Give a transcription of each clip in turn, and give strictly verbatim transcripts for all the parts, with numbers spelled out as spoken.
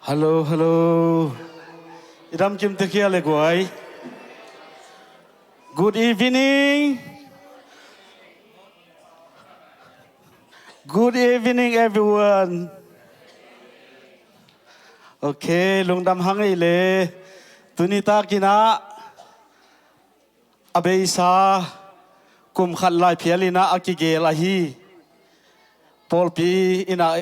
Hello, hello. I dam kim te khia le guai. Good evening. Good evening, everyone. Okay, lungdam hang ei le. Tuni takin ah a beisa kum khat lai phial in ah a kigel ahi. Pawlpi in ah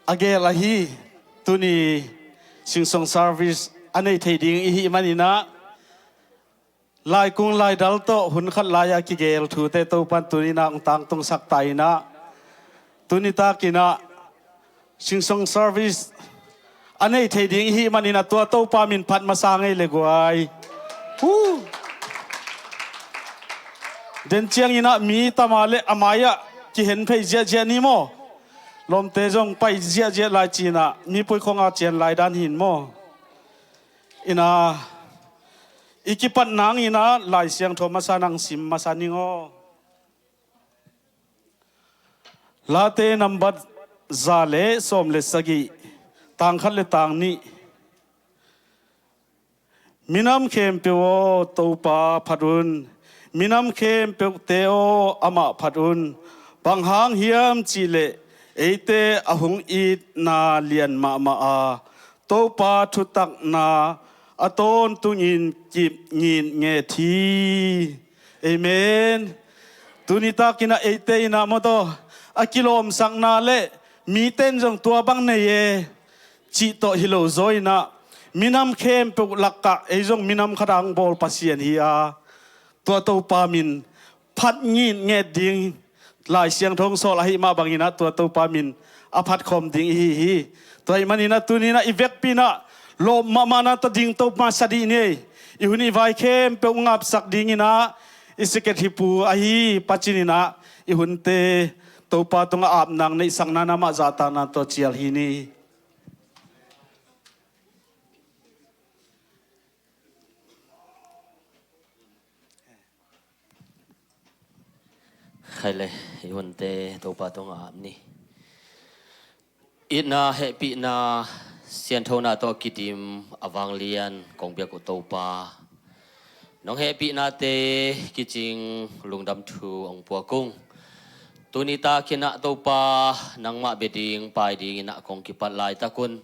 a gel ahi. Tuni singsong service a nei thei ding i hih manin ah laikung laidal tawh hun khat lai a kigel thute Topan tuni in ah hong tangtungsak ta in ah, tuni takin ah singsong service a nei thei ding i hih manin ah tua Topa min phat masa ngei le guai. Hu. Den ciangin ah mi tama le a mai-ah kihen phei ziahziah ni maw? Lawmte zong pai ziahziah lai ci-in ah mi puikhong a cian lai dan hi in maw? In ah i kipat nangin ah Lai Siangtho masa nang sim masa ning aw. Late nambat za le sawm le sagih, tang khat le tang nih. Minam khempeuh aw, Topa phat un. Minam khempeuhte aw, amah phat un. Bang hang hiam cih leh eite a hong itna lian mahmah a, Topa thutakna a tawntungin kip ngitnget hi. Amen. Tuni takin ah eite in ah maw taw, a kilawmsakna le mite in zong tua bang nei e cih tawh hi lo zaw in ah, minam khempeuh lakah ei zong minam khat a hong bawl Pasian hi a, tua Topa min phat ngitnget ding Lai Siangtho hong sawl ahih mah bangin ah tua Topa min a phat khawm ding i hi hi. Tua ahih manin ah tuni in ah i vekpi in ah lawp mahmah na tawh ding Topa sa dih ni. I hun i vai khempeuh ngapsak dingin ah i secretary pu ahi Pa Cin in ah i hunte Topa tungah ap nang neihsakna na mah zahtakna tawh cial hi ni. Khai le, i hunte Topa tungah ap ni. Itna hehpihna sianthona tawh kidim a vanglian kong biak uh Topa, nong hehpihnate kicing lungdam thu hong puak ung. Tuni takin ah Topa, nangmah bia ding pai dingin ah kong kipat laitak un,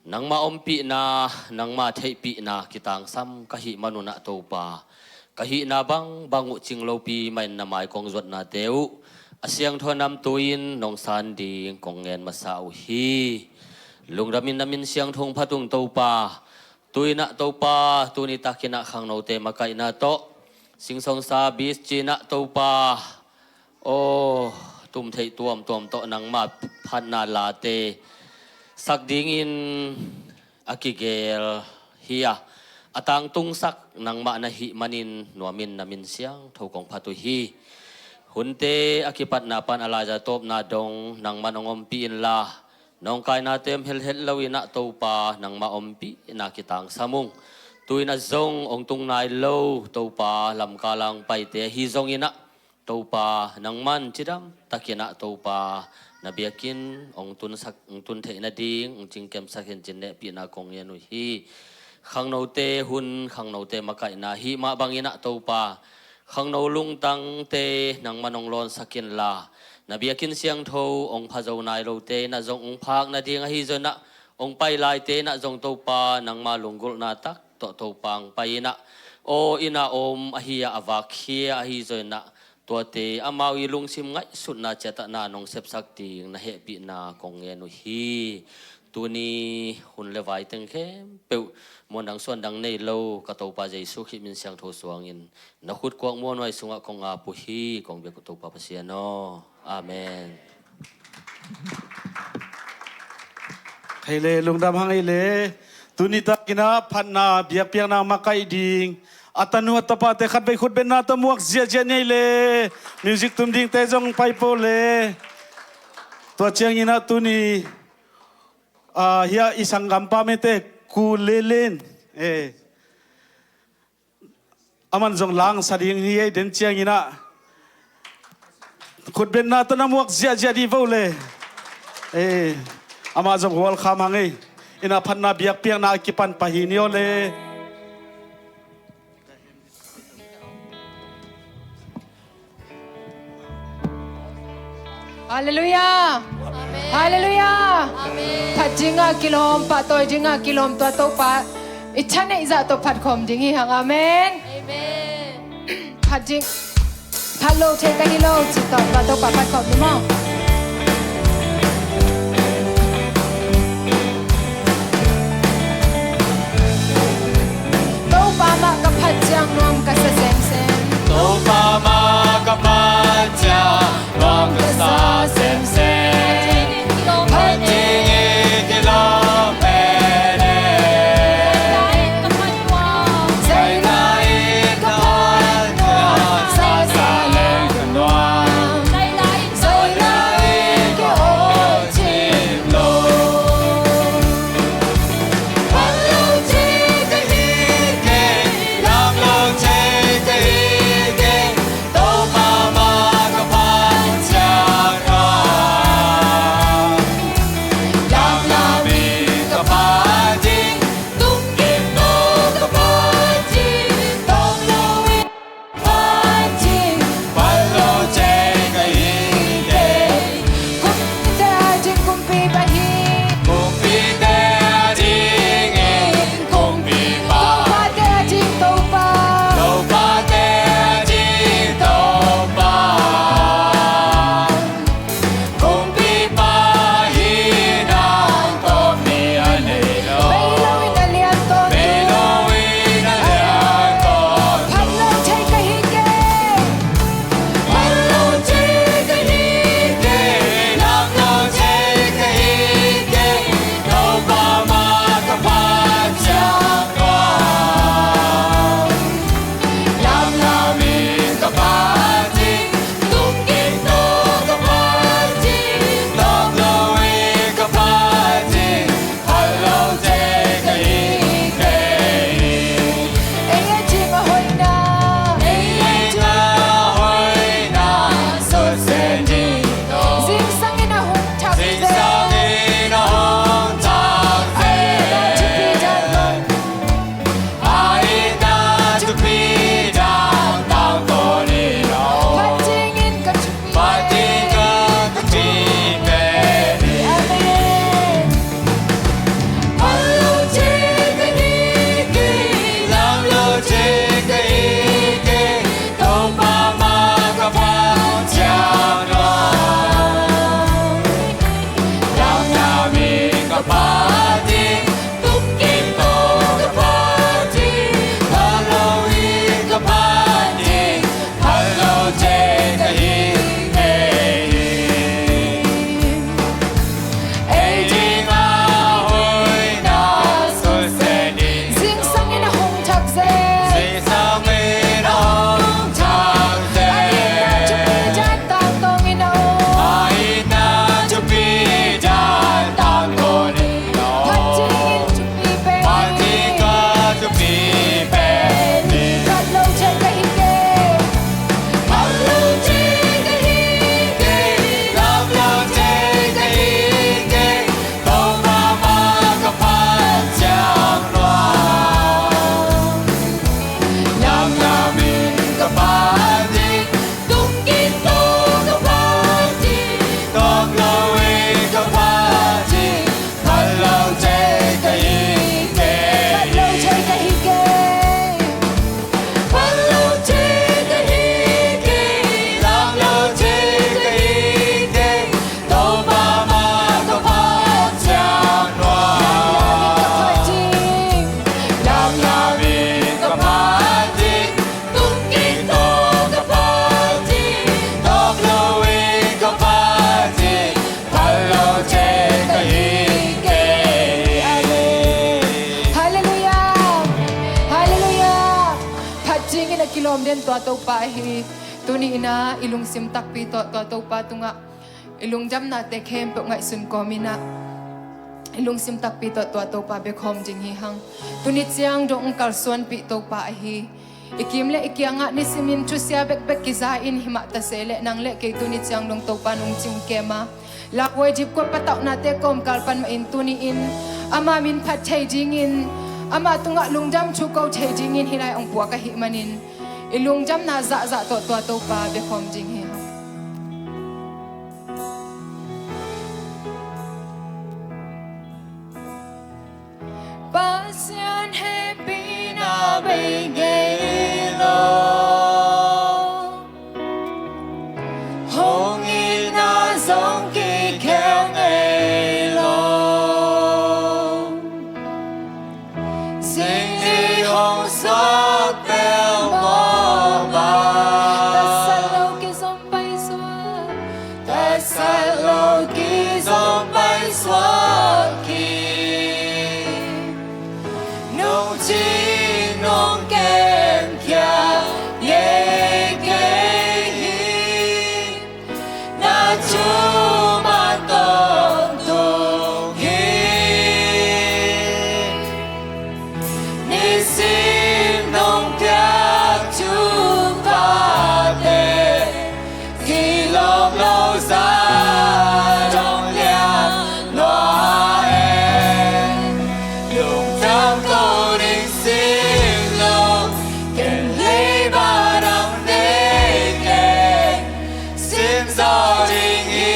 nangmah ompihna, nangmah theihpihna kitangsam ka hih manun ah Topa, ka hihna bangbang uh cing lopi mah in na mai kong zuatnate uh a siangtho namtui in nong san ding kong ngen masa uh hi. Lungdam in na min siangtho hong phat ung Topa. Tu-in ah Topa, tuni takin ah khangnote makaihna tawh singsong service ci-in ah Topa, aw, tumtheih tuamtuam tawh nangmah phatna late sak dingin a kigel hi a, a tangtungsak nangmah na hih manin nuamin na min siangtho kong phat uh hi. Hunte a kipatna pan a laiza tawpna dong nangman hong ompih inla, nawngkainate om helhet lo in ah Topa, nangmah ompihna kitangsam ung. Tu-in ah zong hong tung nai lo Topa, lamkal a hong paite ahi zongin ah Topa, nangman cidam takin ah Topa, na biakinn hong tunsak, hong tun theih nading hong cingkemsak in cin nehpihna kong ngen uh hi. Khangnote hun, khangnote makaihna hih mah bangin ah Topa, khangno lungtangte nangman hong lawnsak inla, na biakinn siangtho hong pha zo nai lote in ah zong hong phak nading ahi zongin ah, hong pai laite in ah zong Topa, nangma lunggulhna tak tawh Topa hong pai in ah, aw in ah om ahi a, a vakkhia ahi zongin ah, tuate amau i lungsim ngaihsutna ciatahna nong sepsak ding na hehpihna kong ngen uh hi. Tuni hun le vai teng khempeuh muandang suandang nei lo ka Topa Jesu Khrih min siangtho suangin na khut kuak muanhuai sungah kong ap uh hi, kong biak uh Topa Pasian aw. Amen. Hei le, lungdam hang ei le. Tuni takin ah phatna biakpiakna makaih ding a tanu a tapate khatvei khutbetna tawh muak ziahziah ni ei le. Music tum dingte zong pai po le. Tua ciangin ah tuni, ah, hia i sanggampa mete Ku Lelen, eh, aman zong langsa ding hi ei, den ciangin ah khutbetna tawh na muak ziahziah dih vo le. Eh, Amah zong welcome hang ei. Inn ah phatna biakpiakna a kipan pah hi ni aw le. Halleluiah. Amen. Halleluiah. Amen. Phat dingah kilawm, pahtawi dingah kilawm, tua Topa i thaneih zah tawh phatkhawm ding hi hang. Amen. Amen. Phat ding. Phat lo thei ka hi lo, ci tawh tua Topa phatkhawm ni maw. Topa mah ka phat ciang nuam ka sa semsem. Topa mah ka phat ciang nuam ka sa semsem. Phat ding i kilawm pen e. Zaina i ka phat nuam, sa sa leng ka nuam. Zaina i ka awi cim lo. Phat lo thei ka hi kei, lam lo thei ka hi kei, Topa mah ka phat ciang nuam. Lam lam in ka phat ding, tung kim tawh ka phat ding, tawng lo in phat ding, phat lo thei ka hi kei. Kumpite a ding kumpi pa hi. Kumpite a dingin kumpipa. Topate a ding Topa. Topate a ding Topa. Kumpipa hi dan tawp mi a nei lo. Bei lo in a lian tawntung. Bei lo in a lian tawntung. Phat lo thei ka hi kei. Phat lo thei ka hi kei. Lam lo thei ka hi kei. Topa mah ka phat ciang nuam. Lam lam in ka phat ding. Tung kim tawh ka phat ding, tawng lo in ka phat ding, phat lo thei ka hi kei. Ei a ding a hoihna, ei a ding a hoihna, suse ding. Zingsang in a hong thak zel. Zingsang in a hong thak zel. A itna thupi dan tangko ni lo. Phat dingin ka thupi. Phat ding ka thupi pen hi. Amen. Phat lo thei ka hi kei, lam lo thei ka hi kei, Topa mah ka phat ciang nuam. Lam lam in ka phat ding, tung kim tawh ka phat ding, phat lo in ka phat ding, phat lo thei ka hi kei. Ei ding a hoihna suse ding. Zingsang in a hong thak zel. Zingsang in a hong thak zel. A itna thupi dan tangtawng in a om. A itna thupi dan tangtawng in a om. Phat dingin thupi pen. Phat ding ka thupi pen hi. Phat lo thei ka hi kei. Phat lo thei ka hi kei, lam lo thei ka hi kei, Topa mah ka phat ciang nuam. Lam lam in ka phat ding, tung kim tawh ka phat ding, tawng lo in ka phat ding, phat lo thei ka hi kei. Phat lo thei ka hi kei. Phat lo thei ka hi kei, lam lo thei ka hi kei, Topa mah ka phat ciang nuam. Lam lam in ka phat ding, tung kim tawh ka phat ding, tawng lo in ka phat ding, phat lo thei ka hi kei. Amen. Halleluiah. Halleluiah. Phat dingin a kilawm den tua Topa ahi. Tuni in ah i lungsim takpi tawh tua Topa tungah i lungdamnate khempeuh ngaihsun kawm in ah i lungsim takpi tawh tua Topa bia khawm ding hi hang. Tuni ciang dong kalsuanpih Topa ahi. I kim le i kiangah nisimin thusia bekbek kiza in, himah ta se leh nang le kei tuni ciang dong Topa nung cing kema, lauhuai dipkuat patauhnate kawmkal pan mah in tuni in ama min phat thei dingin, ama tungah lungdam thu ko thei dingin hih lai hong puak ahih manin, i lungdamna zahzah tawh tua Topa biakhawm ding hi. Pasian hehpihna bei ngei lo, hong itna zong kikhel ngei lo. Sing ni hong suak pel mawk a, tasat lo kizom pai suak, tasat lo kizom pai suak hi. Nungcin nong kemkhia ngei kei hi. Na thu man tawntung hi. Nisim nong piak thuphate kilawm lo zah dong liang lua e. Lungdam ko ning sin lo, ken leiba dang nei keng, sim zaw ding hi.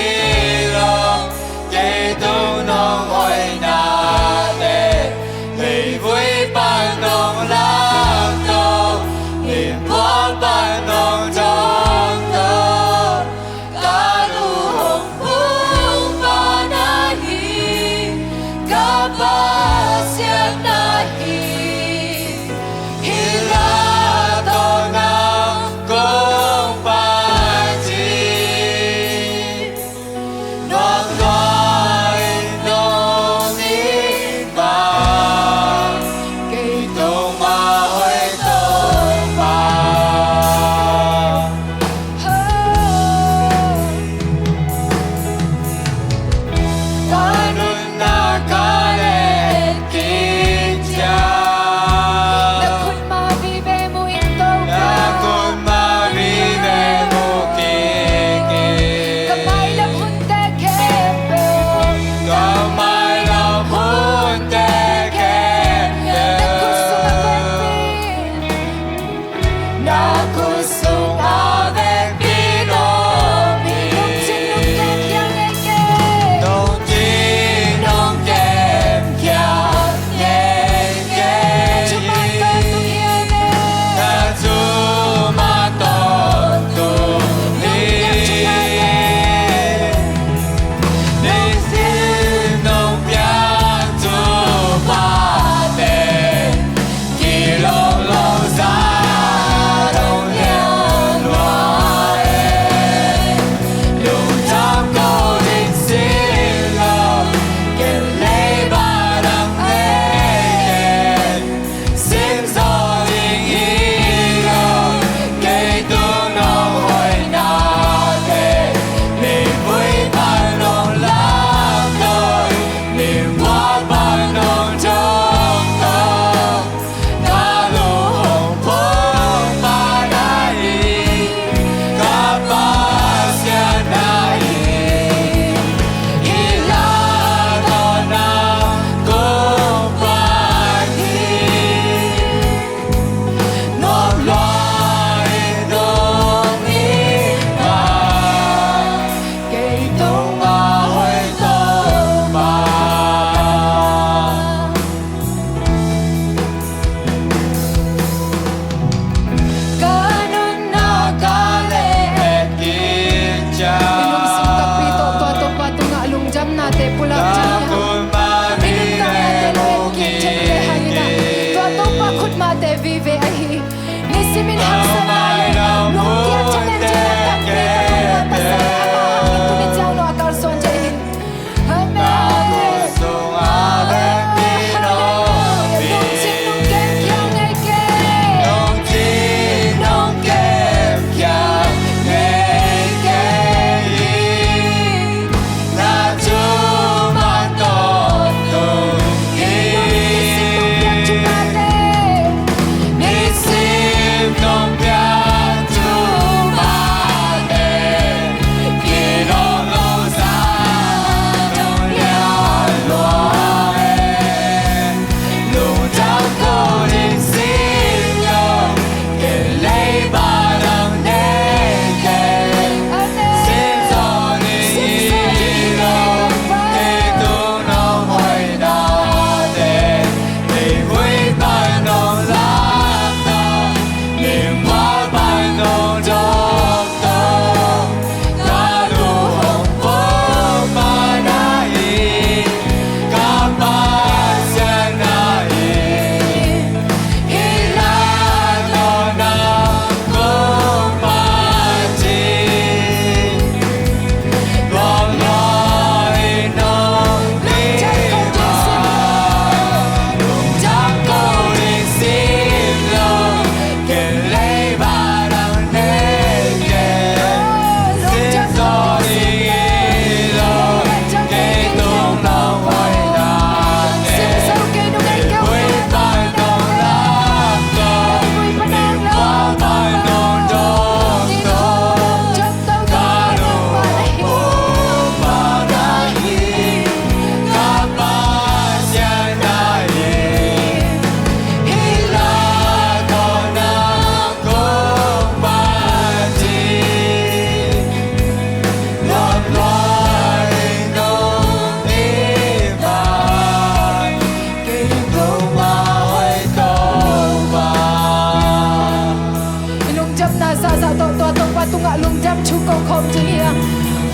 Thu kong khawm ding hi hang.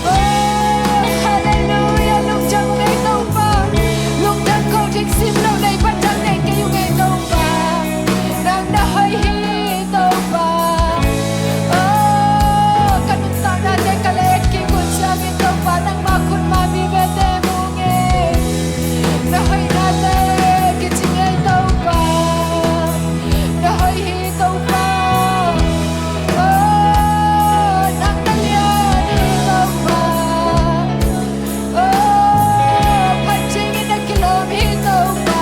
Oh, halleluiah, lungdam ung ei Topa. Lungdam ko ding sim lo, nei pan dang nei kei ung ei Topa. Nang na hoih hi Topa. Oh, ka nuntaknate ka leh et kik hun ciangin Topa, nangma khutma vive te mu ung ei. Na hoihnate kici ngei Topa. Na hoih hi Topa. Oh, nang na lian hi Topa. Oh, phat dingin na kilawm hi Topa.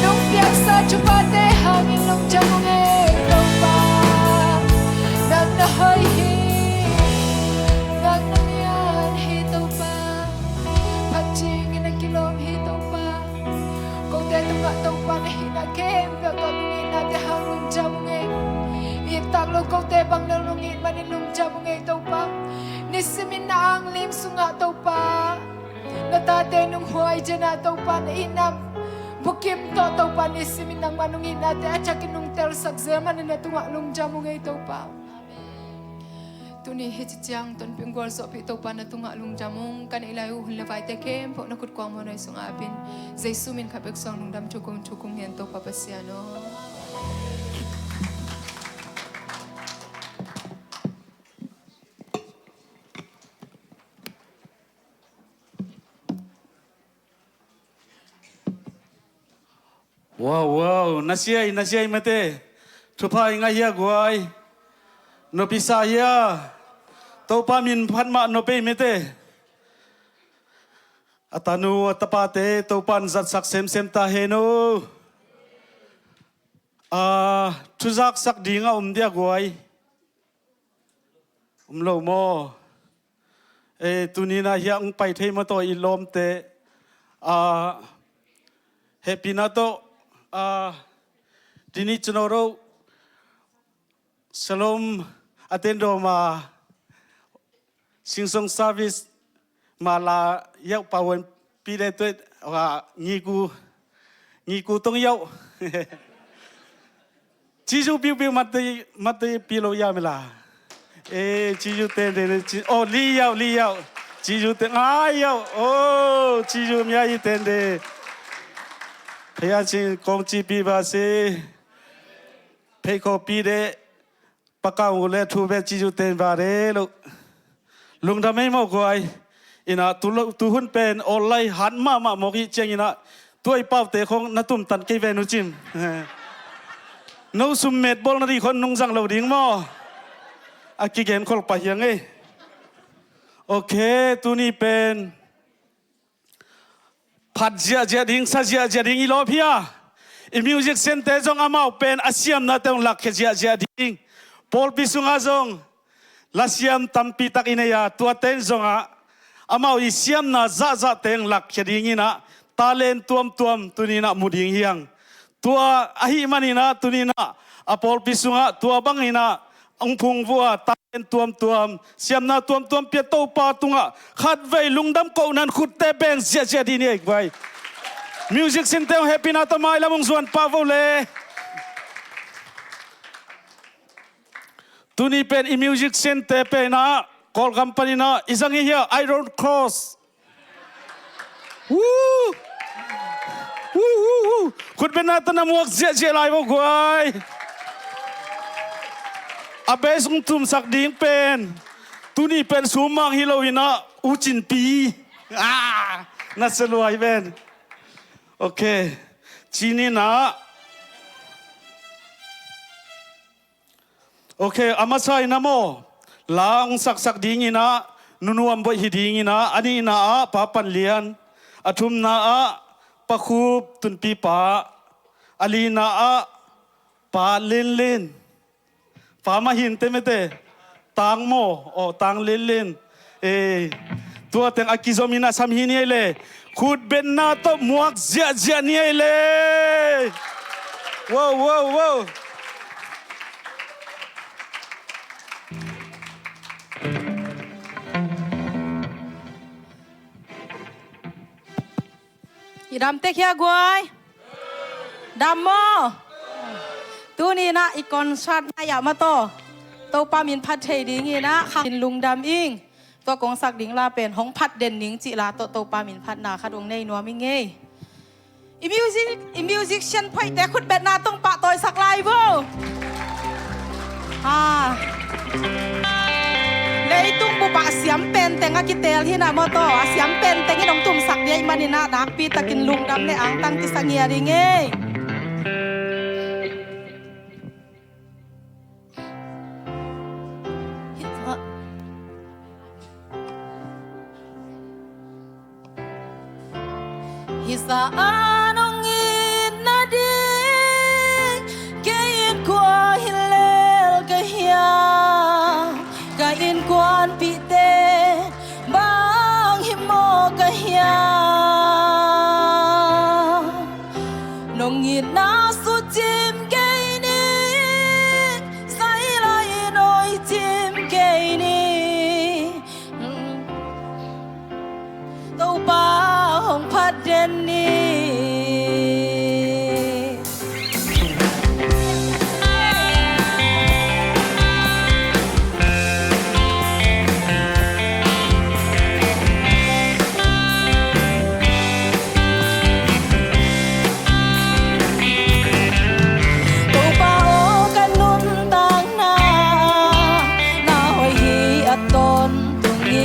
Nong piaksa thuphate hangin lungdam ung ei Topa. Nang na hoih hi. Nang na lian hi Topa. Phat dingin na kilawm hi Topa. Kote tungah Topa na hihna khempeuh tawh nong itnate hang lungdam ung ei. It tak lo kote bang nong it manin lungdam ung ei Topa. Nisimin na anglim sungah Topa, na tate nong huai ciangin Topa, na itna bukim tawh Topa, nisimin nangmah nong itnate a thakin nong telsak zel manin na tungah lungdam ung ei Topa. Tuni hih ci ciang tonpih gualzawhpih Topa, na tungah lungdam ung. Ka neih lai uh hun le vaite khempeuh na khut kuang mawhnoi sungah apin, Jesu min khat bek suang lungdam thu kong thu kong ngen Topa Pasian aw. Wow, wow. Na siai, na siai mate. Thupha i ngah hia guai? Nopisa hia? Topa min phat mah nopei mate. A tanu a tapate Topan zatsak semsem ta hen aw. A, thuzaksak ding a om dia guai? Om lo maw? E, tuni na hiah hong pai thei maw taw i lawmte. A, hehpihna tawh, a, tuni cunoro Shalom a tendawma Singsong service ma la yauh pawan pi le tuet wa ngiku ngiku tong yauh. Cizu piupiu matei matei pi lo ya mela. E, cizu tende ne ci, oh, li yauh, li yauh. Cizu te ngai yauh. Oh, cizu mia i tende. Phaya cin kong ci pi ba se. Phei ko pi de. Pakau le thu ve cizu ten va re lo. Lungdam ei maw guai. Ina tu lo, tu hun pen online hat mahmah mawk i ciang ina tuai paute khong na tumtan kei ve nu cin. No sum met bawl na di khon nung zang lo ding maw. A kigen khol pa hiang ei. Ok, tuni pen phat ziahziah ding, sa ziahziah ding i lawp hi a. I music center zong amau pen a siamnate hong lakkhia ziahziah ding. Pawlpi sungah zong lasiam tampi tak i nei a, tuate in zongah amau i siamna zahzahte hong lakkhia ding inah talent tuamtuam tuni inah mu ding hiang. Tua ahih man inah tuni inah a pawlpi sungah tua bang inah hong phungvuh a talent tuamtuam, siamna tuamtuam pia Topa tungah khatvei lungdam kohna in khutte beng ziahziah dih ni ei guai. Music center hong hehpihna tawh mailam hong zuan pah vo le. Tuni pen i music center pen ah Kawlgam panin ah i zang hi hia, Iron Cross. Woo! Woo, woo, woo. Khutbetna tawh na muak ziahziah lai vo guai. A bass hong tumsak ding pen tuni pen sum mang hi lo inah U Cin Pi. Ah, na sa lua hi pen. Ok. Cin inah. Ok, a masa inah maw, la hong saksak ding inah Nunuam Boih hi ding inah, a nihna ah Pa Pan Lian, a thumna ah Pa Khup Tunpipa, a lina ah Pa Linlin, Pa Mahin te mete, Tang maw, aw Tang Linlin. Eh, tua teng a kizom in a sam hi ni ei le. Khutbetna tawh muak ziahziah ni ei le. Wow, wow, wow. I dam tek hia guai? Dam maw? Tuni inah i concert na yah mataw. Topa min phat thei dingin ah khang in lungdam ing. Tua kong sak ding la pen hong phat den ning cih la tawh Topa min phatna khat hong nei nuam ing ei. I music, i musician phoihte khutbetna tawh pahtawisak lai vo. Ha. Leitung bup ah a siam penteng a kiteel hi na maw taw, a siam penteng in hong tumsak ding ahih manin ah nakpi takin lungdam le angtang kisa ngiat ing ei. Hih zah a nong it nading kei in kua hi lel ka hiam? Ka innkuanpihte bang hi maw ka hiam? Nong itna sucim kei ni, sai lai in hoih cim kei ni. Topa hong phat den ni. Topa aw ka nuntakna, na hoih hi a tawntung hi.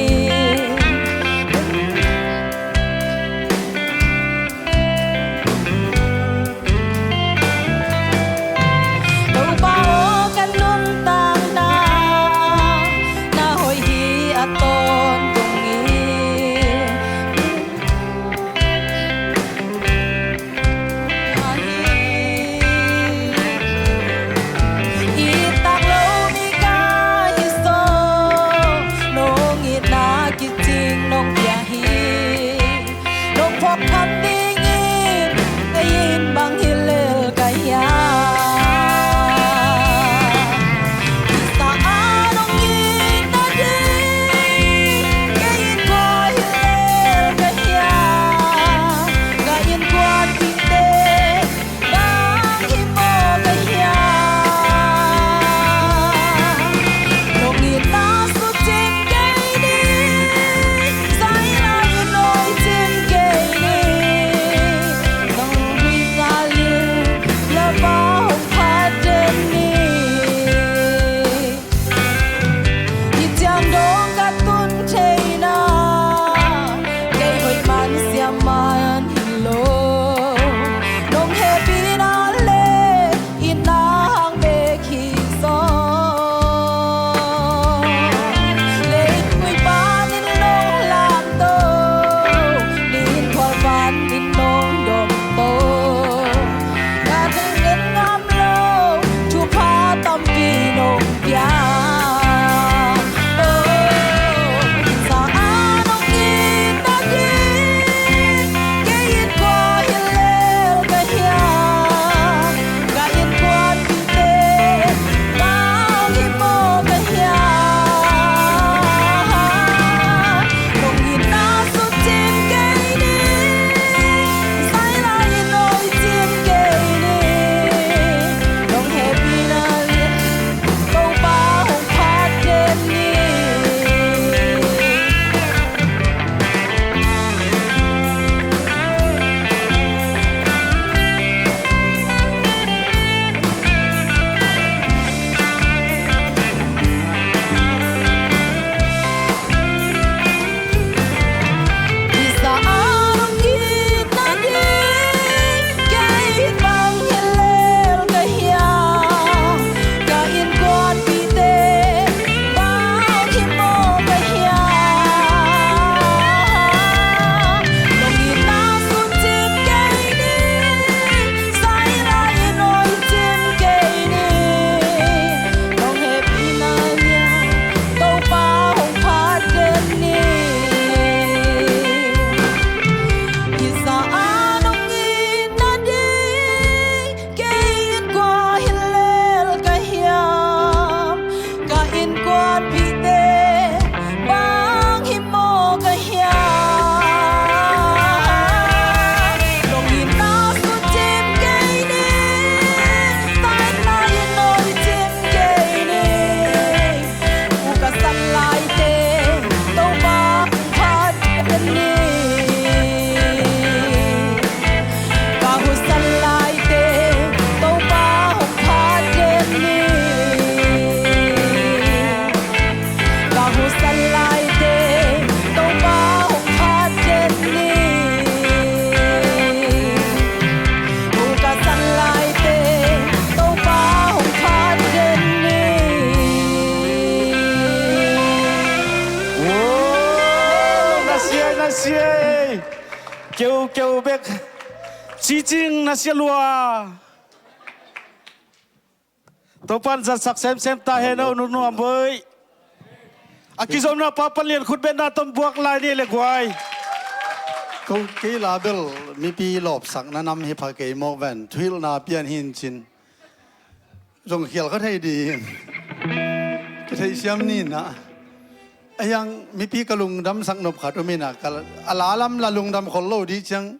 Sia ei. Keu keu bek. Cicing na sia lua. Topan zatsak semsem ta hen o, nunuam boi. A kizomna pa Palian khut betna tom buak lai ni le guai. Ko kei la bel mipi lawpsakna nam hi pha kei mawk ven, thuhilhna pian hin cin. Zong khial kha thei ding. Ka theihsiam ni na. A hiang mipi ka lungdamsak nop khat um ina, ka la, a la lam la lungdam khol lo dih ciang,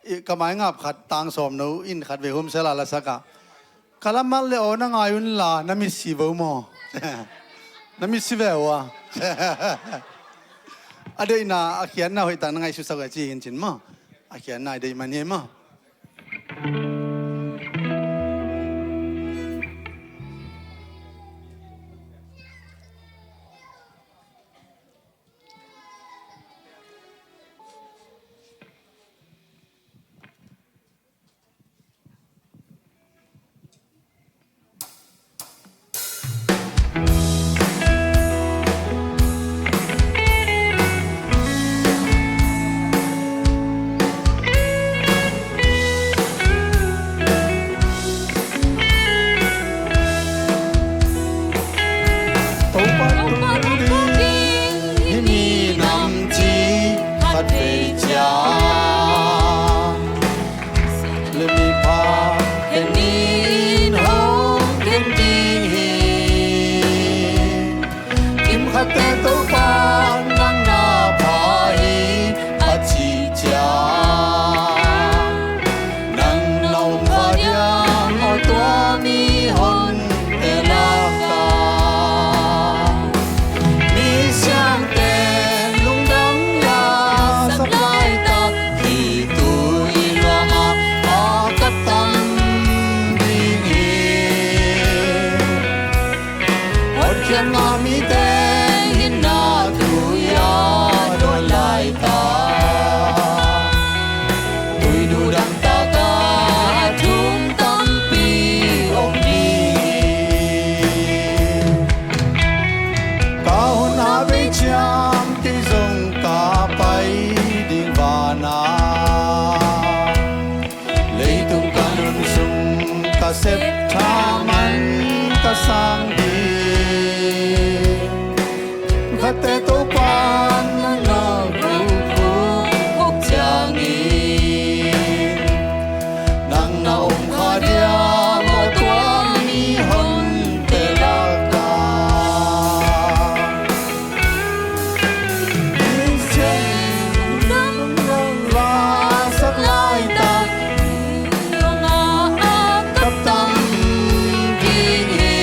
i, ka maingap khat tang sawm no in khat vei hum sela la sak a. Ka la mal le aw na ngai un la, na mitsi vo maw? Na mitsi ve ua. A deihna, a khiatna hoih tak na ngaihsutsak uh a ci hin cin maw? A khiatna a deih man hi maw? Topa tung ding hih minam ci khat vei ciang, le mipha khen in hong khen ding hi. Kimkhatte Topa nang na pha hi a cih ciang, nang na om kha diam aw tua mihonte lakah? Mi siangte lungdam la sak laitak, hih tu i luangah a kap tam ding hi. Hotkhiat ngah mite hinna tui a dawn laitak, tuidu dang takah a thum tampi om ding hi. Ka hun a bei ciang kei zong ka pai ding vanah, leitung ka nun sung ka sep thaman ka sang ding. Khatte Topa nang na gukhuk khop ciangin, nang na om kha diam aw tua mihonte lakah? Lasak laitak, a kap tam ding hi.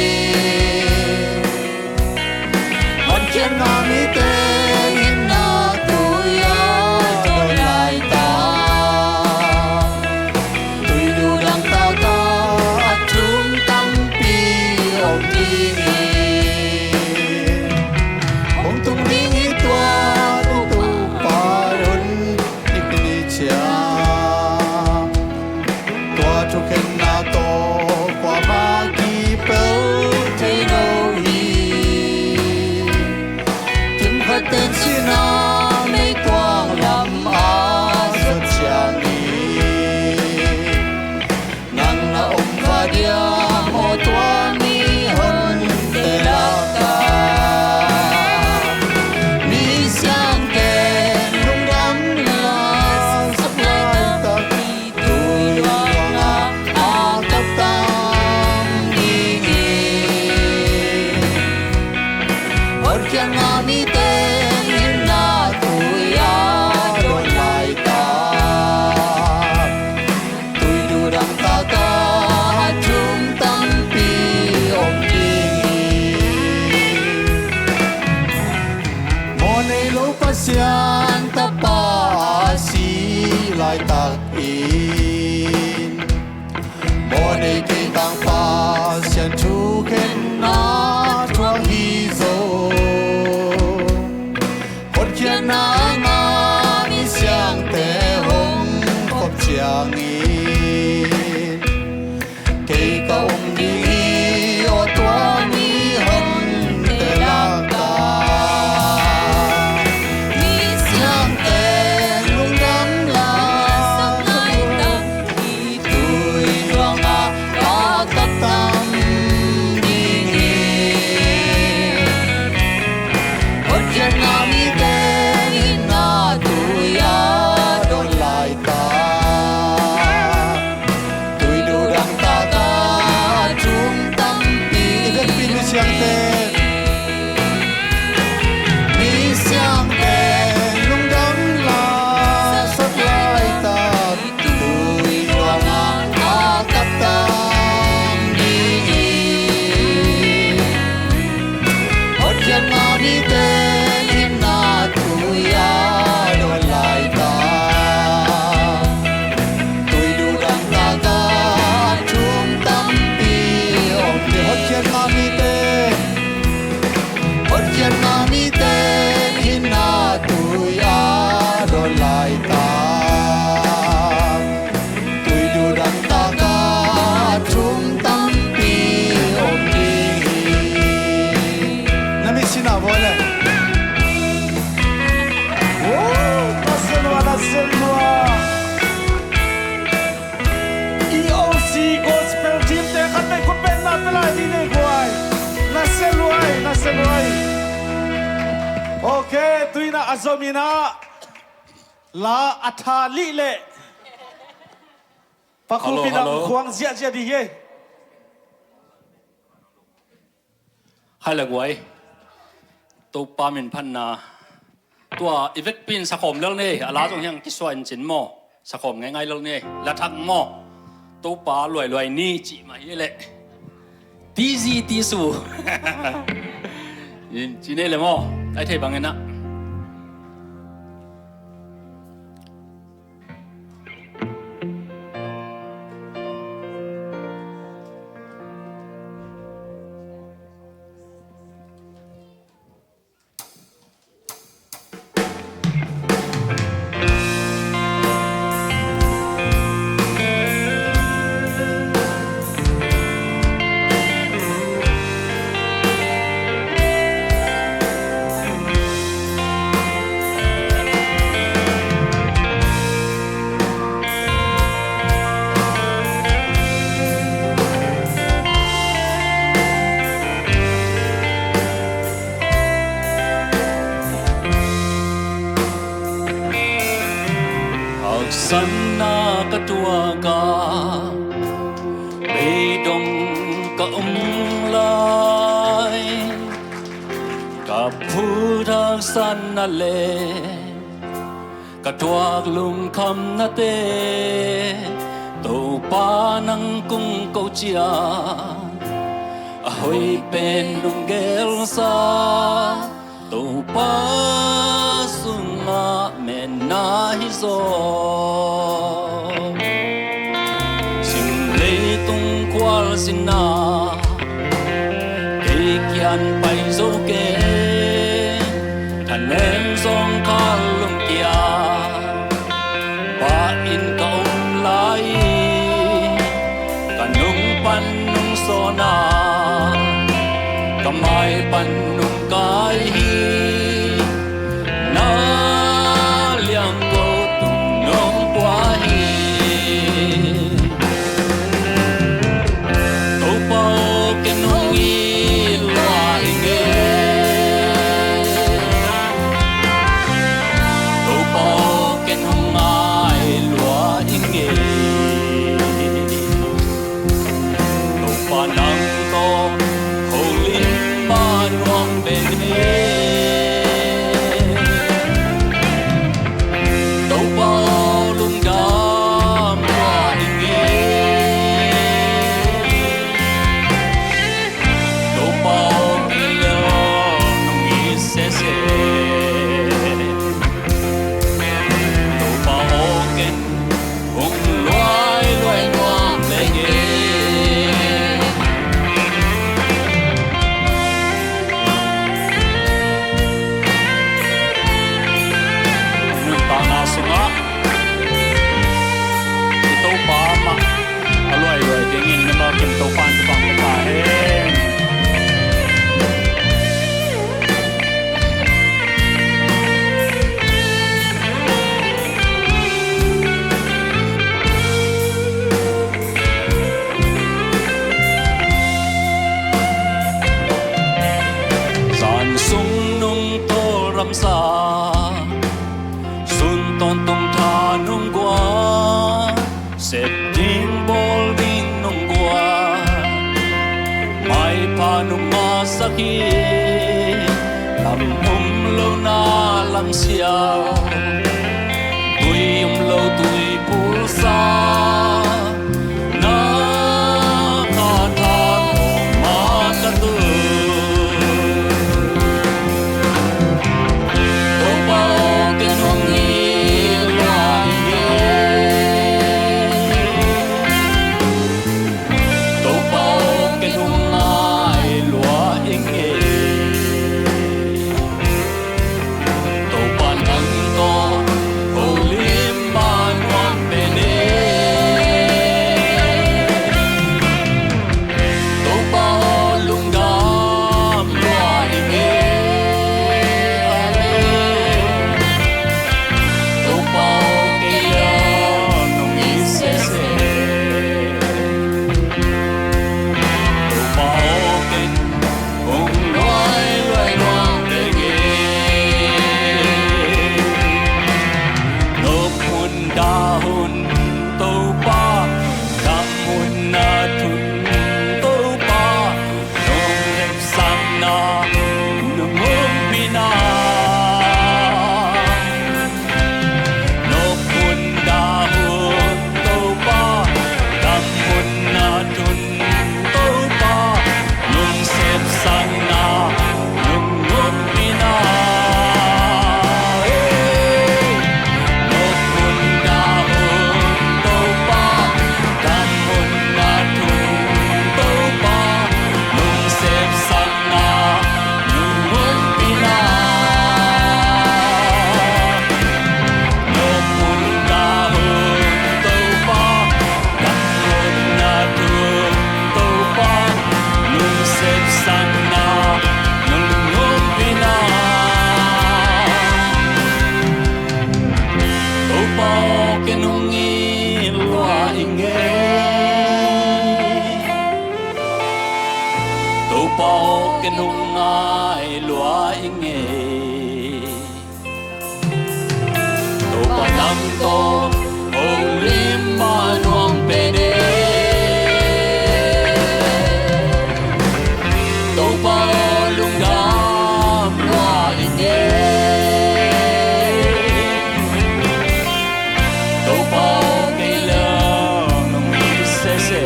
Hotkhiat ngah mite hinna tui a dawn laitak, tuidu dang takah a thum tampi om ding hi. Hong tung ding hi tua Topa hun i kini ciang, tua thukhenna tawh kuamah kipel thei lo hi. Kimkhatte sihna meikuang lam a zuat ciangin, nang na om kha diam aw tua mihonte lakah? Mi siangte lungdam la sak laitak, tui luangah a kap tam ding hi. Hotkhiat ngah mite hinna tui a dawn laitak, tuidu dang takah a thum tampi om ding hi. Mawhnei lo Pasian Tapa a si laitakin, mawhnei kei tang Pasian thukhenna thuak hi zo. Hotkhiatna ngah mi siangte hong khop ciangin, kei ka om ding hi aw tua mihonte lakah. Mi siangte Zomi na la a tha lih leh pakhu pinam khuang ziahziah dih hi. Hai le guai, Topa min phatna. Tua i vekpi in sakhawm lel ni, a la zong hiang kisuah in cin maw? Sakhawm ngaingai lel ni, la thak maw? Topa luailuai ni cih mah hi leh. Tizi tisu. In cin ei le maw? Ai thei bangin ah. Haksatna ka tuak a, beidong ka om lai. Ka phut haksatna le ka tuak lungkhamnate, Topa nang kong ko ciang, a hoih pen nong gelsa, Topa sungah menna hi zaw. Sim leitung khual sinna, kei kiang pai zo kei, thanem zawngkhal lungkia, Pa in ka om lai, ka nung pan nung sawn a, ka mai pan nung kai hi. Na liang ko tung nong pua hi. Topa aw, ken hong it lua ing e. Topa aw, ken hong ngai lua ing e. Topa nang tawh holim mah nuam pen e. Topa aw, lungdam lua ing e. Topa aw, kei lel nong it sese. Topa aw, ken hong luailuai nuam leng e. Nuntakna sungah i Topa mah a luailuai dingin mimal kim Topa in thupha pia ta hen. Zan sung nung tawlramsa, sun tawntung tha nung guan, sep ding bawl ding nung guan, maipha nung masak hi. Lam um lo na lamsial, tui um lo tui pulsa, na khatha mah ka tu. Topa aw, ken hong it lua ing e. Topa aw, ken hong ngai lua ing e. Topa nang tawh holim Ken hong ngai lua i ngei. Topa nang tawh hong lim mah nuam pen e. Topa aw lungdam lua i ngei. Topa aw kei leng nong hi sese.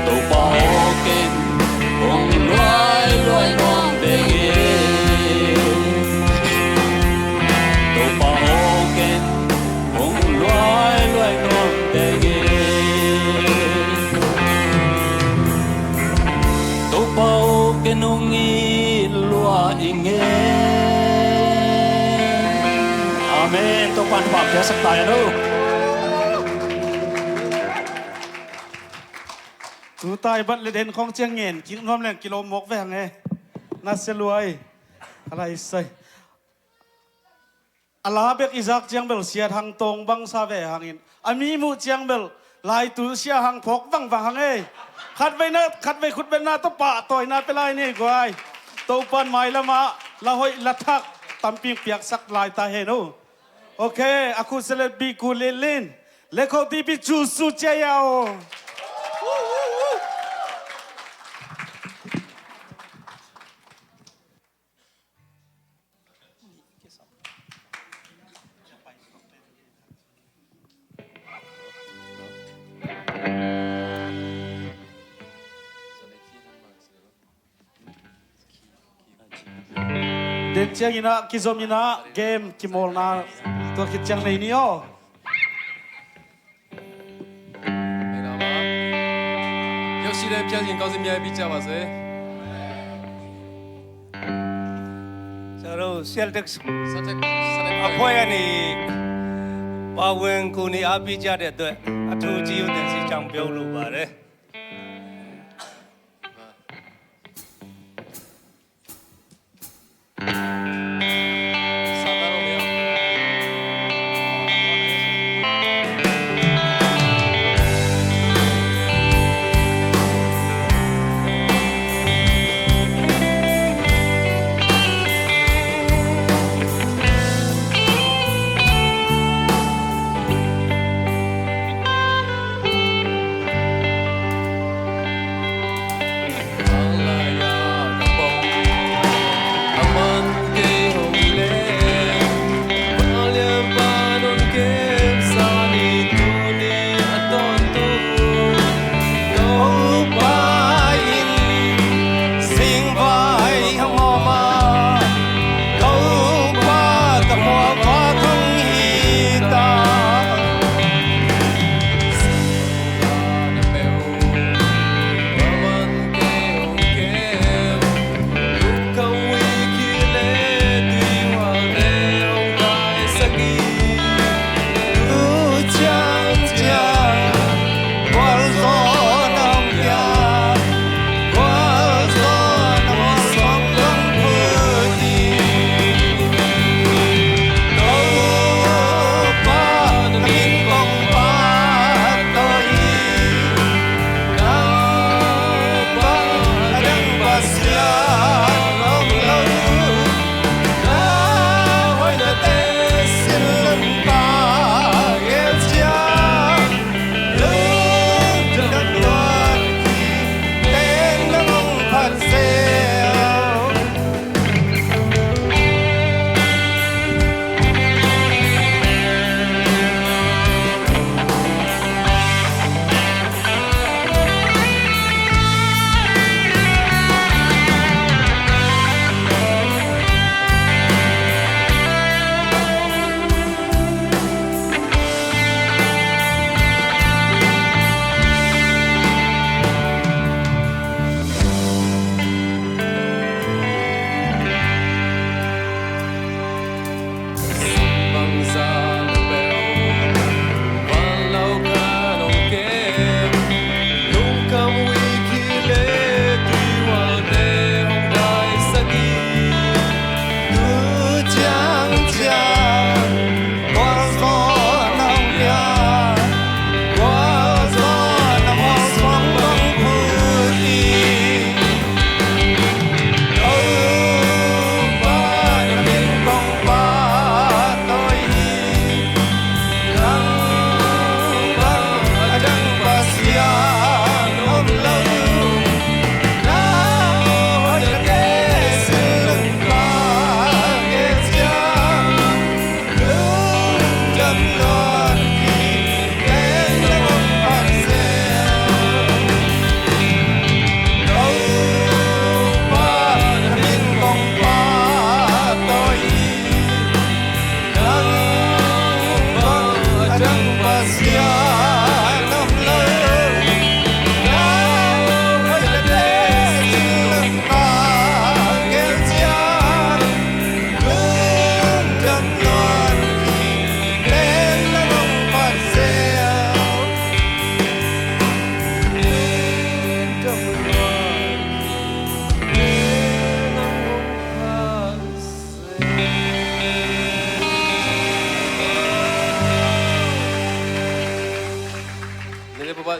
Topa aw ken hong luai luai nuam teng e. Topa aw ken hong luai luai nuam teng e. Topa aw ken hong it lua i ngei. Amen. Topa in thupha piaksak ta hen aw. Tuta i bat le den khong ciang ngen kik nuam leng kilawm mawk ve hang e. Na sia luai. A lai sai. A la bek i zak ciang bel siat hang tawng bangsa ve hangin a mi muh ciang bel lai tul sia hang phawk vangbang hang e. Khatvei na, khatvei khutbetna tawh pahtawina pia lai ni guai. Topan mailamah la hoih la thak tampi piaksak lai ta hen aw. Ok, a khut selet bi ku lilin. Lekho tipi cu su cia ya aw. Den ciangin ah kizom in ah game kimawlna tua khit ciang nei ni aw. 又ရှိတဲ့ဘုရားရှင်ကောင်းကြီးများပြကြပါစေ။ ကျွန်တော်တို့ Celtics အဖွဲ့ကနေ ပါဝင်ကူညီအားပေးကြတဲ့အတွက် အထူးကျေးဇူးတင်ရှိကြောင်းပြောလိုပါတယ်။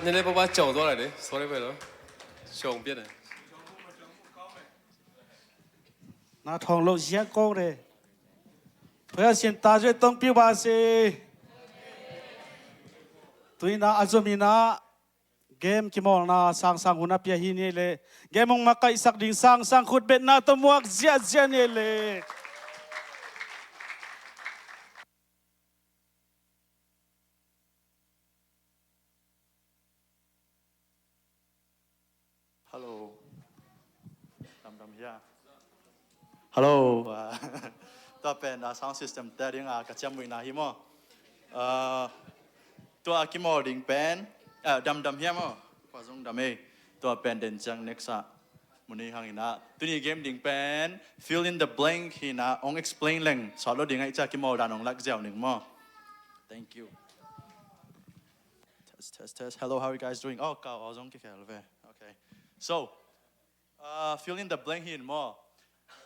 Nene papa chau tua lai de. Sorry, bro. Chau bian de. Na thong lo zia ko de. Paya sin ta zia tong piu ba si. Tuina a zomina game kimawlna sangsang hun a pia hi ni le. Game hong makaihsak ding sangsang khutbetna tawh muak ziahziah ni le. Hello. Damdam hia? Hello. Ah, tua pen, ah, sound system te ding, ah, ka ciamnuihna hi maw. Ah, tua kimawl ding pen, ah, damdam hia maw. Kua zong dam ei. Tua pen den ciang next ah. Muni hang ina. Tuni game ding pen fill in the blank hi ina. Ong explain leng. Sawt lo ding ai cia kimawl dan ong lak ziau ning maw. Thank you. Test, test, test. Hello, how are you guys doing? Oh, kau, oh, zong kikhel ve. Okay. So, uh, fill in the blank hi in maw.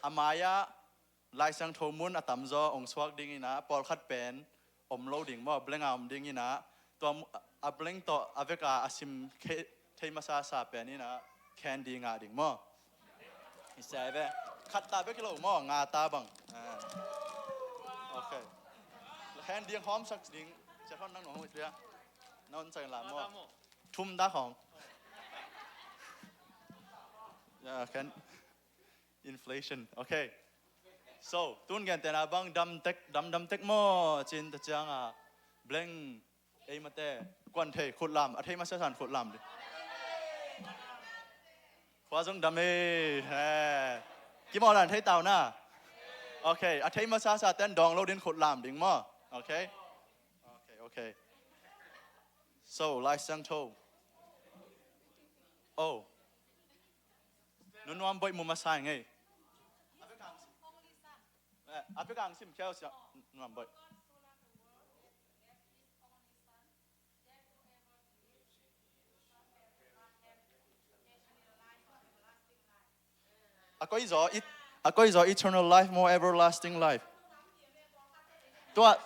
A mai-ah Lai Siangtho mun a tamzaw ong suak ding ina, pawlkhat pen om lo ding maw, blank a om ding ina, tua mu-, a blank tawh a veka a sim khe-, thei masasa pen ina, candy ngah ding maw. I sia ve. Khat ta bek hi lo maw, nga ta bang. Ah. Okay. Candy hawmsak ding. Cia thon nang nong hong it lia. Na hon cang la maw. Thum dak hong. Yeah, can. Inflation. Okay. So, tun gen tena bang dam tek, dam dam tek maw, cin ta ciang a. Blank. Ei mate. Kuan thei, khut lam. A thei masa san khut lam di. Khua zong dam ei. Eh. Kimawl dan thei tau na. Okay. A thei masasa ten dawng lo din khut lam ding maw. Okay. Okay, okay. So, Lai Siangtho. Oh. Nunuam Boih mu masa ngei. Eh, a pekang sim kheu sia Nunuam Boih. A koi zaw it-, a koi zaw eternal life maw, everlasting life. Tua,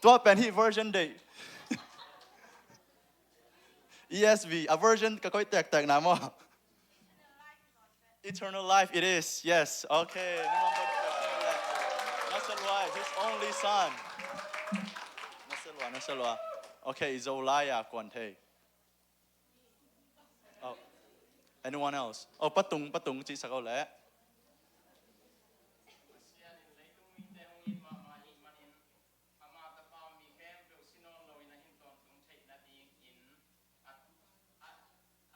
tua pen hih version deih. E S V, a version ka koih tektek na maw. Eternal life it is, yes. Okay. Naselua, his only son. Naselua, naselua. Okay, Zolai a kuan thei. Oh. Anyone else? Oh, patung, patung, cih sak le. Ama tapa mi khempeuh si nawn loin a hin tawntung theih nadingin a, a,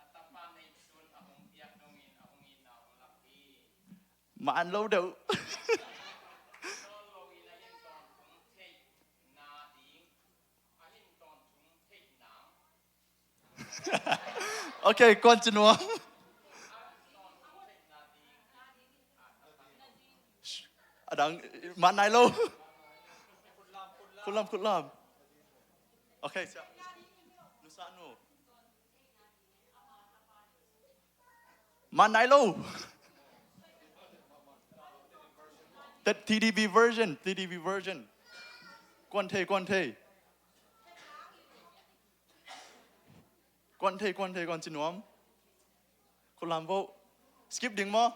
a tapa neihsun a hong piak dongin a hong itna hong lak hi. Maan lo deuh. Si nawn loin a hin tawntung theih nading, a hin tawntung theih nang. Okay, kuan ci nuam. A dang, man nai lo. Khut lam, khut lam. Okay, sia. Nusa nu. Man nai lo. T-, T D B version, T D B version. Kuan thei, kuan thei. Kuan thei, kuan thei, kuan ci nuam. Khut lam vo. Skip ding maw?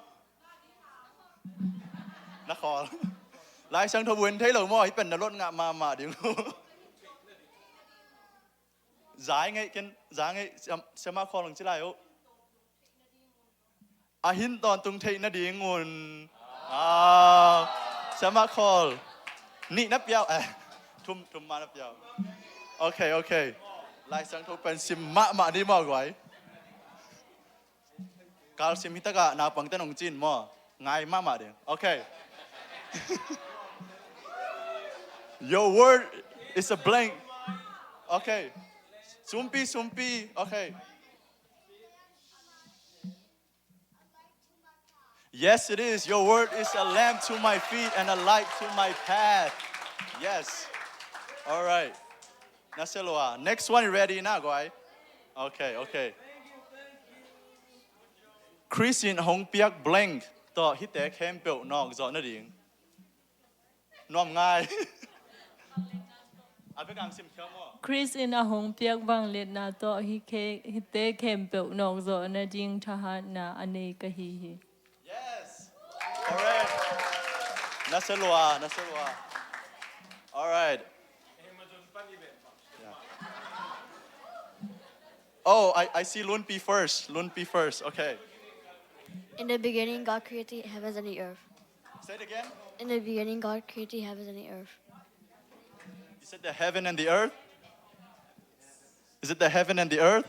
Na khawl. Lai Siangtho buen thei lo maw? Hih pen na lot ngah mahmah ding. Zai ngei ken, zai ngei, siam-, siamah khawl ang ci lai uh. A hin tawntung theih nadingun. Ah, siamah khawl. Nih na piau, eh, thum, thum mah na piau. Okay, okay. Lai Siangtho pen sim mahmah ni maw guai. Kalsim hitakah naupang ten hong cin maw. Ngai mahmah ding. Okay. Your word is a blank. Okay. Sumpi, sumpi. Okay. Yes, it is. Your word is a lamp to my feet and a light to my path. Yes. All right. Na se lua. Next one, ready na, guai? Okay, okay. Khrist in hong piak blank tawh hihte khempeuh nawk zawh nading. Nuam ngai. A bek ang sim khia maw? Khrist in a hong piak vangliatna tawh hih khe-, hihte khempeuh nawkzawh nading thahatna a nei ka hi hi. Yes. All right. Na se lua, na se lua. All right. Yeah. Oh, I, I see Lunpi first. Lunpi first. Okay. In the beginning, God created heavens and the earth. Say it again. In the beginning, God created heavens and the earth. You said the heaven and the earth? Is it the heaven and the earth?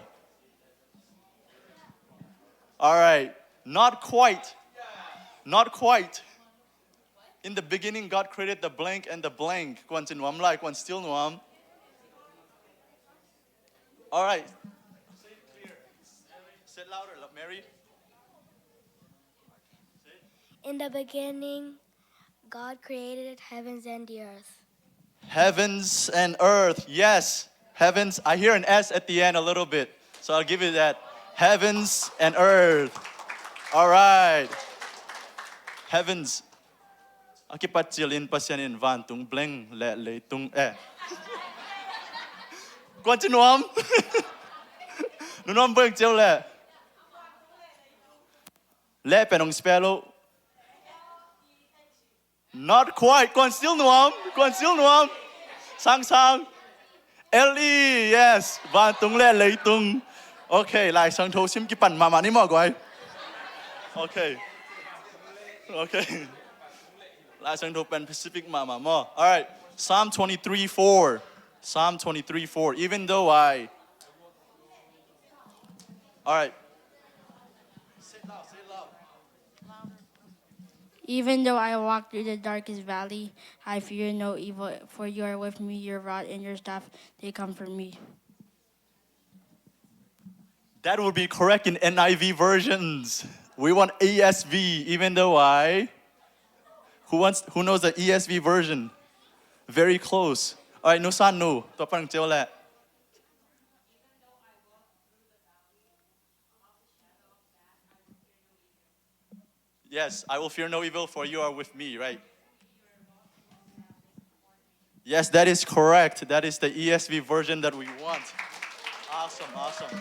All right. Not quite. Not quite. In the beginning, God created the blank and the blank. Kuan ci nuam lai, kuan still nuam. All right. Say it clear. Say it louder, Mary. In the beginning, God created heavens and the earth. Heavens and earth. Yes. Heavens. I hear an S at the end a little bit. So I'll give you that. Heavens and earth. All right. Heavens. A kipat cilin Pasian in vantung blank le leitung, eh. Kuan ci nuam. Nu nuam blank ceu le. Le pen hong spell lo. Not quite. Kuan still nuam. Kuan still nuam. Sang sang. L E, yes. Vantung le leitung. Okay, Lai Siangtho sim kipan mahmah ni maw guai. Okay. Okay. Lai Siangtho pen Pacific mahmah maw. All right. Psalm twenty-three four. Psalm twenty-three four. Even though I. All right. Say it loud, say it loud. Even though I walk through the darkest valley, I fear no evil, for you are with me, your rod and your staff, they comfort me. That would be correct in N I V versions. We want E S V, even though I. Who wants, who knows the E S V version? Very close. All right, Nu San Nu, tua pan ceu le. Yes, I will fear no evil, for you are with me, right? Yes, that is correct. That is the E S V version that we want. Awesome, awesome.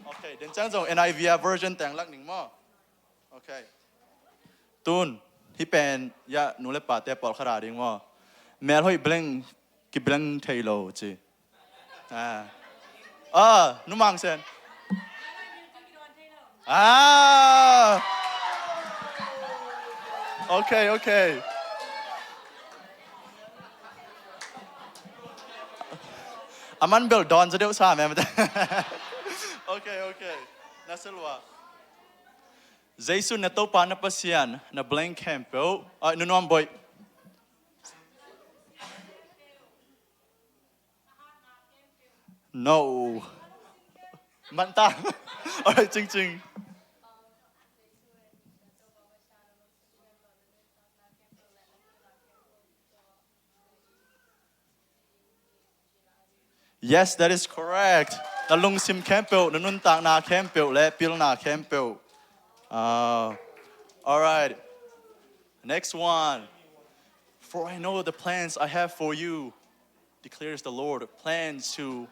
Okay, den ciang zong N I V version teng lak ning maw. Okay. Tun, hih pen, ya, nu le pate pawlkhat a ding maw. Mel hoih blank, ki blank thei lo ci. Ah. Ah, Nu Mang Sen. Ah. Okay, okay. A man bel dawn zaw deuh sa mem. Okay, okay. Na se lua. Jesu na Topa na Pasian, na blank khempeuh. Ah, Nu Nuam Boih. No. Manta. All right, Cing Cing. Yes, that is correct. Na lungsim khempeuh, na nuntakna khempeuh, le pilna khempeuh. Ah, all right. Next one. For I know the plans I have for you, declares the Lord. Plans to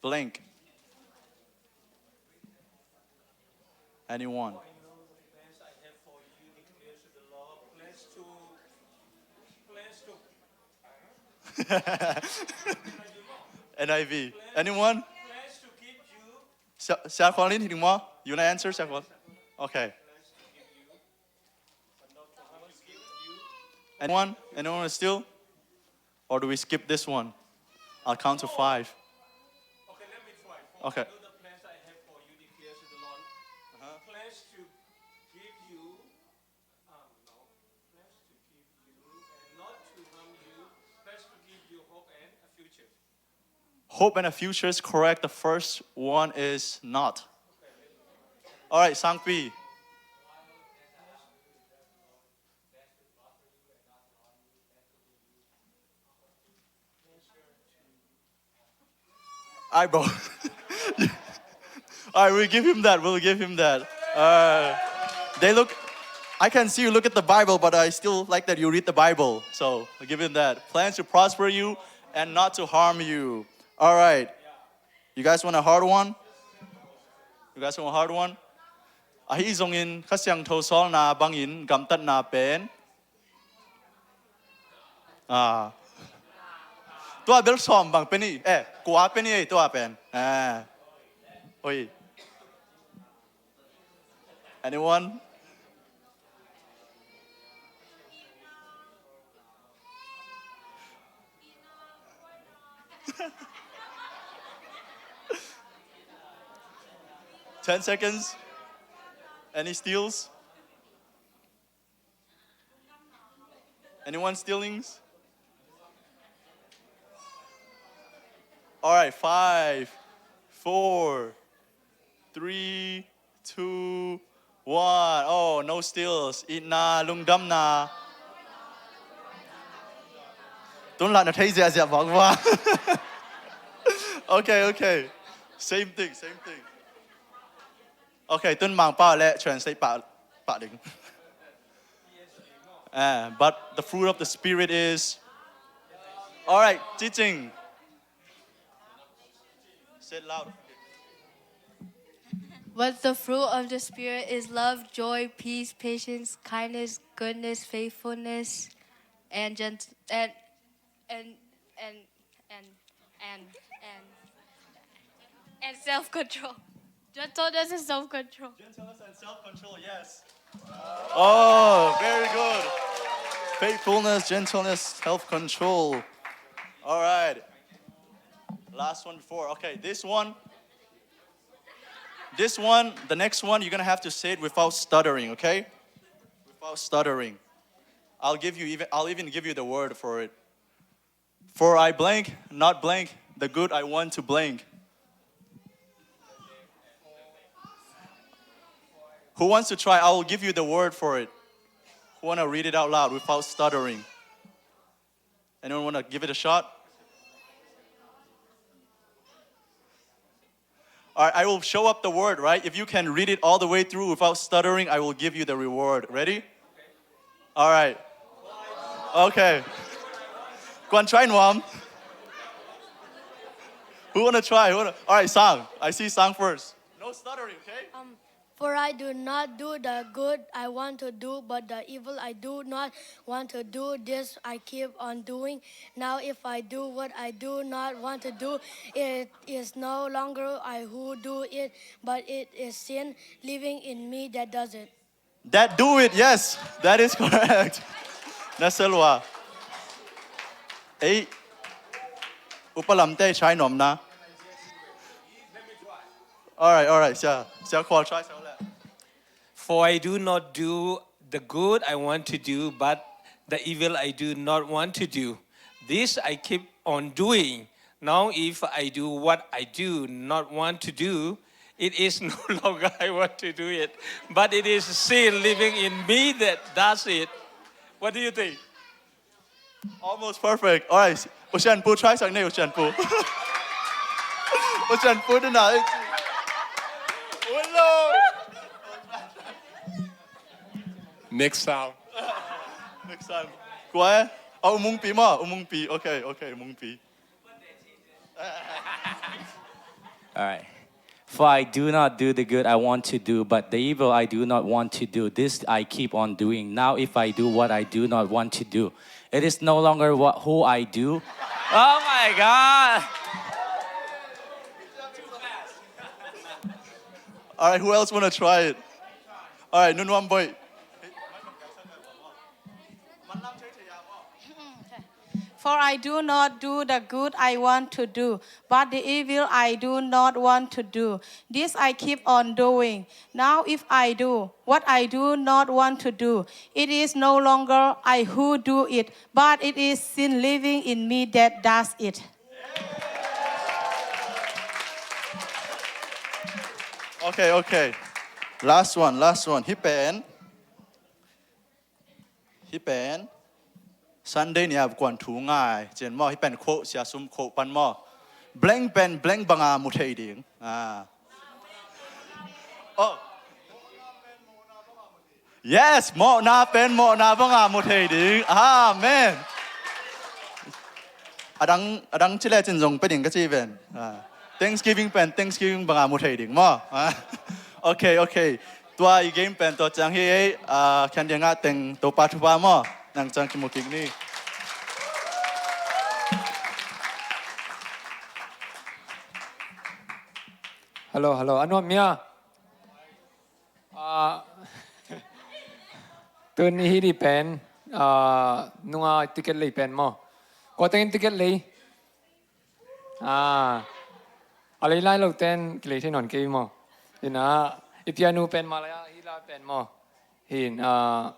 blank. Anyone? N I V. Anyone? Sia, Sia Kuan Lin, hi ding maw? You wanna answer, Sia Kuan? Okay. Anyone? Anyone still? Or do we skip this one? I'll count to five. Okay, let me try. For okay. I know the plans I have for you, declares the Lord. Uh-huh. Plans to give you, um, no. Plans to give you and not to harm you. Plans to give you hope and a future. Hope and a future is correct. The first one is not. All right, Sangpi. Eyeball. All right, we'll give him that. We'll give him that. Uh, they look. I can see you look at the Bible, but I still like that you read the Bible. So I'll give him that. Plans to prosper you and not to harm you. All right. You guys want a hard one? You guys want a hard one? Ahi zongin Kha Siangtho sawlna bangin gamtatna pen. Ah. Tua bel sawm bang pen hi. Eh, kua pen hi, tua pen. Ah. Oi. Anyone? Ten seconds. Any steals? Anyone stealings? All right, five, four, three, two, one. Oh, no steals. Itna, lungdamna. Tun lah na thei ziahziah bak bak. Okay, okay. Same thing, same thing. Okay, tun Mangpau le translate pah, pah ding. Eh, but the fruit of the Spirit is. All right, teaching. Say it loud. But the fruit of the Spirit is love, joy, peace, patience, kindness, goodness, faithfulness, and gent- and and and and and and and self-control. Gentleness and self-control. Gentleness and self-control, yes. Oh, very good. Faithfulness, gentleness, self-control. All right. Last one before. Okay, this one. This one, the next one, you're gonna have to say it without stuttering, okay? Without stuttering. I'll give you even, I'll even give you the word for it. For I blank, not blank, the good I want to blank. Who wants to try? I will give you the word for it. Who wanna read it out loud without stuttering? Anyone wanna give it a shot? All right, I will show up the word, right? If you can read it all the way through without stuttering, I will give you the reward. Ready? All right. Okay. Go on, try nuam. Who wanna try? Who wanna... All right, Sang. I see Sang first. No stuttering, okay? Um, for I do not do the good I want to do, but the evil I do not want to do, this I keep on doing. Now, if I do what I do not want to do, it is no longer I who do it, but it is sin living in me that does it. That do it, yes. That is correct. Na selua. Ei. Upa lamte try nuam na. All right, all right. Sia, Sia Khual try, Sia Khual. For I do not do the good I want to do, but the evil I do not want to do. This I keep on doing. Now, if I do what I do not want to do, it is no longer I want to do it, but it is sin living in me that does it. What do you think? Almost perfect. All right. U Sian Pu, try sak ni, U Sian Pu. U Sian Pu, do na. Next sound. Next time. Kua e? Oh, U Mung Pi maw? U Mung Pi. Okay, okay, U Mung Pi. All right. For I do not do the good I want to do, but the evil I do not want to do, this I keep on doing. Now, if I do what I do not want to do, it is no longer what, who I do. Oh my God! All right, who else wanna try it? All right, Nunuam Boy. For I do not do the good I want to do, but the evil I do not want to do. This I keep on doing. Now, if I do what I do not want to do, it is no longer I who do it, but it is sin living in me that does it. Okay, okay. Last one, last one. Hih pen. Hih pen Sunday ni a kuan thu ngai cin maw? Hih pen quote, Sia Sum quote pan maw? Blank pen blank banga mu thei ding. Ah. Oh. Yes, mawhna pen mawhna banga mu thei ding. Amen. A dang, a dang ci lecin zong pia ding ka ci ven. Ah. Thanksgiving pen Thanksgiving banga mu thei ding maw? Ah. Ok, ok. Tua i game pen tua ciang hi ei, ah, Khen Diang ah teng Topa thupha maw? Nang ciang kimu kik ni. Hello, hello. A nuam mia. Ah, tuni hi di pen, ah, nunga ticket lei pen maw? Kua tengin ticket lei? Ah, a lei lai lo ten kilei thei nawn kei maw? Ina, i pianu pen Malaya hi lai pen maw? Hin, ah,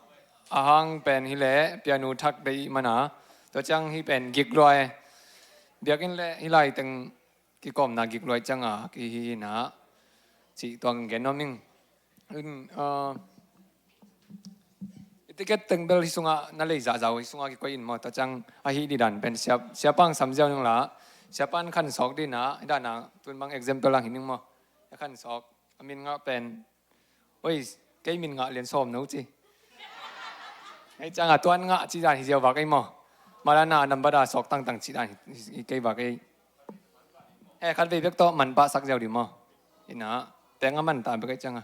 a hang pen hi leh pianu thak dei mana. Tua ciang hi pen gik luai. Biakinn leh hi lai teng kikawmna gik luai cianga kihi ina. Cih tuang gen nuam ing. In, ah, i ticket teng bel hi sungah na lei zahzah uh hi sungah kikoih in maw? Tua ciang ahi di dan pen sia, siapa ang sam ziau ning la. Siapa in khan sawk di na, hi dana, tun bang example lang hi ning maw? A khan sawk, a min ngah pen. Oi, kei min ngah lian sawm no ci. Hei cianga tuan ngah ci dan hi ziau vak ei maw? Malana number da sawk tangtang ci dan hi, hi kei vak ei. Eh, khat vei bek tawh man pah sak ziau di maw? Ina, teng a man ta bek ei cianga.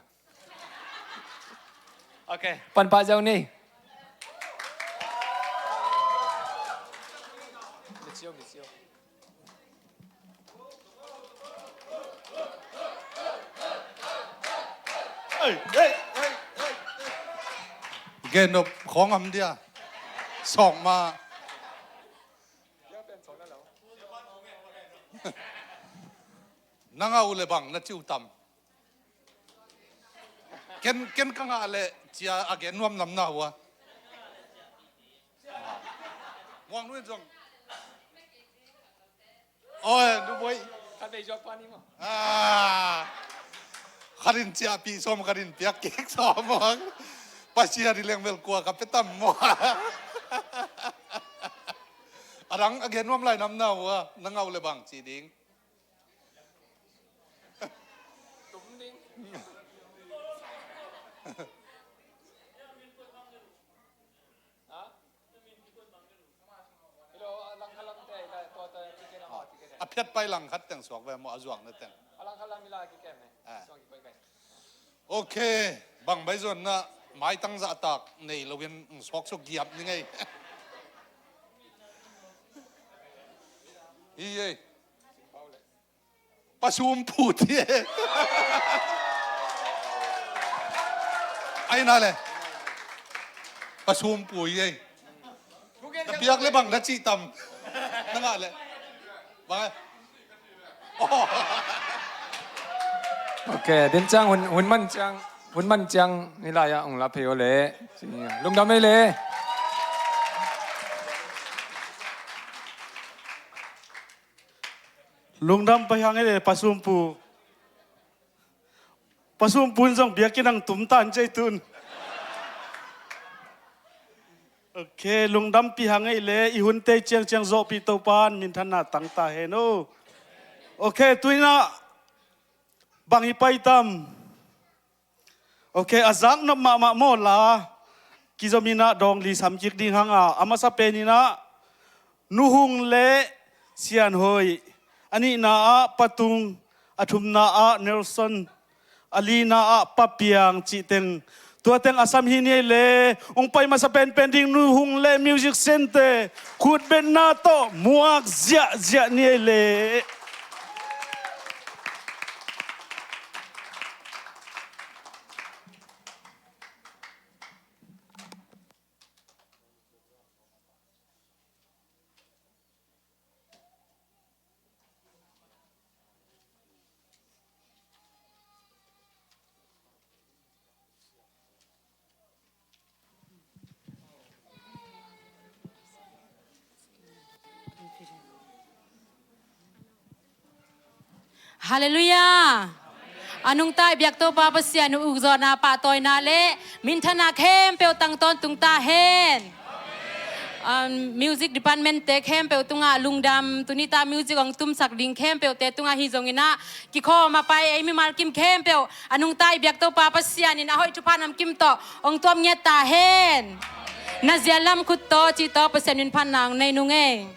Ok, pan pah ziau ni. Ei, ei, ei, ei, ei. Gen nop khawng am dia. Sawk ma. Nang a uh le bang na ciu tam. Ken, ken ka ngah le cia a gen nuam nam na hua. Muang nuin zong. Oi, nu boi. Khat vei zuak pa ni maw? Ah. Khat in ciahpih sawm, khat in piak kik sawm maw? Pasian i leng bel kua ka pia tam maw? A dang a gen nuam lai nam na hua, na ngau le bang ci ding. Tum ding. A phiat pai lang khat teng suak ve maw, a zuang na teng. Ok, bang bai zuan na maitang zahtak nei loin suak suak giap ni ngei. Hi ei. Pasumpu ti e. Ai na le. Pasumpu i ei. Na piak le bang na cih tam. Na ngah le. Bang e. Oh. Ok, din ciang hun, hun man ciang, hun man ciang ni lai ah ong la phei o le. Lungdam ei le. Lungdam pai hang ei le, pasumpu. Pasumpu in zong biakinn ang tum tan cei tun. Ok, lungdam pi hang ei le, i hun tei ciangciang zawhpih Topan minthanna tang ta hen o. Ok, tuinah bang i pai tam. Ok, a zaknop mahmah maw la. Kizom inah dawng li sam kik ding hanga, a masa pen inah Nu Hung le Sian Hoih, a nihna ah Pa Tung, a thumna ah Nelson, a lina ah Pa Piang cih teng. Tua teng a sam hi ni ei le, ong pai masa penpen ding Nu Hung le Music Center, khutbetna tawh muak ziahziah ni ei le. Halleluiah. A nungta i biak Topa Pasian uh ukzawhna, pahtawina le minthanna khempeuh tang tawntung ta hen. Um, music department te khempeuh tungah lungdam, tunita music hong tumsak ding khempeuhte tungah hi zonginah kikhawm a pai ei mimal kim khempeuh a nungta i biak Topa Pasian in a hoih thupha namkim tawh hong tuam ngiat ta hen. Na zialam khut tawh cih tawh Pasian in phatna hong nei nung ei.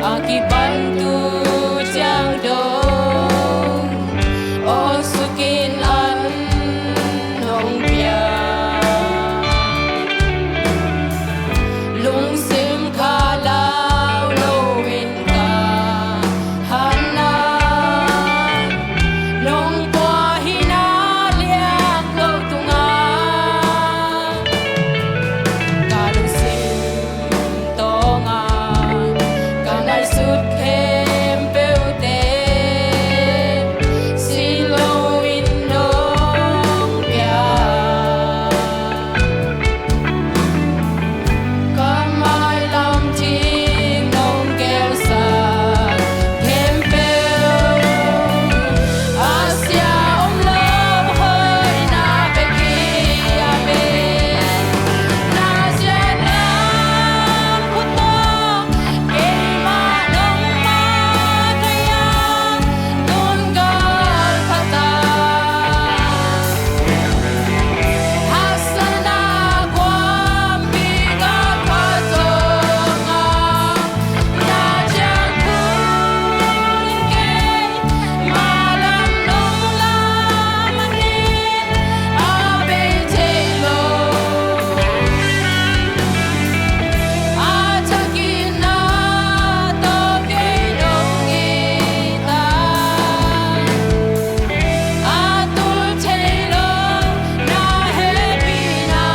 A kipan tu ciang dong aw sukin an hong pia. Lungsim khalau loin ka hatna nong pua hi na liang lo tungah ka lungsim tawngah ka ngaihsut khempeuhte si loin nong pia. Ka mailam thing nong gelsa khempeuh a sia om lo hoihna bek hi. Amen. Na ziatna khuta keimah nong makaih a nong galphat a haksatna kuampi galphat zongah na ciang khun in keimah lam nong la manin a bei thei lo. A thakin na tawh kei nong it a, a tul thei lo na hehpihna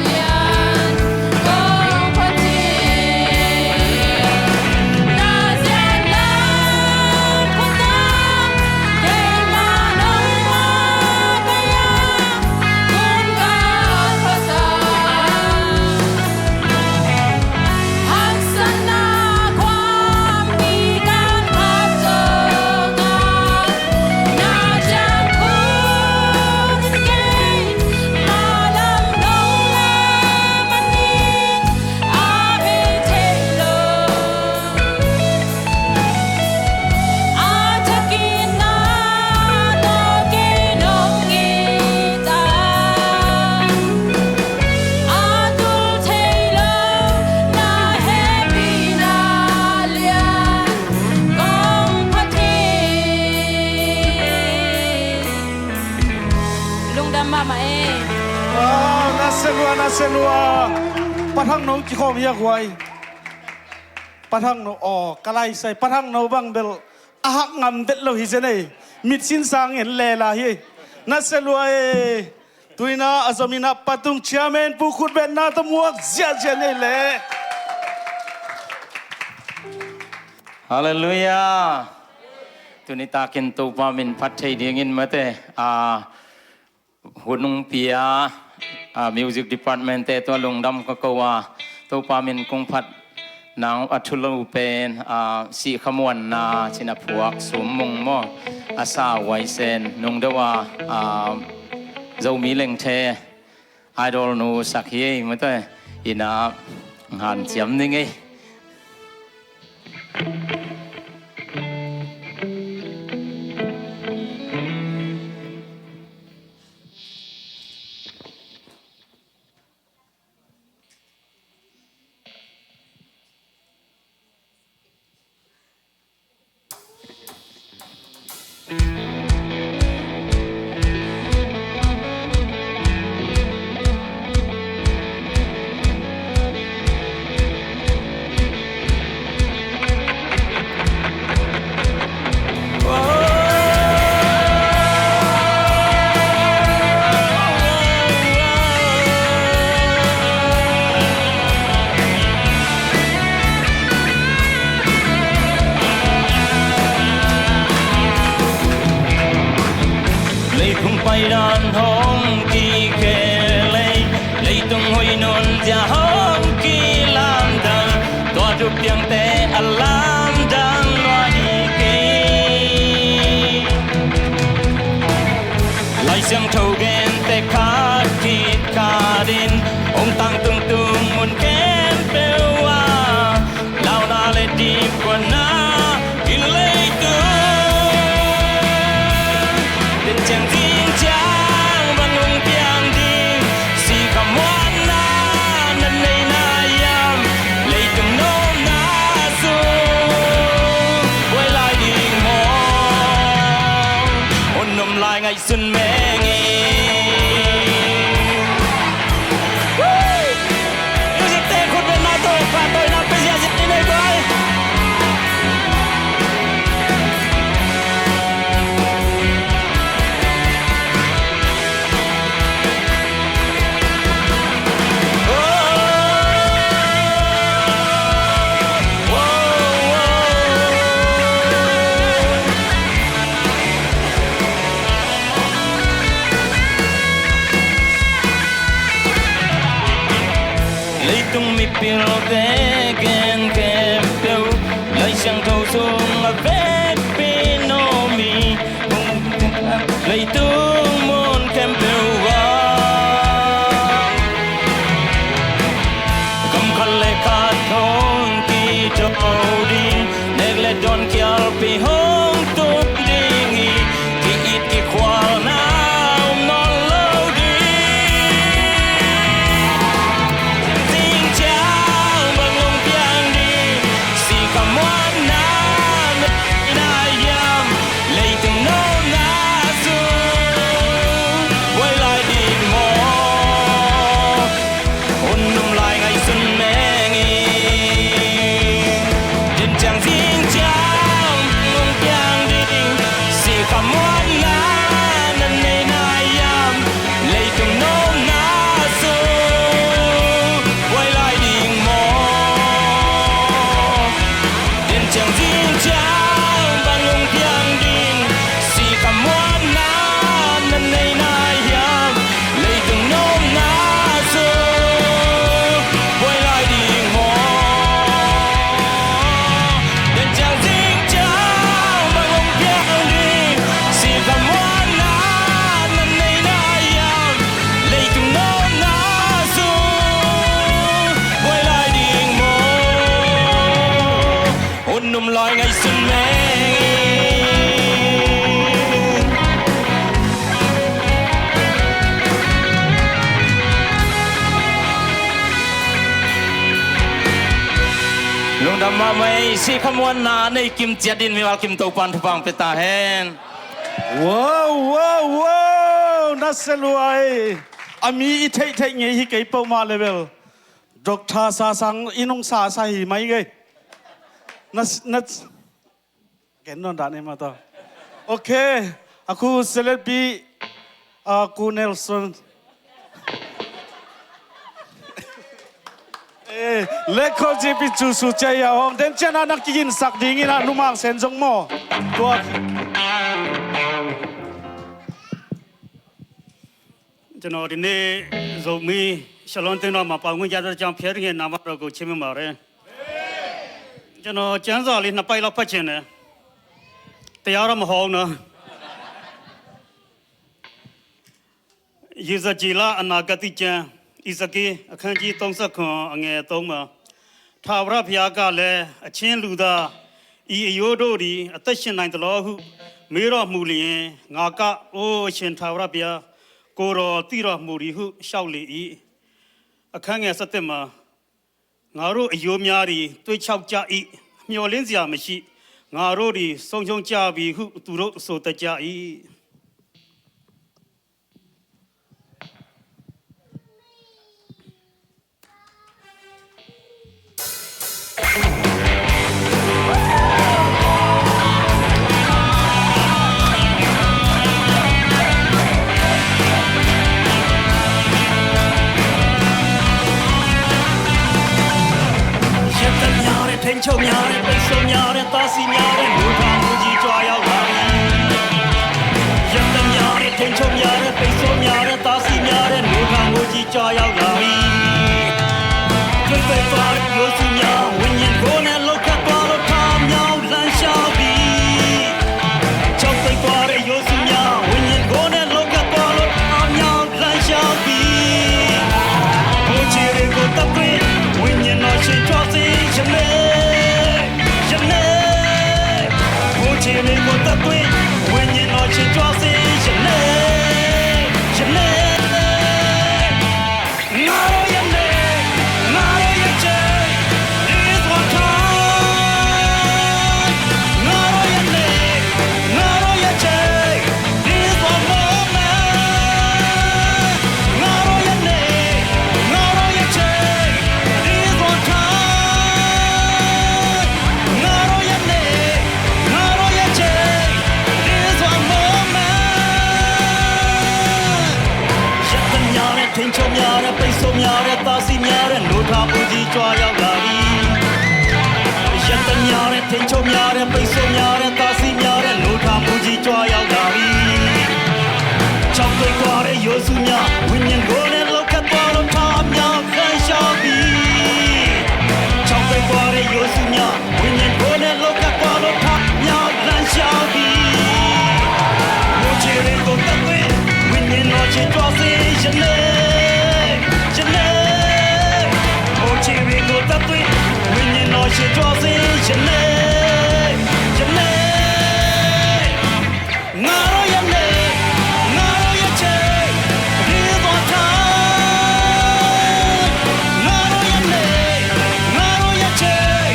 lian kong phat hi. Na ziatna khuta keimah nong makaih a nong galphat a haksatna kuampi galphat zongah na ciang khun in keimah lam nong la manin a bei thei lo. A thakin na tawh kei nong it a, a tul thei lo na hehpihna lian kong phat hi. Lungdam mahmah e. Wow, na sia lua, na sia lua. Pathang no kikhawm hi a guai. Pathang no, aw, ka laisai, pathang no bang bel a hak ngam det lo hi zen ei. Mit sin sang en lela hi ei. Na sia lua ei. Tuina a zomin a patung chairman pu khutbetna tawh muak ziahziah nei leh. Halleluiah. Tuni takin Topa min phat thei dingin mate, a, hun hong pia, a, music department te tua lungdam ka ko a, Topa min kong phat nang a thu lo pen, a, sihkhamuanna cin a phuak Sum Mung maw, a sa Huaisen nung deuh a, a, Zomi Lengthe idol nu sak hi ei mate, ina hanciam ning ei. Leitung paidan hong kikhel ei, leitung hoih nunzia hong kilamdang, tua thu piangte a lamdang lua hi kei. Lai Siangtho gente khat khit khatin hong tangtung tung mun khempeuh ah launa le dipkuatna hi leitung. Denciang zingciang bang hong piang ding, sihkhamuanna na neihna hiam? Leitung nopna sung Sun meng i. Music te khut beng na tawh, pahtawi na pia ziahziah ni nei guai. Leitung mipilte gen khempeuh, Lai Siangtho sung a vekpi in om hi. Leitung mun khempeuh ah kam khat le khat hong kito ding, nek le dawn kialpi hong tung ding hi. Ki-it kikhualna om nawn lo ding. Zing ciang bang hong piang ding, sikha muanna na hiam? Leitung nopna sung buai lai ding maw? Hun num lai ngaihsun meng in. Din ciang zing ciang hong piang ding, sikha muanna na nei na hiam? Leitung nopna sung buai lai ding maw? Din ciang zing ciang bang hong piang ding, sikha muanna na nei na hiam? Leitung nopna sung buai lai ding maw? Din ciang zing ciang bang hong piang ding, sikha muanna na nei na hiam? Leitung nopna sung buai lai ding maw? Hun num lai ngaihsun meng. Lungdam mahmah ei, sikha muanna nei kim ciat dingin mimal kim Topa'n thupha pia ta hen. Wow, wow, wow, na se lua ei. A mi i theihtheih ngei hi kei peuhmah le bel. Doctor Sasang i nungsa sa hi mai ngei. Na, na, gen nawn dah ni mah tawh. Ok. A khu Seletpi, a khu Nelson. Eh, lekho G P cu su cia a hong. Den cian a na kiginsak dingin a numang sen zong maw. Tua.ကျွန်တော်ဒီနေ့ Zomi Shalom သင်းတော်မှာ ပါဝင်ခွင့်ရတဲ့အတွက်ကြောင့် ဘုရားသခင်နာမတော်ကို ချီးမွမ်းပါတယ်။ ကျွန်တော် ကျမ်းစာလေး နှစ်ပိုဒ်လောက် ဖတ်ချင်တယ်။ တရားတော့ မဟုတ်ဘူးနော်။ ယေဇကျေလ အနာဂတ်ကျမ်း၊ အီဇက့လ် အခန်းကြီး သုံးဆယ့်ခုနစ် အငယ် သုံးမှာ ထာဝရဘုရားကလည်း၊ အချင်းလူသား၊ ဤအရိုးတို့သည် အသက်ရှင်နိုင်သလောဟု မေးတော်မူလျှင်၊ ငါက၊ အို အရှင်ထာဝရဘုရား၊ ကိုယ်တော်သိတော်မူသည်ဟု လျှောက်လေ၏။ အခန်းငယ် ဆယ့်တစ်မှာ၊ ငါတို့အရိုးများသည် သွေ့ခြောက်ကြ၏၊ မျှော်လင့်စရာမရှိ၊ ငါတို့သည် ဆုံးရှုံးကြပြီဟု သူတို့ဆိုတတ်ကြ၏။ ရက်သများတဲ့၊ ထိန်းချုပ်များတဲ့၊ ပိတ်ဆို့များတဲ့၊ တားဆီးများတဲ့ မိုဃ်းထါမိုးကြီး ကြွရောက်လာပြီ။ ရက်သများတဲ့၊ ထိန်းချုပ်များတဲ့၊ ပိတ်ဆို့များတဲ့၊ တားဆီးများတဲ့ မိုဃ်းထါမိုးကြီး ကြွရောက်လာပြီ။ သွေးပိတ်သွားတဲ့ ရိုးစုများ ဝိညာဉ်ကိုယ်နဲ့ လှုပ်ခတ်သွားလို့ ထမြောက်လမ်းလျှောက်ပြီ။ ခြောက်ပိတ်သွားတဲ့ ရိုးစုများ ဝိညာဉ်ကိုယ်နဲ့ လှုပ်ခတ်သွားလို့ ထမြောက်လမ်းလျှောက်ပြီ။ ကိုယ်ခြေတွေကို သတ်သွင်း ဝိညာဉ်တော် ရှင်ကြွစေ ယနေ့၊ ယနေ့။抓要大力。人的များတယ်၊ ထိန်းချုပ်များတယ်၊ ပိတ်ဆို့များတယ်၊ တားဆီးများတယ်၊ လူထားမှုကြီး 抓要大力。ခြောက်ကပ်သွားတဲ့ ရုပ်စုများ၊ ဝိညာဉ်ကိုယ်နဲ့ လှုပ်ခတ်သွားလို့ ထမြောက်လှမ်းရှားပြီ။ ခြောက်ကပ်သွားတဲ့ ရုပ်စုများ၊ ဝိညာဉ်ကိုယ်နဲ့ လှုပ်ခတ်သွားလို့ ထမြောက်လှမ်းရှားပြီ။ မိုးခြေတွေကို သတ်သွင်း၊ ဝိညာဉ်တော်ရှင် ကြွစေယနေ့၊ ယနေ့။ မိုးခြေတွေကို သတ်သွင်း၊ ဝိညာဉ်တော်ရှင် ကြွစေယနေ့၊ ယနေ့။ ငါတို့ရဲ့နေ့၊ ငါတို့ရဲ့ချိန်၊ ဒီသွားထိုင်။ ငါတို့ရဲ့နေ့၊ ငါတို့ရဲ့ချိန်၊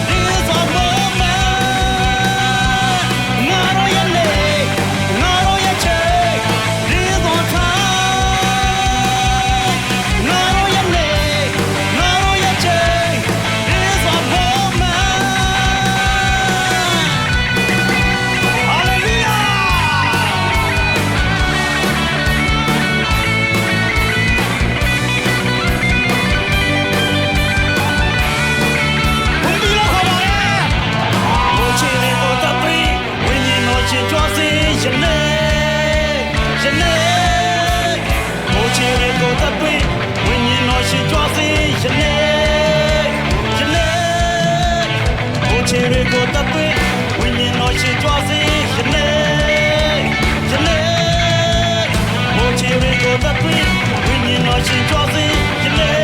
ဒီသွားmoment။ ငါတို့ရဲ့နေ့၊ ငါတို့ရဲ့ချိန်၊ ဒီသွားထိုင်။ ငါတို့ရဲ့နေ့၊ ငါတို့ရဲ့ချိန်၊ ဒီသွားmoment။ Hallelujah! ဘုန်းကြီးတို့ ခေါ်ပါလေ။ မိုးခြေတွေကို သတ်သွင်း၊ ဝိညာဉ်တော်ရှင် ကြွစေယနေ့၊ ယနေ့။ မိုးခြေတွေကို သတ်သွင်း၊ ဝိညာဉ်တော်ရှင် ကြွစေယနေ့၊ ယနေ့။ မိုးခြေတွေကို သတ်သွင်း၊ ဝိညာဉ်တော်ရှင် ကြွစေယနေ့၊ ယနေ့။ မိုးခြေတွေကို သတ်သွင်း၊ ဝိညာဉ်တော်ရှင် ကြွစေယနေ့၊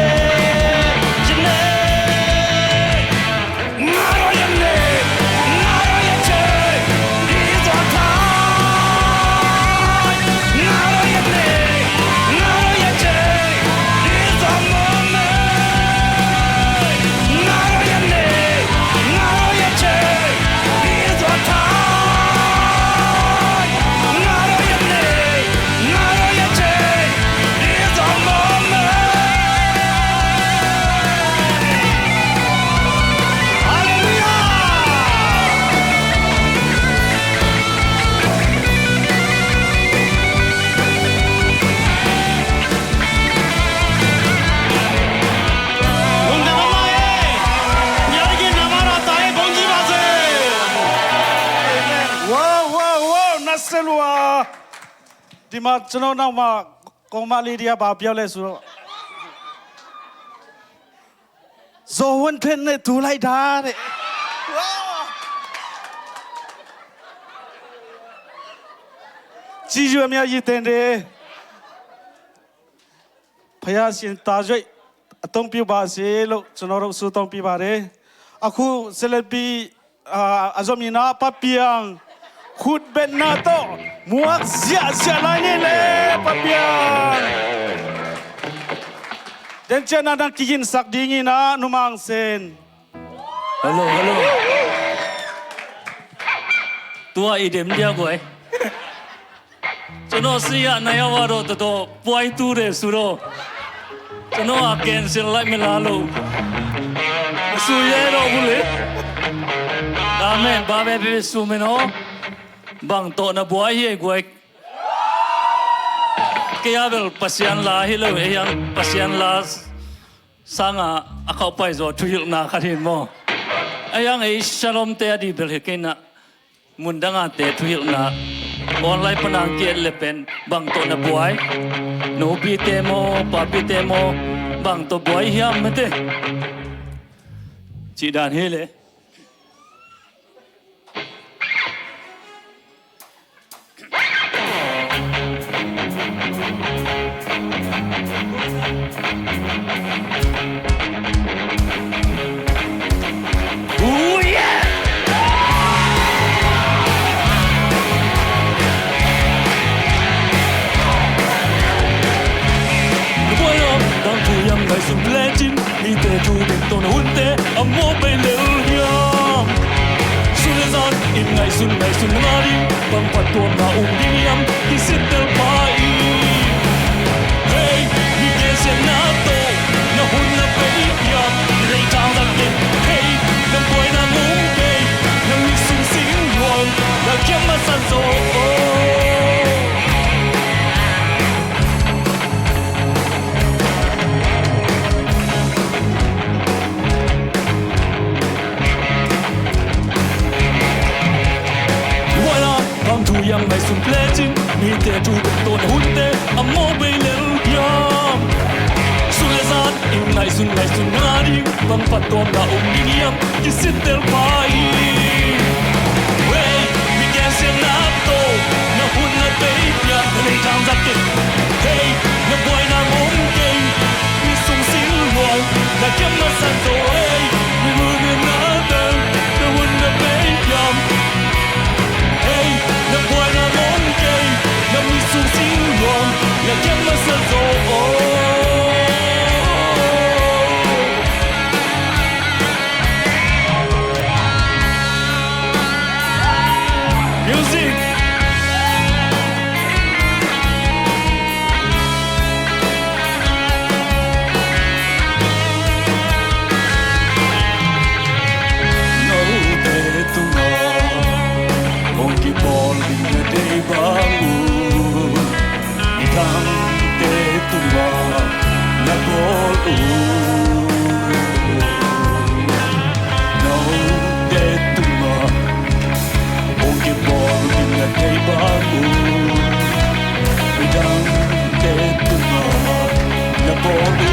ယနေ့။ ငါတို့ရဲ့နေ့၊ ငါတို့ရဲ့ချိန်၊ ဒီသွားထိုင်။ ငါတို့ရဲ့နေ့၊ ငါတို့ရဲ့ချိန်၊ ဒီသွားmoment။ ငါတို့ရဲ့နေ့၊ ငါတို့ရဲ့ချိန်၊ ဒီသွားထိုင်။ ငါတို့ရဲ့နေ့၊ ငါတို့ရဲ့ချိန်၊ ဒီသွားmoment။ Hallelujah! ဝေါ ဝေါ ဝေါ နတ်စဲလွာ ဒီမှာ ကျွန်တော်နောက်မှာ ကောင်းမလေးတွေက ဘာပြောလဲဆိုတော့ ဇော်ဝင်းထက်နဲ့ တူလိုက်တာတဲ့။ ကျေးဇူးအများကြီးတင်တယ်။ ဘုရားရှင် သာရွေး အသုံးပြုပါစေလို့ ကျွန်တော်တို့ ဆုတောင်းပေးပါတယ်။ အခု ဆက်လက်ပြီး အာ၊ အဇော်မီနာ ပပျံ၊ ခုတ်ဘက်နာတော့ မွက်စရာစရာလာနေလေ ပပျံ။ တင်ကျနာတန်ကီရင်စက်ဒီငီနာ နုမန်စင်။ Hello, hello. ตัวอีเด็มเดียวกว่า ကျွန်တော် စင်ရ နှစ်ယောက်ကတော့ တော်တော်ပွိုင်းတူးတယ်ဆိုတော့ ကျွန်တော်က cancel လိုက်မလားလို့ မဆိုရဲတော့ဘူးလေ။ ဒါမဲ့ ဘာပဲဖြစ်ဖြစ် ဆိုမယ်နော်။ ဘန်တော့ နဘွားရဲ့ကွယ်။ ကဲ အဘယ် ပစံလာ ဟီလို အယံ ပစံလာ ဆာငါ အခေါက်ပိုက် ဇော်ထွီလနာ ခရင်မော် အယံ အေး ရှလုံးတဲ ဒီဘယ် ဟေကဲနာ Mundanga te thuhilhna online pana kiat le pen bang tawh na buai? Nupite maw, papite maw, bang tawh buai hiam mate? Cih dan hi le. Bang thu hiam ngaihsun lecin, mite thu ding tawh na hunte a mawh bei lel hiam? Sun le zan in ngaihsun, ngaihsun ngal in, bang phattuamna um ding hiam, i sitel pah in. Hei, mi gensiatna tawh na hun na pia hiam? Leitang zang in, hei, na buaina ngum kei, na mi sung sing luang, na kiam masan zaw. Ngaihsun lecin mite thu bek tawh na hunte a mawh bei lel hiam? Sun le zan in ngaihsun ngaihsun na ding bang phattuamna om ding hiam? Kisittel pha hi. Hei, mi gensiatna tawh na hun na bei hiam? Na leitang zat kei. Hei, na buaina ngong kei. Mi sung sing luang na kiam masa zo. Hei, mi mun na dang na hun na bei hiam? Hei, na buaina ngong kei, na mi sung sing luang na kiam masa zo. Music. Note tungah hong kipawl ding na deih bang un, midangte tungah na bawl un. Note tungah hong kipawl ding na deih bang un, midangte tungah na bawl un.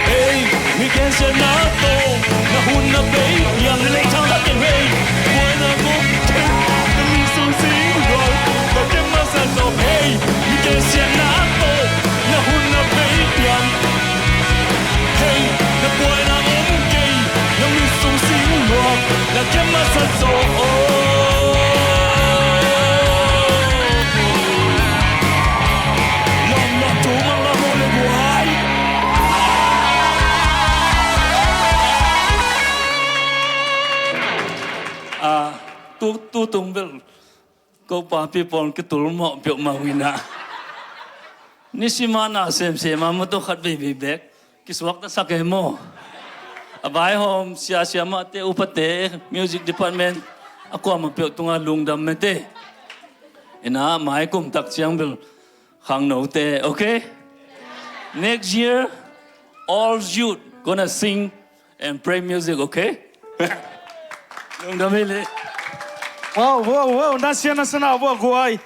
Hei, mi gensiatna tawh na hun na bei hiam? Na leitang zat kei. Hei, buaina ngong kei, na mi sung sing luang na kiam masa zo. Hei, mi gensiatna tawh na hun na bei hiam? Hei, na buaina ngong kei, na mi sung sing luang na kiam masa zo. Lam lam tu mang lam le guai. Ah, tu, tu tung bel ko pa pi pawl kitul mawh peuhmah uh inah. Nisim a na semsem a motor khat veivei bek kisuakta sak e maw? A vaihawm sia, siamahte, upate, music department a kuamah peuh tungah lungdam mete. Inah mai kum tak ciang bel khangnote, okay? Next year, all youth gonna sing and play music, okay? Lungdam hi leh. Wow, wow, wow, na sia na sana vua guai.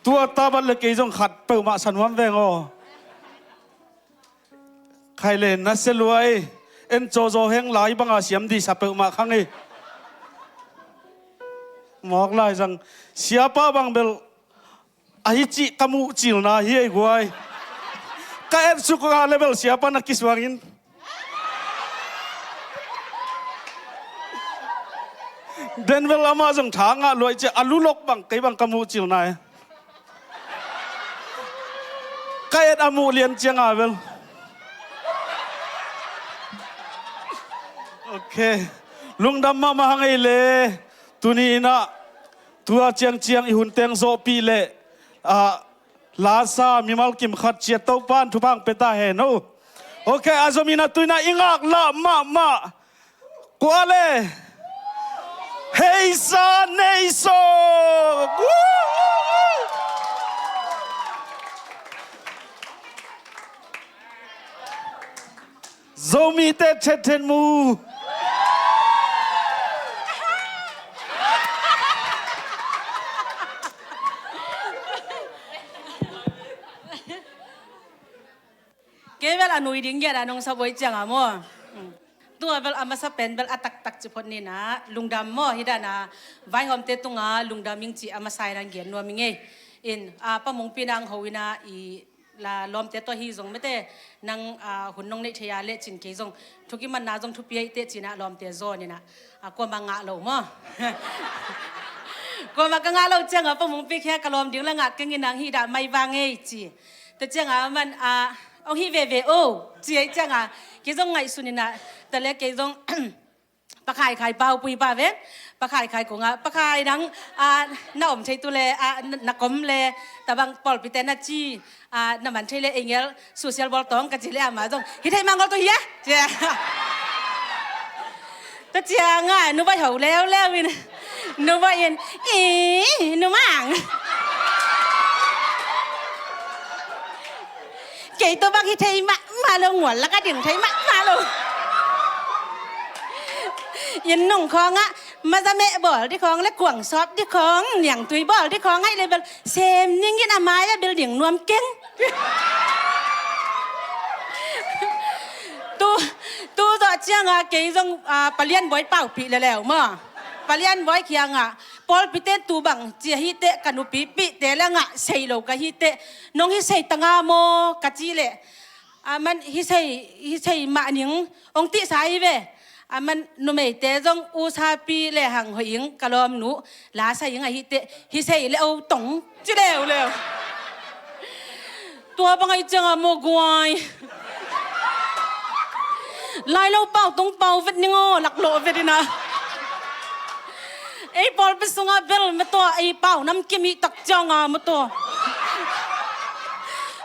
Tua tabat le kei zong khat peuhmah sa nuam veng aw. Khai le na sia luai. En cawzaw heng lai banga siam dih sa peuhmah khang hi. Mawk lai zang siapa bang bel ahi cih ka muh cilna hi ei guai. Ka et suk a level siapa na kisuangin. Den bel amah zong tha ngah luai cia a lulok bang kei bang ka muh cilna e. Ka et a muh lian cianga bel. Ok. Lungdam mahmah hang ei le. Tuni inah tua ciangciang i hun teng zawhpih leh, ah, lasa mimal kim khat ciat Topan thupha hong pia ta hen o. Ok, a zom inah tu inah i ngaklah mahmah. Kua le? Heisa Neiso. Zomite thethet mu. Kei bel a nui ding giat a nong sa buai cianga maw. Tua bel a masa pen bel a taktak ci phot nina lungdam maw, hi dana vaihawmte tunga lungdam ing ci a masa ina ngian nuam ing ei. In a pa mungpi nang ho ina i la lawmte tua hi zong mete nang, ah, hun nong neih thei a leh cin kei zong thukimanna zong thupi ei teh cina lawmte zaw nina, ah, kuama ngah lo maw. Kuama ka ngah lo cianga pa mungpi khia ka lawm ding la ngah keng inang hi dah mai vang ei ci. Te cianga man, ah, ong hi veve o ci ei cianga kei zong ngaihsun ina ta le kei zong Pakhaikhai paupui pa ve. Pakhaikhai kongah pakhai dang, ah, na om thei tu le, ah, na, na kom le tabang pawlpite na ci, ah, na man thei le engel social bawl tawng ka ci le ama zong hi thei mangol tu hi a ci. Tua ciangah nubai ho leuleu in, nubai in, "I, numang, kei tua bang hi thei mahmah lo, ngual lak a ding thei mahmah lo. Inn nung khawngah mazameh bawl dih khawng le kuang sawp dih khawng, niangtui bawl dih khawng ahi le bel sem ning in, a mai-ah bel ding nuam keng." Tu, tu zawh ciangah kei zong, ah, Palian Bawi paupih leuleu maw. Palian Bawi kiangah, "Pawlpite tu bang ci ahi teh, ka nupipihte le ngah sei lo ka hi teh, nong hi sei tanga maw?" ka cih leh, "Aman hi sei, hi sei mah ning," ong tihsa hi ve. "Aman numeite zong usapi le hang hoih ing, ka lawmnu, la sa ing ahi teh, hi sei le o tong," ci leuleu. Tua bang ahi ciangah maw guai, lailo pau tong pau vet ning aw, laklawh vet in ah. Ei pawlpi sungah bel maw tua, ei pau namkim i tak ciangah maw tua,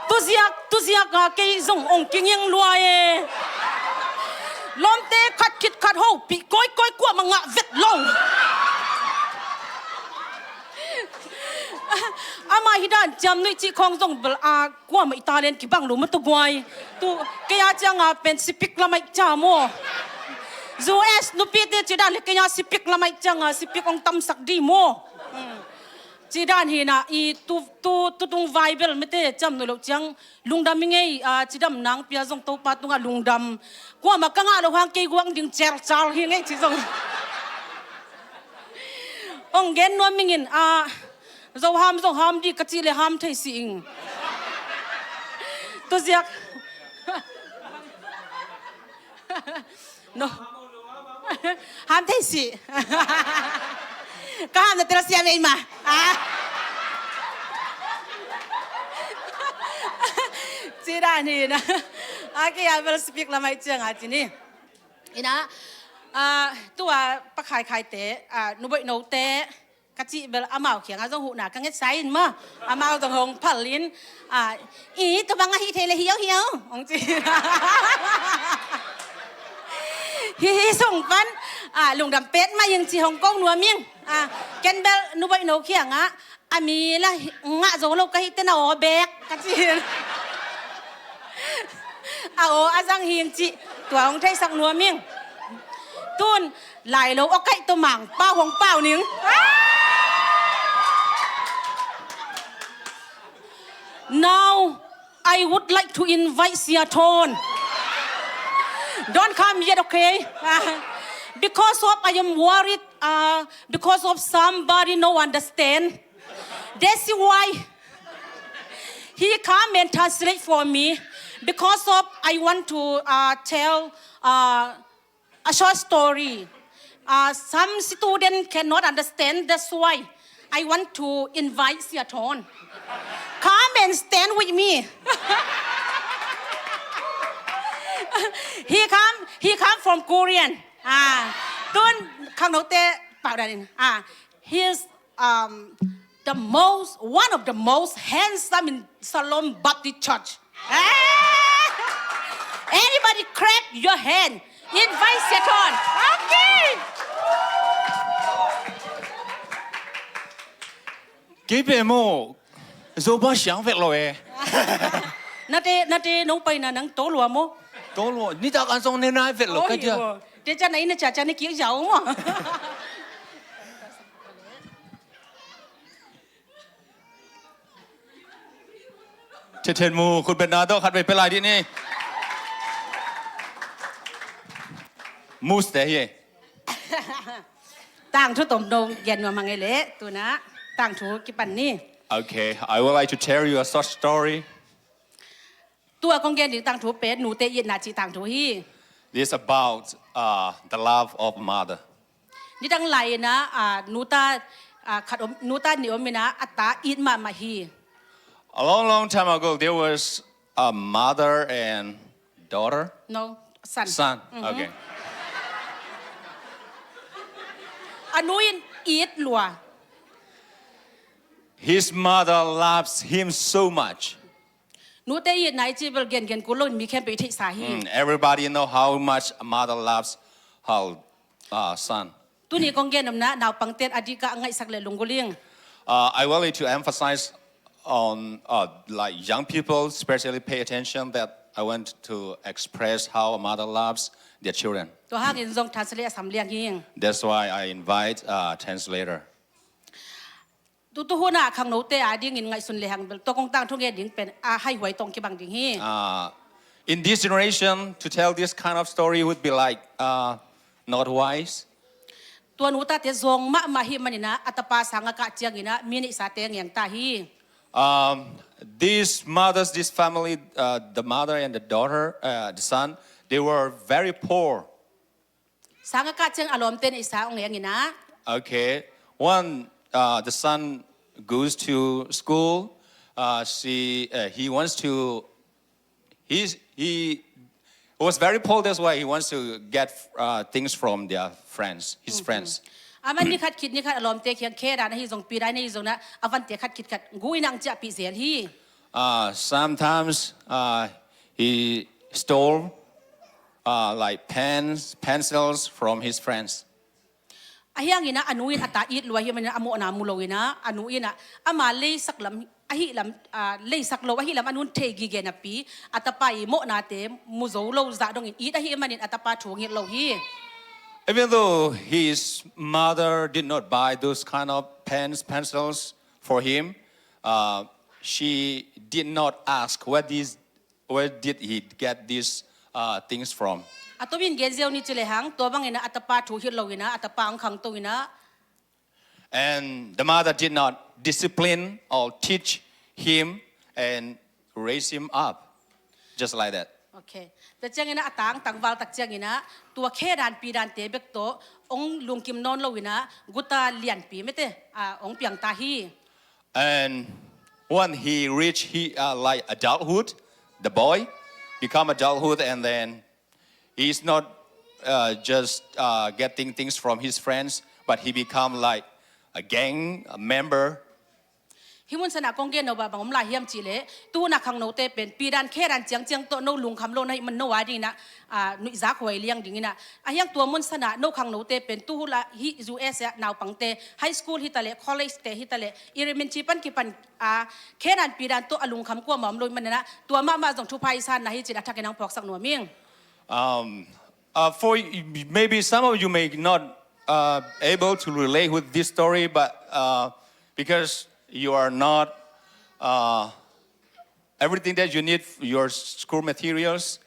tuziak, tuziakah kei zong ong kinging lua e. Lawmte khat khit khat hopih kawikawi, kuamah ngah vet lo. Amah hi dan ciam nuih cih khawng zong bel, ah, kuamah i talent kibang lo maw tua guai. Tu kei a ciangah pen sipik lam aih cia maw. U S nupite ci dan le kei a sipik lam aih ciangah sipik ong tamsak dih maw. Hmm. Ci dan hi in ah, i tu, tu, tutung vai bel mite ciam nuih loh ciang lungdam hi ngei, ah, cidam nang pia zong Topa tungah lungdam. Kuamah ka ngah loh hang kei guang ding cercal hi ngei ci zong. Ong gen nuam ing in, ah, zo ham, zo ham dih ka cih le ham thei si ing. Tuziak. No. Ham thei si. Ka ham na tel siam ei ma. Ah. Ci dan hi in ah. A kei a bel sipik lam aih ciangah ci ni. In ah, ah, tua Pa Khai Khaite, ah, nuboih note ka cih bel amau kiangah zong huhna ka ngetsa in maw. Amau zong hong phal in, ah, "I, tua bang ahi thei le hiau hiau," hong ci. Hi, hi sung pan, ah, lungdam pet mah ing ci hong ko nuam ing. Ah, ken bel nuboih no kiangah, "A mi la hi, ngah zo lo ka hi teh na aw bek," ka ci in. A aw a zang hing cih tua hong theisak nuam ing. Tun lailo a kaih tawh Mangpau hong pau ning. Now I would like to invite Sia Thon. Don't come yet, okay? Because of I am worried, uh, because of somebody no understand. That's why he come and translate for me, because of I want to, uh, tell, uh, a short story. Uh, some student cannot understand. That's why I want to invite Sia Thon. Come and stand with me. He come, he come from Korean. Ah, tun khangnote pau dan in. Ah, he's, um, the most, one of the most handsome in Shalom Baptist Church. Ah! Anybody clap your hand. Invite Sia Thon. Okay. Kei pe maw, Zoba siang vek lo e. Nate, nate nong paina nang to lua maw? To lua. Nitak an zong ne nai vek lo ka dia. Te cian na inn a ciacia ne kik ziau maw? Thethen mu, khutbetna tawh khat vei pia lai dih ni. Mus te hi e. Tangthu tomno gen nuam hang e leh, tuna tangthu kipan ni. Okay, I would like to tell you a short story. Tua kong gen ding tangthu pen nute itna cih tangthu hi. This about, uh, the love of mother. Nidang lai-in ah, ah, nuta, ah, khat om, nuta nih om in ah, a ta it mahmah hi. A long, long time ago, there was a mother and daughter? No, son. Son, okay. A nu in it lua. His mother loves him so much. Nute itna i cih bel gengen kul lo in mi khempeuh i theihsa hi. Mm, everybody know how much a mother loves her uh, son. Tuni kong gen nopna naupangten a dikah ngaihsak le lunggulh ing. Uh, I would like to emphasize on uh, like young people, especially pay attention that I want to express how a mother loves their children. Tua hangin zong translate a sam liang hi ing. That's why I invite a translator. Tutu huna khangnote a dingin ngaihsun le hang bel tua kong tangthu ngen ding pen a haihuai tawh kibang ding hi. Uh, in this generation, to tell this kind of story would be like uh, not wise. Tua nu tate zong mahmah hi manina a tapa sang a kah ciangina mi neihsate ngeng ta hi. Um, these mothers, this family, uh, the mother and the daughter, uh, the son, they were very poor. Sang a kah ciang a lawmte neihsa ong ngengina. Okay. One, uh, the son goes to school. Uh, she, uh, he wants to. He's, he was very poor. That's why he wants to get uh, things from their friends, his friends. Aman ni khat khit ni khat a lawmte kiang khe dan ahi zong pi dan ahi zong na a vante khat khit khat gu in ang ciah pi zel hi. Uh, sometimes uh, he stole uh, like pens, pencils from his friends. A hiangina a nu in a ta it lua hi manina a mawhna mu loina a nu ina ama leisak lam ahi lam, ah, leisak lo ahi lam a nun thei gige napi a tapa i mawhnate mu zo lo zah dongin it ahi manin a tapa thu ngilh lo hi. Even though his mother did not buy those kind of pens, pencils for him, uh, she did not ask where these where did he get these uh, things from? A tomin gen ziau ni ci le hang tua bangina a tapa thu hilh loina a tapa ang khangto ina. And the mother did not discipline or teach him and raise him up just like that. Okay. Tua ciangina a tang tangval tak ciangina tua khe dan pi dante bek tawh ong lungkim nawn loina guta lianpi mete a ong piang ta hi. And when he reached he, uh, like adulthood, the boy become adulthood, and then he's not uh, just uh, getting things from his friends, but he become like a gang a member. Hi mun sana kong gen no ba bang om lai hiam ci le tu na khang note pen pi dan khe dan ciang ciang to no lungkham lo na hi man no a ding na. Ah, nuihzak huai liang dingina a hiang tua mun sana no khang note pen tu hula hi U S a naupangte high school hitale college te hitale i rimin ci pan kipan a khe dan pi dan to a lungkham kua mawm lo manana tua mahmah zong thupha i san na hi cin a thakin ang phawksak nuam ing. Um, uh, for y- maybe some of you may not uh, able to relate with this story, but uh, because you are not uh, everything that you need, your school materials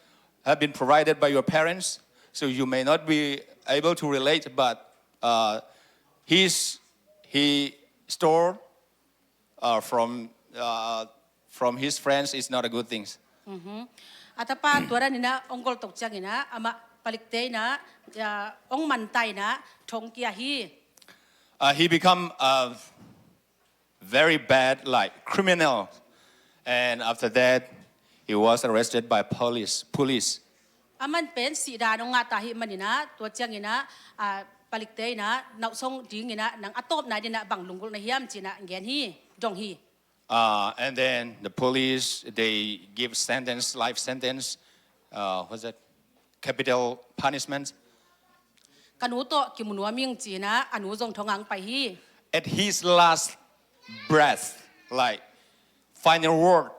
have been provided by your parents, so you may not be able to relate. But uh, his he store uh, from uh, from his friends is not a good thing. A tapa tua dan ina ong gol tok ciangina ama palikte ina ong manta ina thong kia hi. Uh, he become a very bad like criminal, and after that he was arrested by police. Police. Aman pen si dan ong ngata hi manina tua ciangina a palikte ina nausong dingina nang a tawpna dina bang lunggulh na hiam cina ngen hi dong hi. Uh, and then the police, they give sentence, life sentence, uh, what's that? Capital punishment. Ka nu tawh kimu nuam ing cina a nu zong thong ang pai hi. At his last breath, like final word,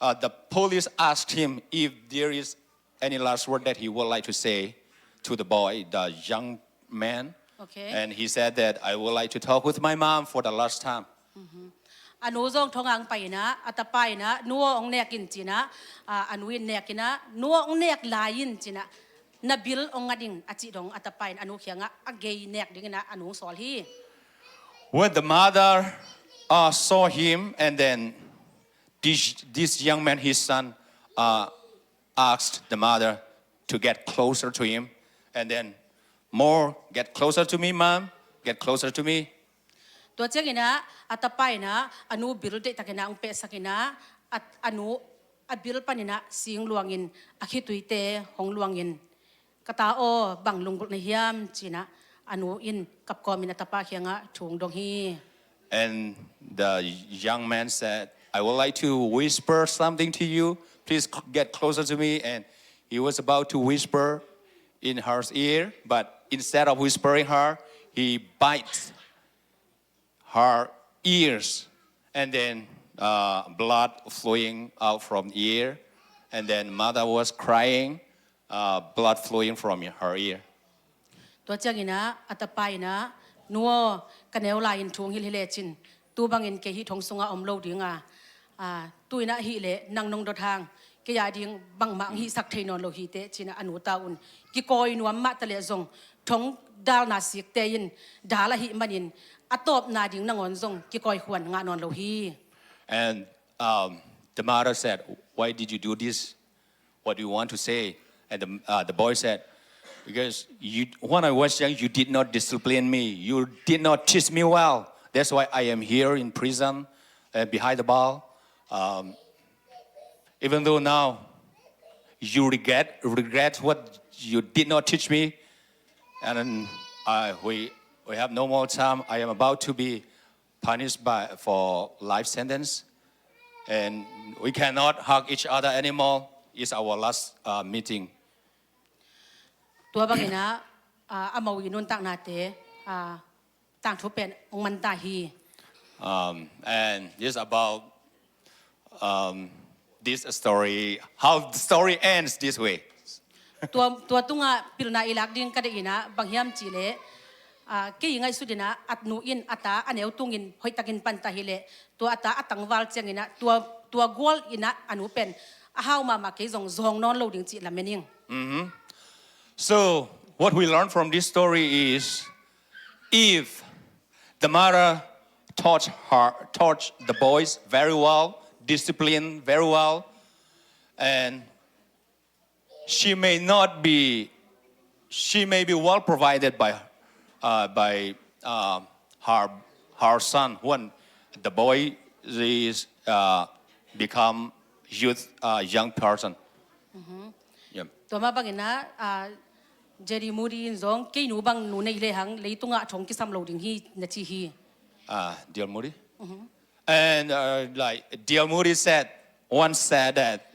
uh, the police asked him if there is any last word that he would like to say to the boy, the young man. Okay. And he said that I would like to talk with my mom for the last time. A nu zong thong ang pai ina a tapa ina nu aw ong nek in cina a nu in nek ina nu aw ong nek lai in cina na bil ong ngat ing a cih dong a tapa in a nu khianga a gei nek dingina a nu sawl hi. When the mother uh, saw him, and then this, this young man, his son, uh, asked the mother to get closer to him, and then more, get closer to me, mom, get closer to me. Tua ciangina a tapa ina a nu bil deihtakina ong pehsakina a nu a bil panina sing luangin a khituite hong luangin ka ta aw bang lunggulh na hiam cina a nu in kapkawmin a tapa khianga thung dong hi. And the young man said, I would like to whisper something to you. Please c- get closer to me. And he was about to whisper in her ear, but instead of whispering her, he bites her ears, and then uh, blood flowing out from ear, and then mother was crying, uh, blood flowing from her ear. Tua ciangin ah a tapa in ah, "Nu aw, ka neu lai-in thu hong hilh hi lecin, tu bangin kei hih thong sungah om lo ding a, a, tu-in ah ahih leh nang nong dot hang, kei a ding bangmah hong hihsak thei nawn lo hi teh," ci-in ah a nu ta un. Kikawi nuam mah ta leh zong thong dalna sikte in dal ahih manin a tawpna ding nangawn zong kikawi khuan ngah nawn lo hi. And um, the mother said, "Why did you do this? What do you want to say?" And the, uh, the boy said, "Because you, when I was young, you did not discipline me. You did not teach me well. That's why I am here in prison and behind the bar. Um, even though now you regret, regret what you did not teach me, and I, we, we have no more time. I am about to be punished by, for life sentence, and we cannot hug each other anymore. It's our last uh, meeting." Tua bangin ah, ah, a mo i nuntaknate, ah, tangthu pen hong man ta hi. Um, and this about um, this story, how the story ends this way. Tua, tua tungah pilna i lak ding ka deih in ah, bang hiam cih leh, ah, kei i ngaihsut in ah, a nu in a ta a neu tungin hoihtakin pan ta hi leh, tua a ta a tangval ciangin ah, tua, tua gual in ah a nu pen a hau mahmah kei zong zawng nawn lo ding cih lamen ing. So what we learn from this story is, if the mother taught her, taught the boys very well, disciplined very well, and she may not be, she may be well provided by, uh, by uh, her, her son when the boy is uh, become youth, uh, young person. Yeah. Tua mah bangin ah, ah, J D Moody in zong, "Kei nu bang nu nei lehang leitungah thong kisam lo ding hi," na ci hi. Uh, D L Moody? And uh, like D L Moody said, once said that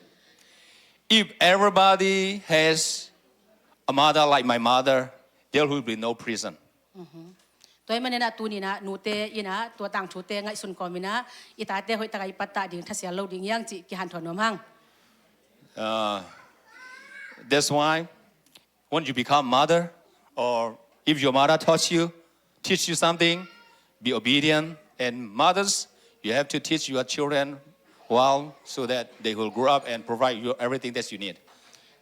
if everybody has a mother like my mother, there will be no prison. Tua ahih manin ah tuni-in ah nute in ah tua tangthute ngaihsun kawmin ah i tate hoihtak a i pattah ding thasial lo ding hi hang cih kihanthawn nuam hang. Uh, that's why when you become mother, or if your mother taught you, teach you something, be obedient. And mothers, you have to teach your children well so that they will grow up and provide you everything that you need.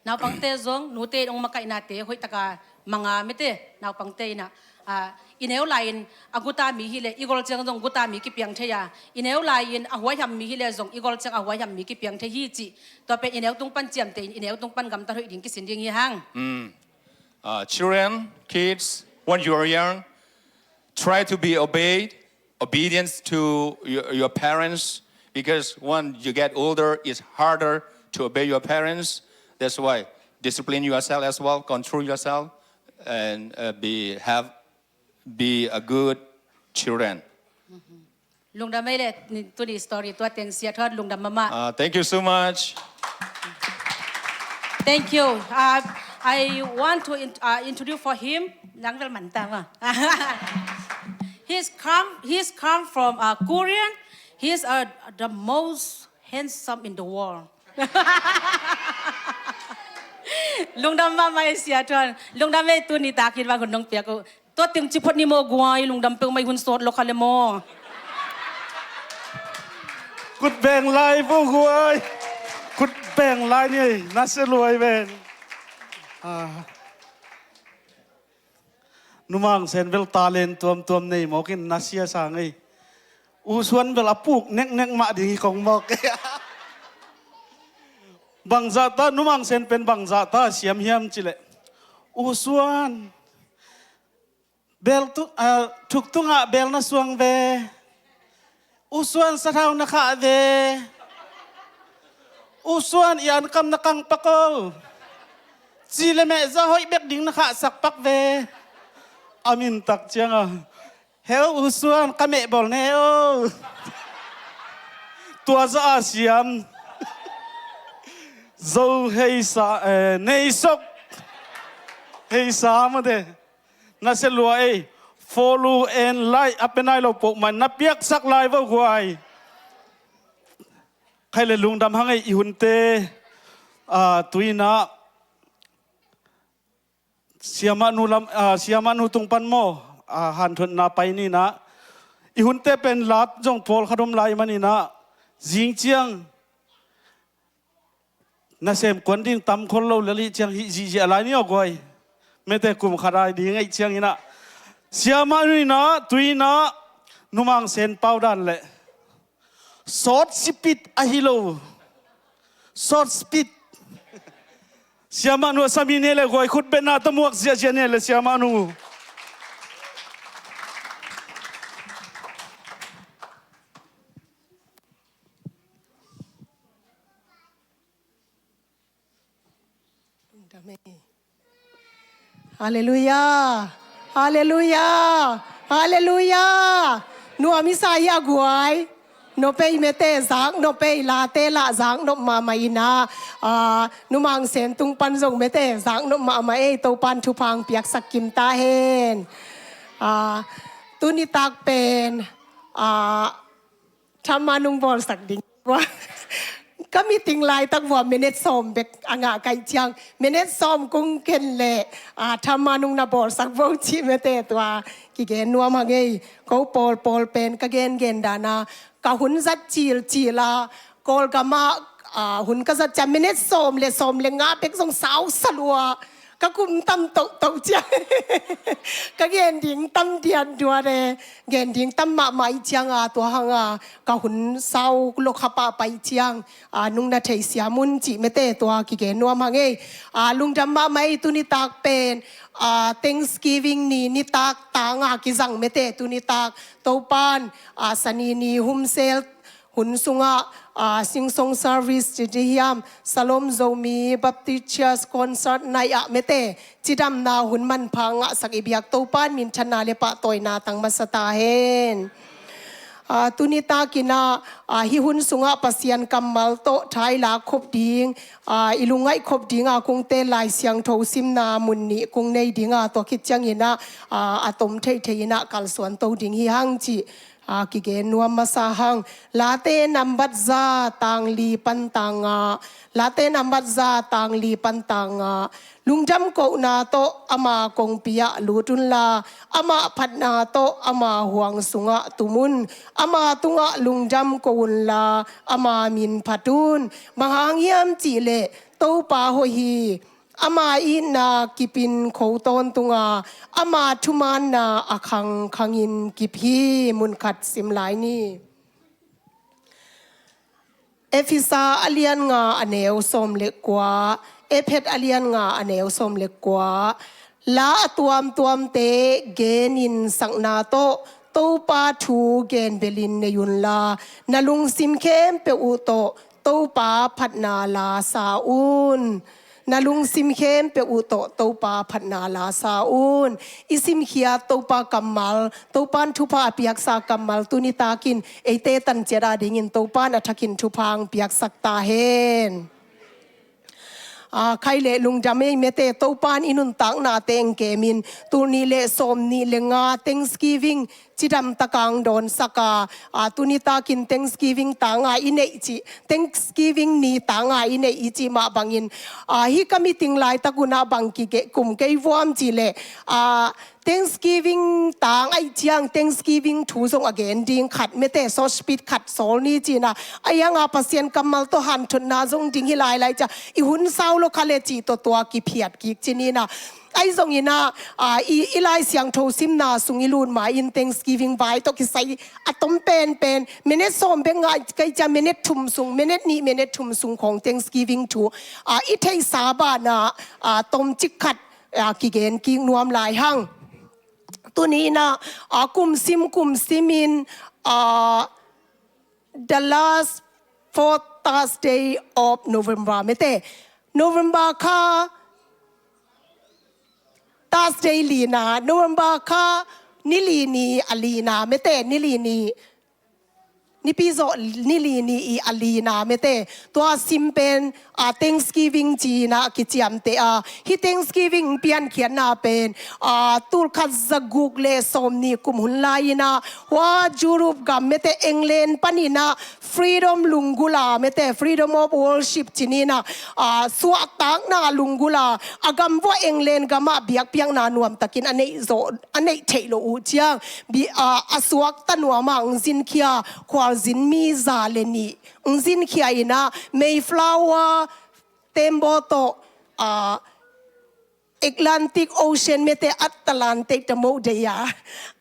Naupangte zong nute in hong makaihnate hoihtak a mang a, mite, naupangte in ah, ah, i neu lai-in a guta mi hi leh i gol ciang zong guta mi kipiang thei a, i neu lai-in a huaiham mi hi leh zong i gol ciang a huaiham mi kipiang thei hi cih, tua pen i neu tung pan ciamteh in, i neu tung pan gamtat hoih ding kisin ding hi hang. Uh, children, kids, when you are young, try to be obeyed, obedience to your, your parents, because when you get older, it's harder to obey your parents. That's why discipline yourself as well, control yourself, and uh, be, have, be a good children. Lungdam ei leh, tuni story tua teng Sia Thuan, lungdam mahmah. Uh, thank you so much. Thank you. Uh, I want to in, uh, introduce for him. Nang vel man ta ma. He's come. He's come from uh, Korean. He's uh, the most handsome in the world. Lungdam mahmah ei Sia Thuan. Lungdam ei, tuni takin va hun nong piak uh. Tua teng ci phot ni maw guai, lungdam peuhmah ei, hun sawt lo kha le maw. Kut beng lai vo guai. Kut beng lai ni ei, na sia luai beng. Ah. Numang Sen bel talent tuamtuam nei mawk in na sia sang ei. U Suan bel a puk neknek mah ding hi kong mawk. Bangzah ta, Numang Sen pen bangzah ta siam hiam cih leh, U Suan, bel tu, ah, thuk tungah bel na suang ve. U Suan, sathau na khah ve. U Suan, i ankam na kang pak o. Ci le meh zah hoih bek ding na khahsak pak ve. A min tak ciang a, heu U Suan, ka meh bawl ne o. Tua zah a siam. Zo heisa, eh, nei sok. Heisa mawte. Na sia lua ei, folu en lai a pe nai lo pok man na piaksak lai vo guai. Khai le lungdam hang ei i hunte, a, tuina siamahnu lam, a, siamahnu tung pan maw, a, hanthotna pai nina. I hunte pen lat zong pawl khat om lai manina. Zing ciang nasem kuan ding tam khol lo lali ciang hih zihziah lai ni aw guai. Mete kum khat ai ding ei ciang ina. Siamahnu ina, tuina, numang sen pau dan le. Sawt sipit ahi lo. Sawt sipit. Siamahnu a sami ne le guai khut betna tamuak ziahziah ne le siamahnu. Halleluiah. Halleluiah. Halleluiah. Nuam i sa hi a guai. Nopei mete zak nopei late lah zak nop mahmah ina. A, numang sen tung pan zong mete zak nop mahmah ei Topan thupha piaksak kim ta hen. A, tuni tak pen, a, thamma nung bawlsak ding. Ka meeting laitak vua minute sawm bek a ngah kaih ciang minute sawm kung ken le, a, thamma nung na bawlsak vo cih mete tua kigen nuam hang ei. Ko pawl pawl pen ka gengen dana ka hun zat cilcil a Kawlgam ah, a, hun ka zat ciang minute sawm le sawm le nga bek zong sausa lua. Ka kum tam tohtoh ciang ka gen ding tam diatduat e. Gen ding tam mahmah i cianga tua hanga ka hun sau lokha pahpah i ciang, a, nung na thei siam un cih mete tua kigen nuam hang ei. A, lungdam mahmah ei tuni tak pen, a, Thanksgiving ni nitak tanga kizang mete tuni tak Topan, a, sani ni humsel hun sungah, a, Sing Song Service ci ding hiam, Shalom Zomi Baptist Church Concert Night ah mete cidamna hun manpha ngahsak i biak Topan minthanna le pahtawina tang masa ta hen. A, tuni takin ah, a, hih hun sungah Pasian kammal tawh thaila khop ding, a, i lungngaih khop dinga kungte Lai Siangtho simna mun nih kung nei dinga tua khit ciangin ah, a, a tom theithei in ah kalsuan to ding hi hang cih a, kigen nuam masa hang. Late nambat za tang li pan tang nga. Late nambat za tang li pan tang nga. Lungdam kohna tawh ama kongpi ah lut unla, ama phatna tawh ama huang sungah tum un. Ama tungah lungdam ko unla, ama min phat un. Bang hang hiam cihleh Topa hoih hi. Ama itna kipin kho tawntunga, ama thumaanna a khangkhangin kip hi. Munkhat sim lai ni. Efesa a lian nga a neu sawm le kua, Efet a lian nga a neu sawm le kua. La a tuamtuamte genin sakna tawh Topa thu genbelin nei unla, na lungsim khempeuh uh tawh Topa phatna la sa un. Na lungsim khempeuh uh tawh Topa phatna la sa un. I simkhiat Topa kammal, Topan thupha a piaksa kammal tuni takin eite tanciat a dingin Topan a thakin thupha ang piaksak ta hen. A, khai le lungdam ei mete Topan i nuntaknate eng kemin tul nih le sawm nih le nga Thanksgiving cidam taka ang dawnsak a, a, tuni takin Thanksgiving tanga i neih cih, Thanksgiving ni tanga i neih i cih mah bangin, a, hih ka meeting laitak unah bang kigeh kum kei vuam cihleh, a, Thanksgiving tang aih ciang Thanksgiving thu zong a gen ding khat mete sawt sipit khat sawl ni cihna. Ahi hanga Pasian kammal tawh hanthotna zong ding hi lailai ciang i hun sau lo kha le cih tawh tua kiphiat kik ci nina. Ahi zongin ah, a, i, i Lai Siangtho simna sung i lut ma in Thanksgiving vai tawh kisai a tom penpen minute sawm bek ngah kai cia minute thum sung, minute nih minute thum sung khong Thanksgiving thu, a, i theihsa banah, a, tom cik khat, a, kigen kik nuam lai hang. Tuni inah, a, kum sim kum simin, a, the last fourth Thursday of November mete. November kha Thursday lina, November kha ni li ni a lina mete, ni li ni. Nipi zawh ni li ni i a lina mete, tua sim pen, a, Thanksgiving ci-in ah kiciamteh a. Hih Thanksgiving piankhiatna pen, a, tulkhat zaguk le sawmnih kum hun lai-in ah, hua Europe gam mete England panin ah freedom lunggulh a mete, freedom of worship ci-in ah, a, suahtakna lunggulh a, a gam vuah England gamah biakpiakna nuamtakin a neih zawh, a neih theih loh uh ciang, bi-, a, a suakta nuam a hong zinkhia, khualzin mi za le nih hong zinkhia in ah, Mayflower tembaw tawh, a, Atlantic Ocean mete, Atlantic tawh mo deih a,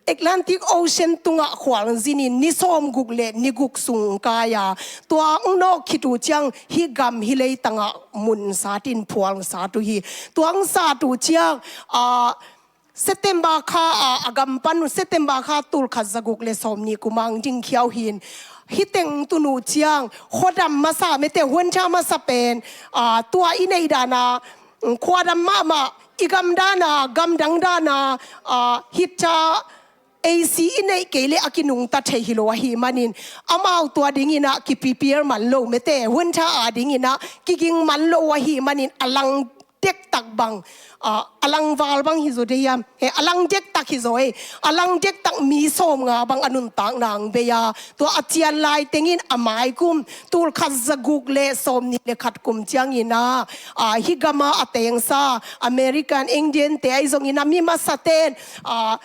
Atlantic Ocean tungah khualzin in ni sawmguk le ni guk sung kai a, tua hong nawk khit uh ciang hih gam hih leitangah mun sat in phual sat uh hi. Tua hong sat uh ciang, a, September kha, a, a gam pan uh September kha tulkhat zaguk le sawmnih kum ah hong dingkhia uh hi. Hih teng tun uh ciang khuadam masa mete, huan tha masa pen, a, tua i neih dan a, mm, khuadam mahmah, i gam dan a, gamdang dan a, a, heater, A C i neih kei leh a kinungta thei hi lo ahih manin, amau tua dingin ah kiprepare man lo mete, huan tha a dingin ah kiging man lo ahih manin, a lang dektak bang, a, a lang val bang hi zaw dei hiam? He, a lang dektak hi zaw ei. A lang dektak mi sawmnga bang a nuntakna hong bei a. Tua a cian lai tengin a mai kum, tulkhat zaguk le sawmnih le khat kum ciangin ah, a, hih gam a a tengsa American Indian te ahi zongin ah mi masate'n, a,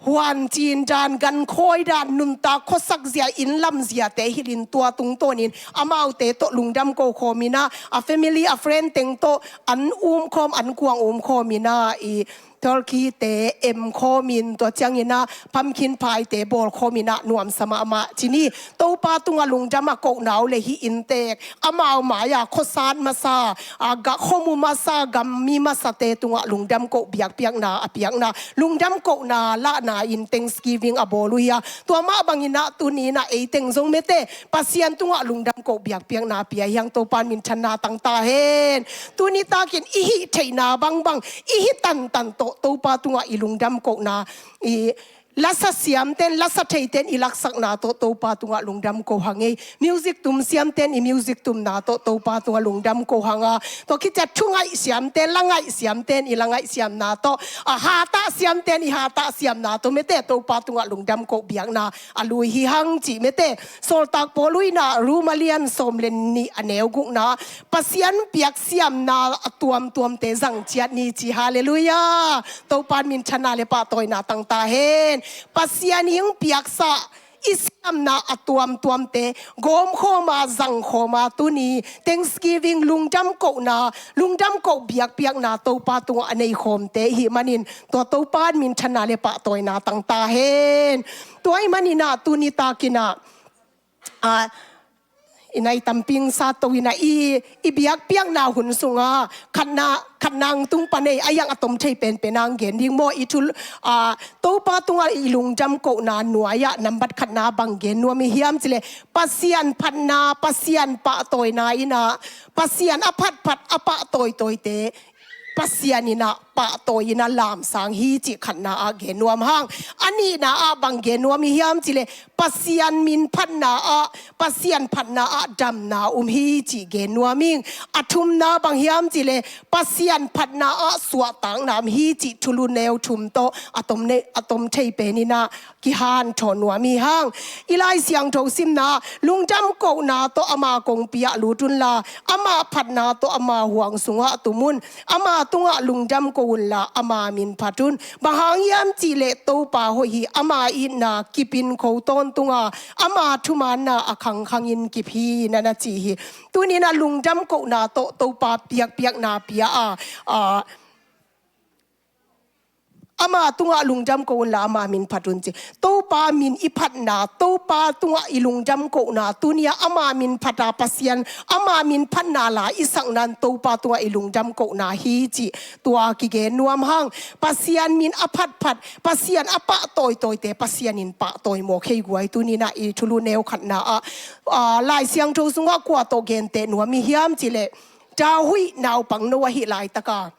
huan cin dan, gan khawi dan, nuntak khuasak zia, inn lam ziate hilhin tua tungtawnin amaute tawh lungdam ko khawm in ah, a family, a friend teng tawh an um khawm, an kuang um khawm in ah, i turkey te em khawm in, tua ciangin ah pumpkin pie te bawl khawm in ah nuamsa mahmah ci ni. Topa tungah lungdam a kohna uh le hih inntek, amau mai-a khuasat masa, a, gah khuamu masa, gam mi masate tungah lungdam koh biakpiakna a piakna, lungdam kohna lahna in Thanksgiving a bawl uh hi a. Tua mah bangin ah tuni in ah ei teng zong mete, Pasian tungah lungdam koh biakpiakna pia hi hang. Topa'n minthanna tang ta hen. Tuni takin i hih theihna bangbang, i hih tantan tawh Topa tungah i lungdam kohna, i lasa siamte'n, lasa theite'n i laksakna tawh Topa tungah lungdam ko hang ei. Music tum siamte'n i music tumna tawh Topa tungah lungdam ko hang a, tua khit ciang thu ngaih siamte'n, la ngaih siamte'n i la ngaih siamna tawh, a, hatah siamte'n i hatah siamna tawh mete, Topa tungah lungdam ko biakna a lui hi hang cih mete. Sawltak Paul in ah Rom a lian sawm le nih a neu gukna, Pasian piak siamna a tuamtuamte zang ciat ni ci. Halleluiah. Topa'n minthanna le pahtawina tang ta hen. Pasian in piaksa i siamna a tuamtuamte gawm khawm a, zang khawm a, tuni Thanksgiving lungdam kohna, lungdam koh biakpiakna Topa tungah a nei khawmte i hih manin, tua Topa'n minthanna le pahtawina tang ta hen. Tua ahih manin ah tuni takin ah, a, i nai tampi hong sat to in ah, i, i biakpiakna hun sungah khatna, khatna hong tung pan ei, a, a yang a tom thei penpen hong gen ding maw, i thul, a, Topa tungah i lungdam kohna nuai-ah nambat khatna bang gen nuam i hiam cih leh, Pasian phatna, Pasian pahtawina in ah, Pasian a phatphat a pahtawitawite Pasian in ah pahtawi in ah lamsang hi cih khatna ah gen nuam hang. A nihna ah bang gen nuam i hiam cih leh, Pasian min phatna ah, Pasian phatna ah damna um hi cih gen nuam ing. A thumna bang hiam cih leh, Pasian phatna ah suahtakna um hi cih thulu neu thum tawh a tom ne-, a tom thei pen in ah kihanthawn nuam i hang. I Lai Siangtho simna, lungdam kohna tawh ama kongpi ah lut unla, ama phatna tawh ama huang sungah tum un. Ama tungah lungdam ko unla, ama min phat un. Bang hang hiam cih leh Topa hoih hi, ama itna kip in kho tawntung a, ama thumanna a khangkhangin kip hi, na na ci hi. Tuni in ah lungdam kohna tawh Topa biakpiakna pia a, a, ama tungah lungdam ko unla, ama min phat un ci. Topa min i phatna, Topa tungah i lungdam kohna, tuni-ah ama min phat a Pasian, ama min phatna la i sakna in Topa tungah i lungdam kohna hi cih tua kigen nuam hang. Pasian min a phatphat, Pasian a pahtawitawite Pasian in pahtawi mawk hi guai. Tuni in ah i thulu neu khatna ah, a, Lai Siangtho sungah kua tawh genteh nuam i hiam cih leh, David naupangno ahih laitak a,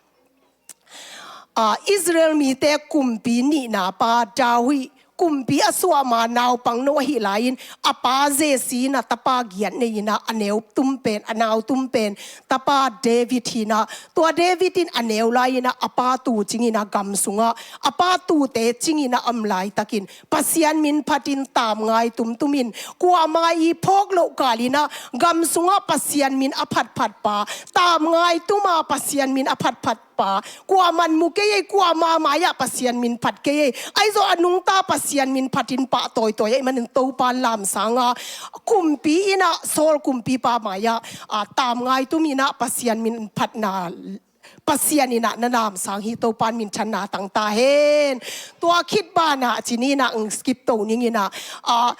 a, Israel mite kumpi nihna pa David Kumpi a suah ma naupang no ahih lai-in a pa Jesse in ah tapa giat nei in ah, a neu tum pen, a nau tum pen tapa David hi in ah, tua David in a neu lai in ah a pa tu cing in ah gam sungah, a pa tute cing in ah a om laitakin Pasian min phatin tamngai tumtum in, kuamah i phawk loh kal in ah gam sungah Pasian min a phatphat pa, tamngai tum a Pasian min a phatphat pa, kuamah in mu kei ei, kuamah mai-ah Pasian min phat kei ei. Ahi zong a nungta Pasian min phatin pah tawitawi ahih manin Topa in lamsang a, kumpi in ah, Saul kumpipa mai-ah, a, tamngai tum in ah Pasian min phatna, Pasian in ah na lamsang hi. Topa in minthanna tang ta hen. Tua khit banah ci ni in ah, ng skip to ning in ah, a,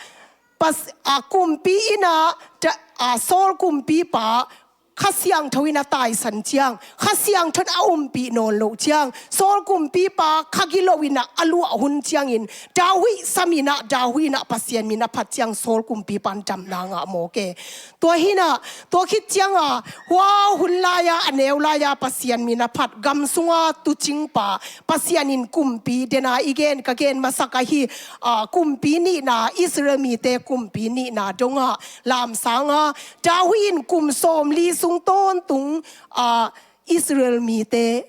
pas-, a, kumpi in ah, ta-, a, Saul kumpipa Kha Siangtho in a taisan ciang, Kha Siangtho in a umpih nawn loh ciang, Saul kumpipa kha gilo in ah a luah hun ciangin, David sam in ah, David in ah Pasian min a phat ciang Saul kumpipa in damna ngah mawk e. Tua hi in ah, tua khit ciang a, hua hun lai-a, a neu lai-a Pasian min a phat, gam sunga tuucingpa, Pasian in kumpi, dena i gen, ka gen masak ahi, a, kumpi nihna, Israel mite kumpi nihna dongah lamsang a, David in kum sawmli sung tawntung, a, Israel mite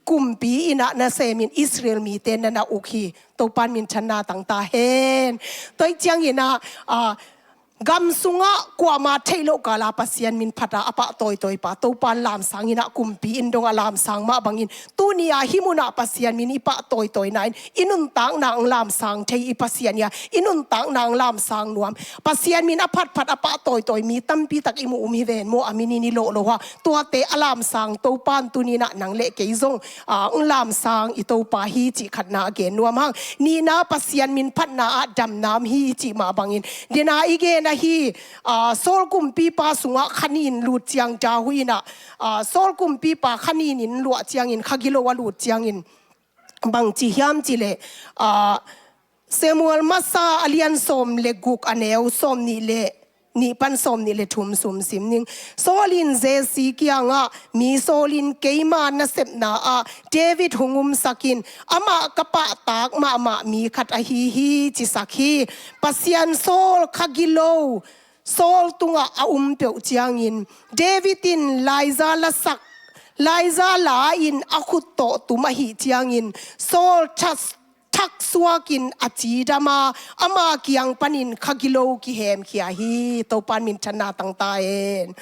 kumpi in ah na sem in Israel mite na na uk hi. Topa in minthanna tang ta hen. Tua hi ciangin ah, a, gam sungah kuamah theih loh kal a Pasian min phat a, a pah tawitawi pa Topa in lamsang in ah, kumpi in dongah lamsang mah bangin, tuni a hih munah Pasian min i pah tawitawina in i nuntakna hong lamsang thei i Pasian hi a, i nuntakna hong lamsang nuam. Pasian min a phatphat, a pah tawitawi mi tampi tak i mu um hi ven maw, a min in i lawh lo a. Tuate a lamsang Topa in tuni in ah nang le kei zong, a, hong lamsang i Topa hi cih khatna a gen nuam hang. Nihna, Pasian min phatna ah damna om hi cih mah bangin, dena i gen ahi, a, Saul kumpipa sungah kha nih in lut ciang David in ah, a, Saul kumpipa kha nih in luah ciangin, kha gilo a lut ciangin, bang ci hiam cih leh, a, Samuel masa a lian sawm le guk, a neu sawmnih le nih pan sawmnih le thum sung sim ning. Saul in Jesse kiangah, mi Saul in keima nasepna ah David hong umsak in, amah ka pahtak mahmah mi khat ahi hi, cisak hi. Pasian Saul kha gilo Saul tungah a um peuh ciangin, David in laiza lasak, laiza la in a khut tawh tum ahih ciangin, Saul thak, thak suakin a cidam a, ama kiang panin kha gilo kihemkhia hi. Topa in minthanna tang ta hen.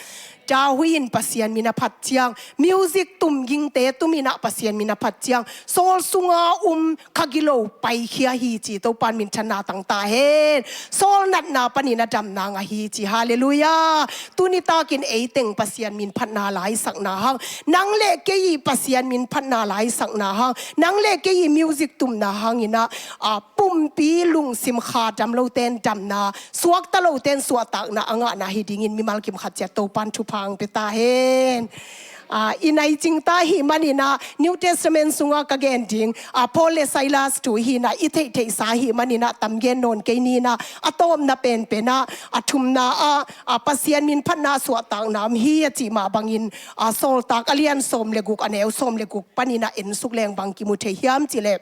David in Pasian min a phat ciang, music tum gingte tum in ah Pasian min a phat ciang, Saul sunga um kha gilo paikhia hi ci. Topa in minthanna tang ta hen. Saul natna panin a damna ngah hi ci. Halleluiah. Tuni takin ei teng Pasian min phatna la i sakna hang, nang le kei i Pasian min phatna la i sakna hang, nang le kei i music tumna hang in ah, a, pumpi lungsim kha dam lote in damna, suakta lote in suahtakna a ngahna hi dingin mimal kim khat ciat Topa in thupha hong pia ta hen. A, i nai cing ta ahih manin ah, New Testament sungah ka gen ding, a, Paul le Silas thu hi in ah, i theihtheihsa ahih manin ah tam gen nawn kei ni in ah, a tawpna penpen ah, a thumna ah, a, Pasian min phatna suahtakna om hi a cih mah bangin, a, Sawltak a lian sawm le guk, a neu sawm le guk panin ah en suk leng bang kimu thei hiam cih leh,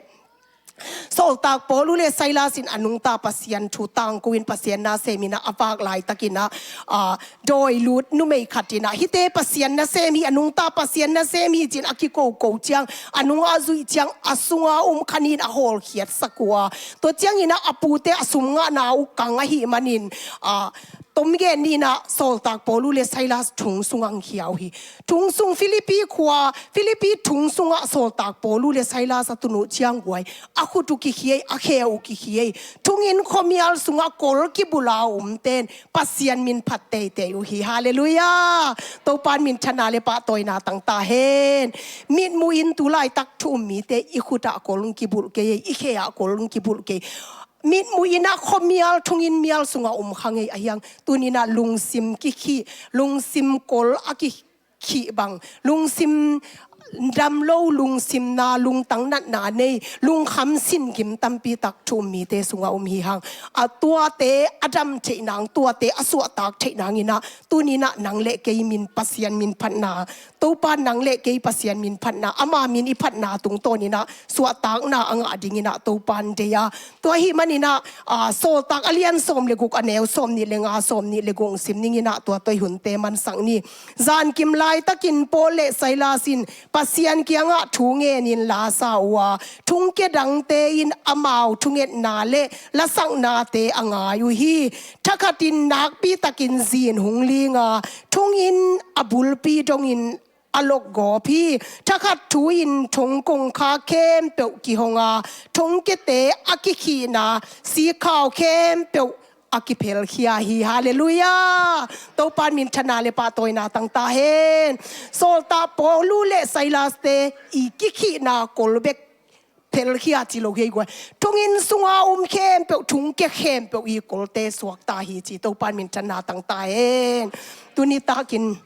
Sawltak Paul uh le Silas in a nungta Pasian thu tangko in, Pasian na sem in ah a vak laitakin ah, a, dawi lut numei khat in ah, hihte Pasian na sem hi, a nungta Pasian na sem hi ci-in a kikoko ciang, a nungah a zuih ciang, a sunga um kha nih in a hawlkhiatsak uh a. Tua ciangin ah a pute a sum ngahna uh kang ahih manin, a, tom gen ni in ah, Sawltak Paul uh le Silas thong sungah hong khia uh hi. Thong sung, Philippi khua, Philippi thong sungah Sawltak Paul uh le Silas a tun uh ciang guai, a khut uh kikhia ei, a khe uh kikhia ei. Thonginn khuamial sungah kol kibulh a omte in Pasian min phat teitei uh hi. Halleluiah. Topa in minthanna le pahtawina tang ta hen. Mitmuhin tu laitak thu um mite i khut ah kol hong kibulh kei ei, i khe ah kol hong kibulh kei. Mitmuhin ah khuamial, thonginn mial sungah om kha ngei a hiang, tuni in ah lungsim kikhih, lungsim kol a kikhih bang, lungsim dam lo lungsimna, lungtang natna nei, lungkham singim tampi tak thu um mite sungah om hi hang. A tuate a dam theih nang, tuate a suahtak theih nang in ah, tuni in ah nang le kei min Pasian min phatna, Topa nang le kei Pasian min phatna, ama min i phatna tungtawn in ah suahtakna a ngah ding in ah Topa in deih a. Tua ahih manin ah, aa, Sawltak a lian sawm le guk, a neu sawm nih le nga, sawm nih le guk sim ning in ah tua tawh i hunte mansak ni. Zankim laitakin Paul le Silas in Pasian kiangah thu ngenin la sa uh a, thongkia dangte in amau thungetna le lasaknate a ngai uh hi. Thakhatin nakpi takin zin hong ling a, thonginn a bulpi dongin a lokgawp hi. Thakhat thu-in thong kongkhak khempeuh kihong a, thongkiate a kikhihna sikhau khempeuh a kiphelkhia hi. Halleluiah. Topa in minthanna le pahtawina tang ta hen. Sawltak Paul le Silas-te i kikhihna kol bek phelkhia ci lo hi ei guai. Thonginn sunga om khempeuh, thongkia khempeuh i kolte suakta hi ci. Topa in minthanna tang ta hen. Tuni takin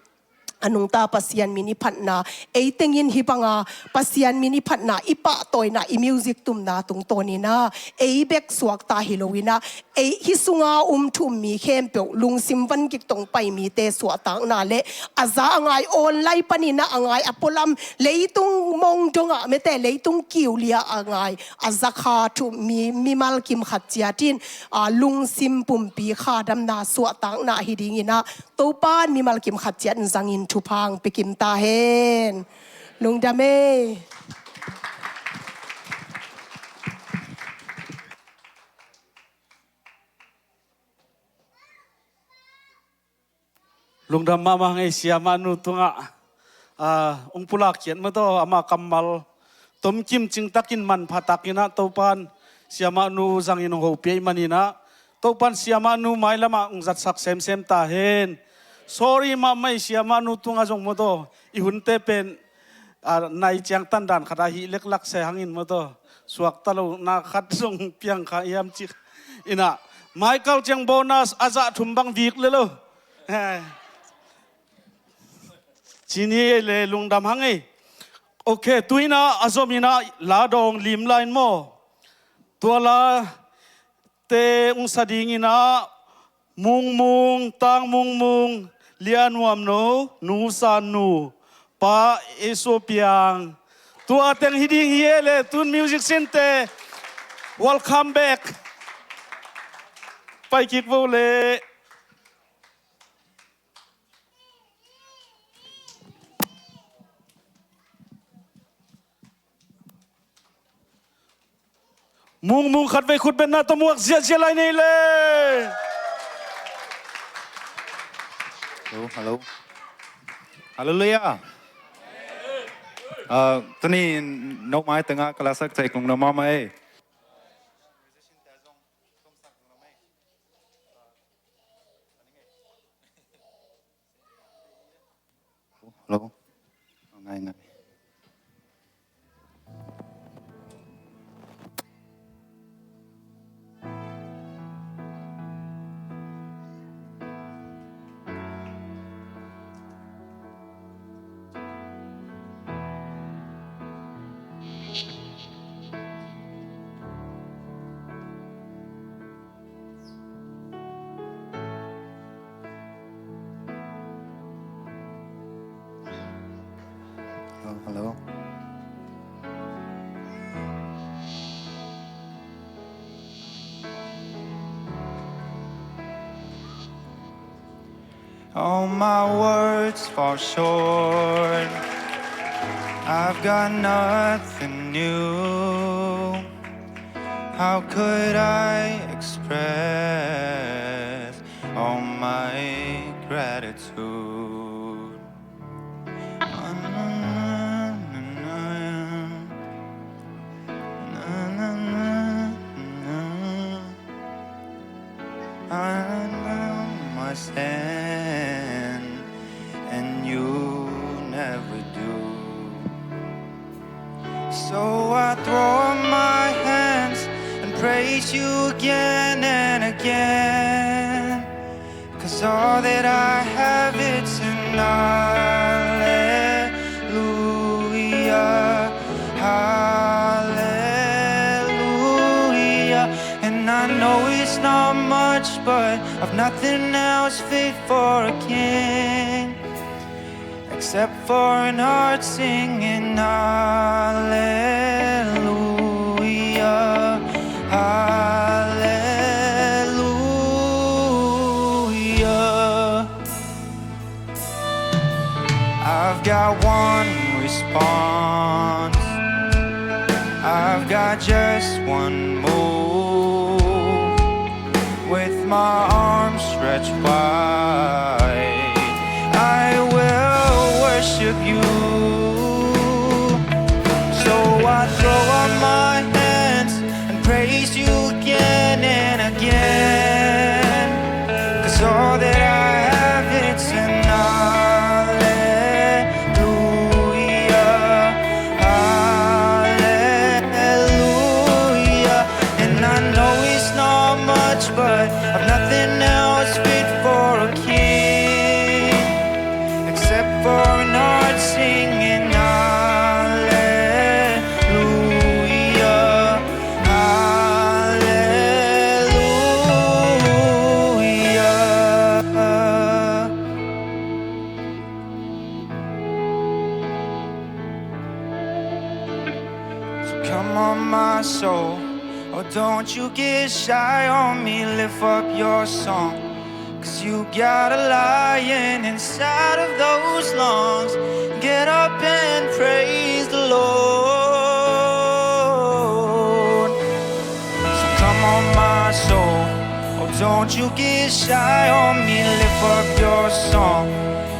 a nungta Pasian min i phatna, ei tengin hih banga Pasian min i phatna, i pahtawina, i music tumna tungtawn in ah ei bek suakta hi lo in ah, ei hih sunga om thu um mi khempeuh, lungsim van gik tawh pai mite suahtakna le a za a ngai, online panin ah a ngai, a pualam, leitung mong dongah mete, leitung kiulia a ngai, a za kha thu um mi, mimal kim khat ciat in, aa, lungsim pumpi khadamna, suahtakna hi ding in ah Topa in mimal kim khat ciat in zangin thupha hong pia kim ta hen. Lungdam ei. Lungdam mahmah hang ei, siamahnu tungah, ah, hong pulak khiat mah tawh, ama kammal tomkim cingtakin manpha takin ah Topa in siamahnu zangin hong hopih ahih manin ah, Topa in siamahnu mailamah hong zatsak semsem ta hen. Sorry mahmah ei, siamahnu tungah zong mah tawh, i hunte pen, a, nai ciang tandan khat a hih leklak se hangin mah tawh, suakta lohna khat zong piang kha hiam cih in ah, mai kal ciang bonus a zah thum bang vik le lo. He. Ci ni ei le, lungdam hang ei. Ok, tu in ah a zom in ah la dawng lim lai in maw. Tua la te hong sa ding in ah, Mungmung, Tang Mungmung, Lia Nuam No, Nu San Nu, Pa Eso Piang. Tua teng hi ding hi ei le, tun music sinte. Welcome back. Pai kik vo le. Mungmung khatvei khutbetna tawh muak ziahziah lai ni ei le. Hello, hello. Halleluiah. Ah, tuni no mai tengah ka lasak cai kong no mahmah ei. Hello. Ngai, ngai. Hello, hello. All my words fall short. I've got nothing new. How could I express all my gratitude? I know my sin, and you never do. So I throw up my hands and praise you again and again. 'Cause all that I have, it's an hallelujah. but I've nothing else fit for a king except for an heart singing hallelujah, hallelujah. I've got one response. I've got just one move. With my arms stretched wide, I will worship you. So I throw up my hands and praise you again and again. 'Cause all that I have, it's an hallelujah, hallelujah. And I know it's not much, but I've nothing else fit for a king except for an heart singing hallelujah, hallelujah. So come on, my soul, oh, don't you get shy on me. Lift up your song, 'cause you got a lion inside of those lungs. Get up and praise the Lord. So come on, my soul, oh, don't you get shy on me. Lift up your song,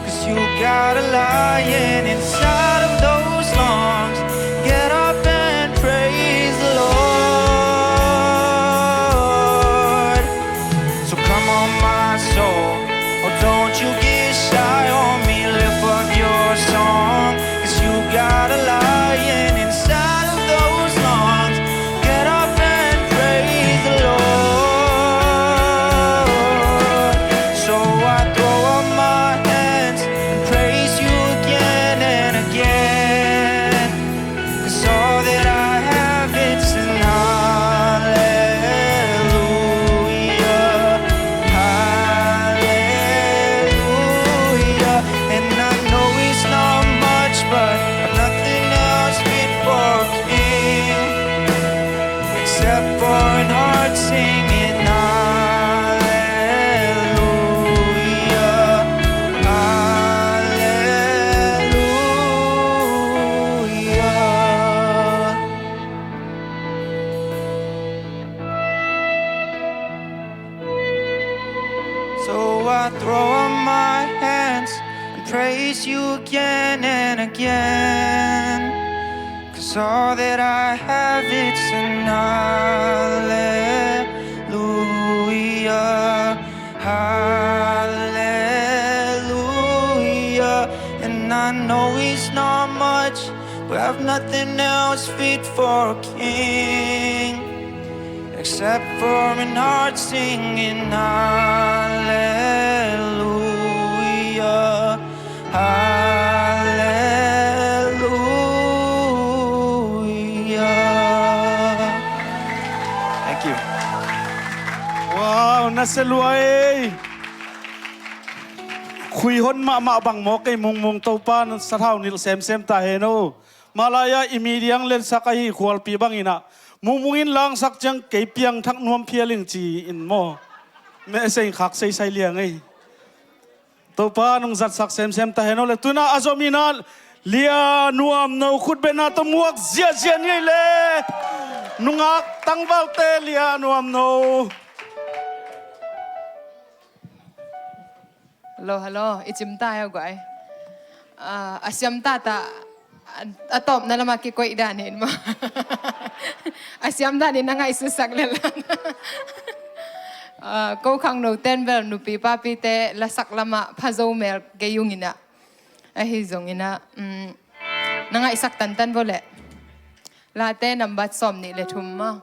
'cause you got a lion inside of those lungs. Get up and praise the Lord. So come on, my soul, oh, don't you get shy on me. Lift up your song, 'cause you got a lion inside of those lungs. Get up and praise the Lord. So I throw up my hands and praise you again and again. 'Cause all that I have, it's an hallelujah, hallelujah. And I know it's not much, but nothing else fit for a king except for an heart singing hallelujah, hallelujah. So I throw up my hands and praise you again and again. 'Cause all that I have, it's an hallelujah, hallelujah. And I know it's not much, but I've nothing else fit for a king except for an heart singing hallelujah, hallelujah. Thank you. Wow, na se lua ei. Khui hon mahmah bang maw, kei mungmung Topa in sathau nilh semsem ta hen aw. Mah lai-ah i mi diang lensak ahi khualpi bangin ah mungmung in langsak ciang kei piangthak nuam phial ing ci-in maw, mehseng khak seisai liang ei. Topa in hong zatsak semsem ta hen aw le. Tu-in ah a zom in ah Lia Nuam No khutbetna tawh muak ziahziah ni ei le. Nungak tangvalte, Lia Nuam No. Hello, hello. I cim ta hi a guai. Ah, a siam tata, a, a tawpna lamah kikoih dan hi in maw. A siam dan in na ngaihsutsak lel. Ah, ko khangno ten bel nupi papite lasak lamah phazo mel kei ung in ah. Ahi zongin ah, mm, na ngaihsak tantan vo leh. Late nambat sawm nih le thum maw.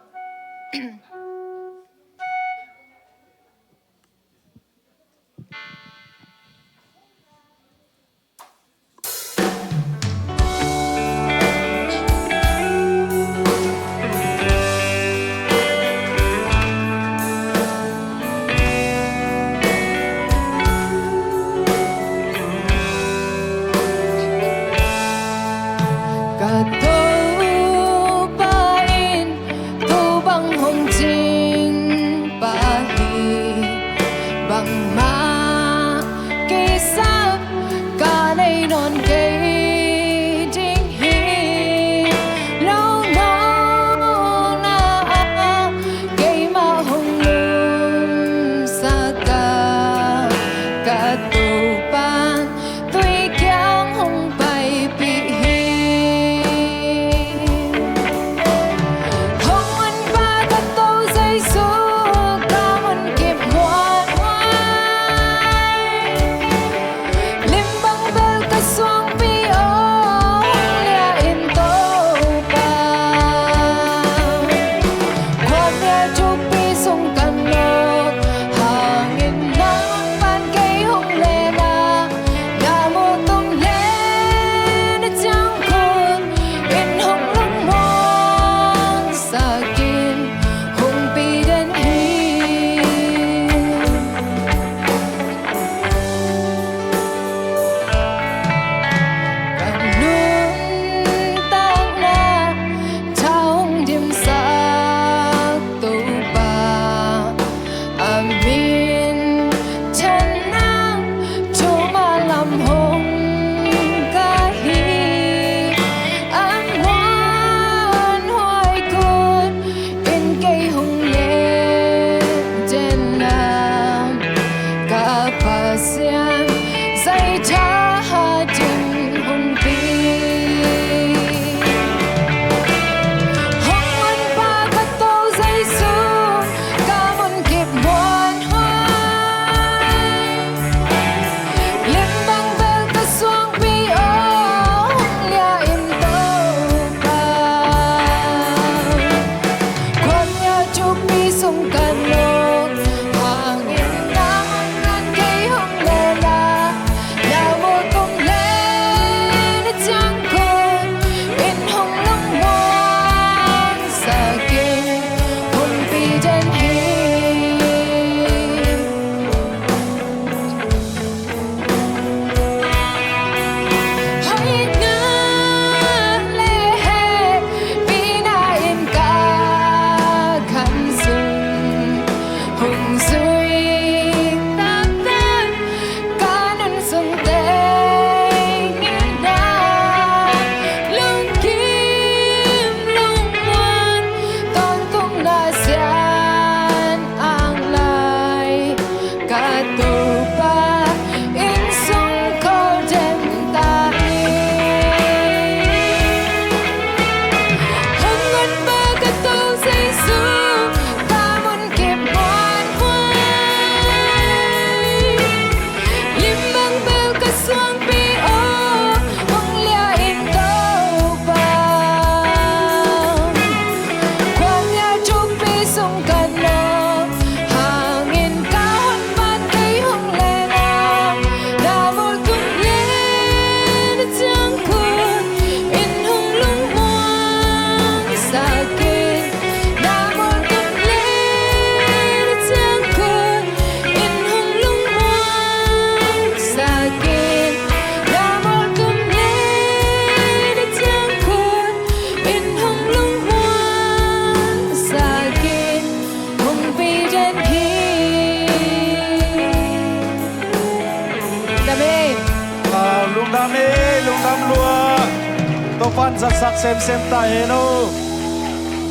Zatsak semsem ta hen aw.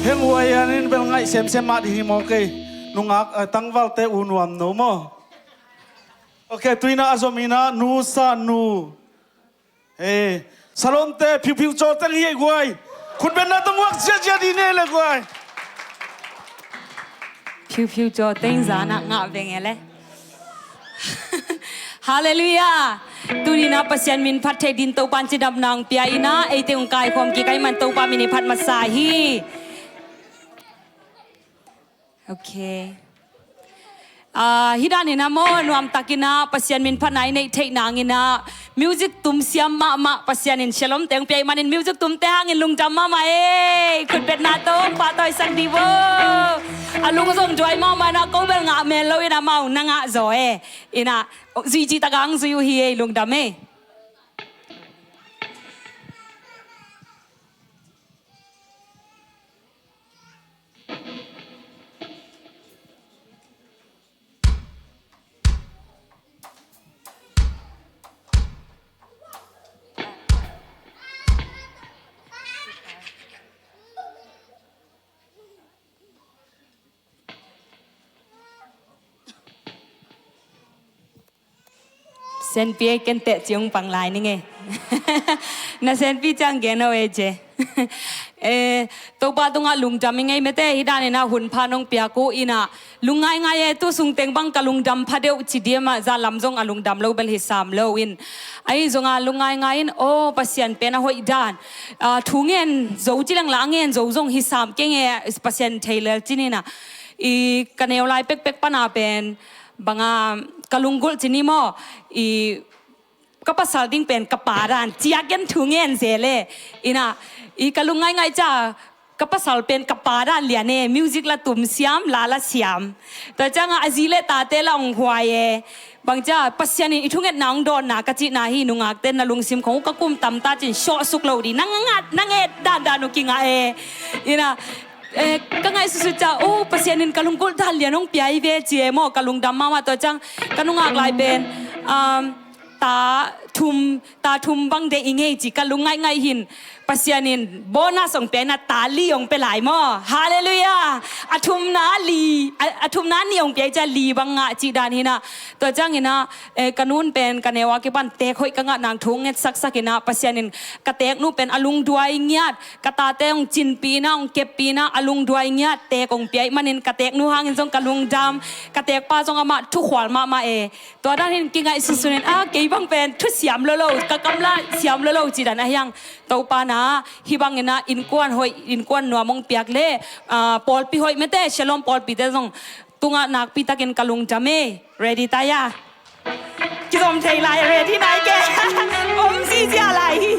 Heng huai hian in bel ngaih semsem mah ding hi maw kei. Nungak, eh, tangvalte u nuam no maw. Ok, tuina a zom ina nu sa nu. Eh, Salomte phiuphiu caw teng hi ei guai. Khutbetna tawh muak ziahziah dih ne le guai. Phiuphiu caw teng zana ngah veng e le. Halleluiah. Tunina Pasian min phat thei din Topan cidamna hong pia ina, eite hong kaikhawm kik ahih man Topa min i phat masa hi. Ok. Ah, hih dan ina maw, nuamtakina Pasian min phatna i neih theih nangina music tum siam mahmah Pasian in Shalom teng pia ih manin music tumte hangin lungdam mahmah ei. Khutbetna tawh pahtawisak dih vo. A lung zong duai mahmah ina ko bel ngah mel lo ina mau na ngah zaw e. Ina zui cih taka ang zui uh hi ei, lungdam ei. Senpi ei, ken teh ciang pang lai ning ei. Na senpi ciang gen o ei ce. Eh, Topa tungah lungdam i ngei mete, hih dan ina hun pha nong piak uh ina lungngaingai e, tu sungteng bang ka lungdam pha deuh ci diam ah, za lam zong a lungdam lo bel hi sam lo in. Ahi zonga lungngaingai in, aw, Pasian pen a hoih dan. Ah, thu ngen zo ci lengla a ngen zo zong hi sam keng e, Pasian thei lel cin ina. I ka neu lai pekpek pana pen banga ka lunggulh ci ni maw, i ka pasal ding pen ka pa dan ciak gen thu ngen zel e. Ina, i ka lungngaingai ca ka pasal pen ka pa dan lian e, music la tum siam, la la siam. Tua cianga a zi le tate la ong huai e. Bang cia Pasian in i thungetna ong dawnna ka cihna hi, nungakte na lungsim khong uh ka kum tamta cin sawhsuk lo di, na ngat na nget dandan uh kingah e. Ina, eh, ka ngaihsutsut ca, oh, Pasian in ka lunggulh dan lian hong pia hi ve ci e maw, ka lungdam mahmah. Tua ciang ka nungak lai pen, um, ta thum, ta thum bang deih i ngei ci ka lungngaih ngaih hin. Pasian in bonus hong pia ina ta li hong pia lai maw. Halleluiah. A thumna li, a, a thumna ni hong pia i ca li bang ngah cih dan hina. Tua ciang ina, eh, ka nun pen ka neu a kipan tek hoih ka ngah nang thu nget saksak ina, Pasian in ka teknu pen a lungduai ngiat, ka tate hong cinpi ina, hong keppi ina, a lungduai ngiat tek hong pia ih manin ka teknu hangin zong ka lungdam, ka tekpa zong amah thukhual mahmah e. Tua dan hin kingaihsunsun in, ah, kei bang pen thu siam lolo, ka kam la siam lolo ci dan ahiang. Topa na, hih bang ina innkuan hoih, innkuan nuam hong piak le, ah, pawlpi hoih mete, Shalom pawlpite zong tungah nakpi takin ka lungdam e. Ready ta ya? Kizom thei lai, ready nai ke. Om zizia lai hi.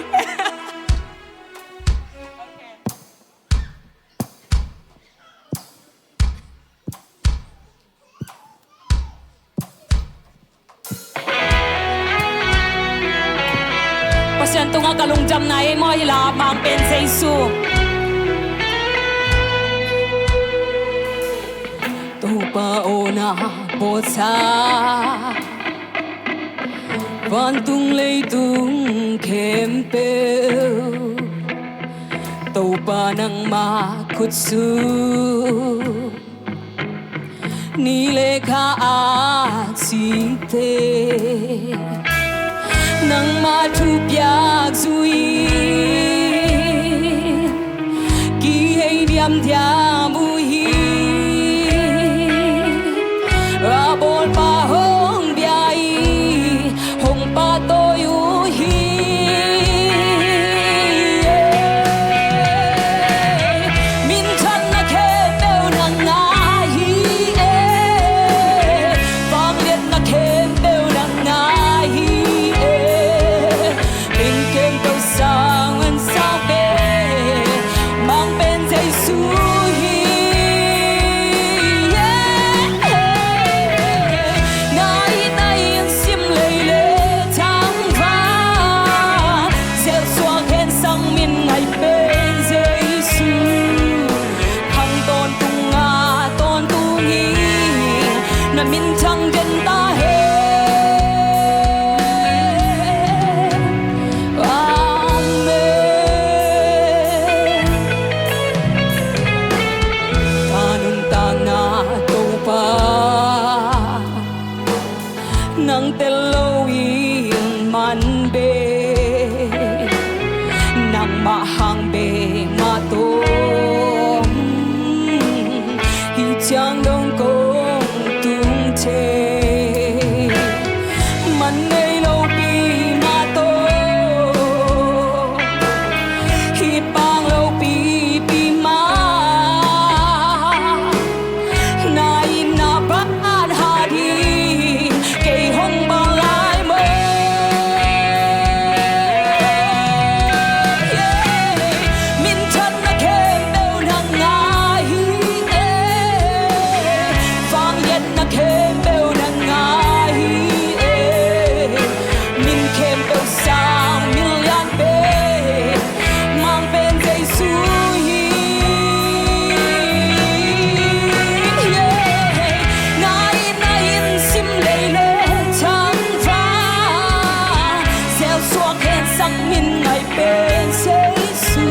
Pasian tungah ka lungdamna ei maw, hi la mang pen Jesu. Topa aw na bawlsa vantung leitung khempeuh, Topa nangmah khutsu ni le kha a cingte, nangmah thupiak zui-in kihei diamdiam uh hi. A bawlpa hong bia in hong pahtawi uh hi. Minthanna khempeuh nang ngai hi e, vangliatna khempeuh nang ngai hi e. Ken khempeuh sa Mah hang bek mah tawh hih ciang dong kong tung thei. Man nei lopi mah tawh hih pang lopipi mah na in na ban hat hi. Kei hong bang lai maw? Minthanna khempeuh na ngah hi e. Vangliatna khempeuh na ngah hi e. Min khempeuh sang min lian pen Mang pen Jesu hi. Na in na in sim lei le thangvang, zelsuak hensak min ngai pen Jesu.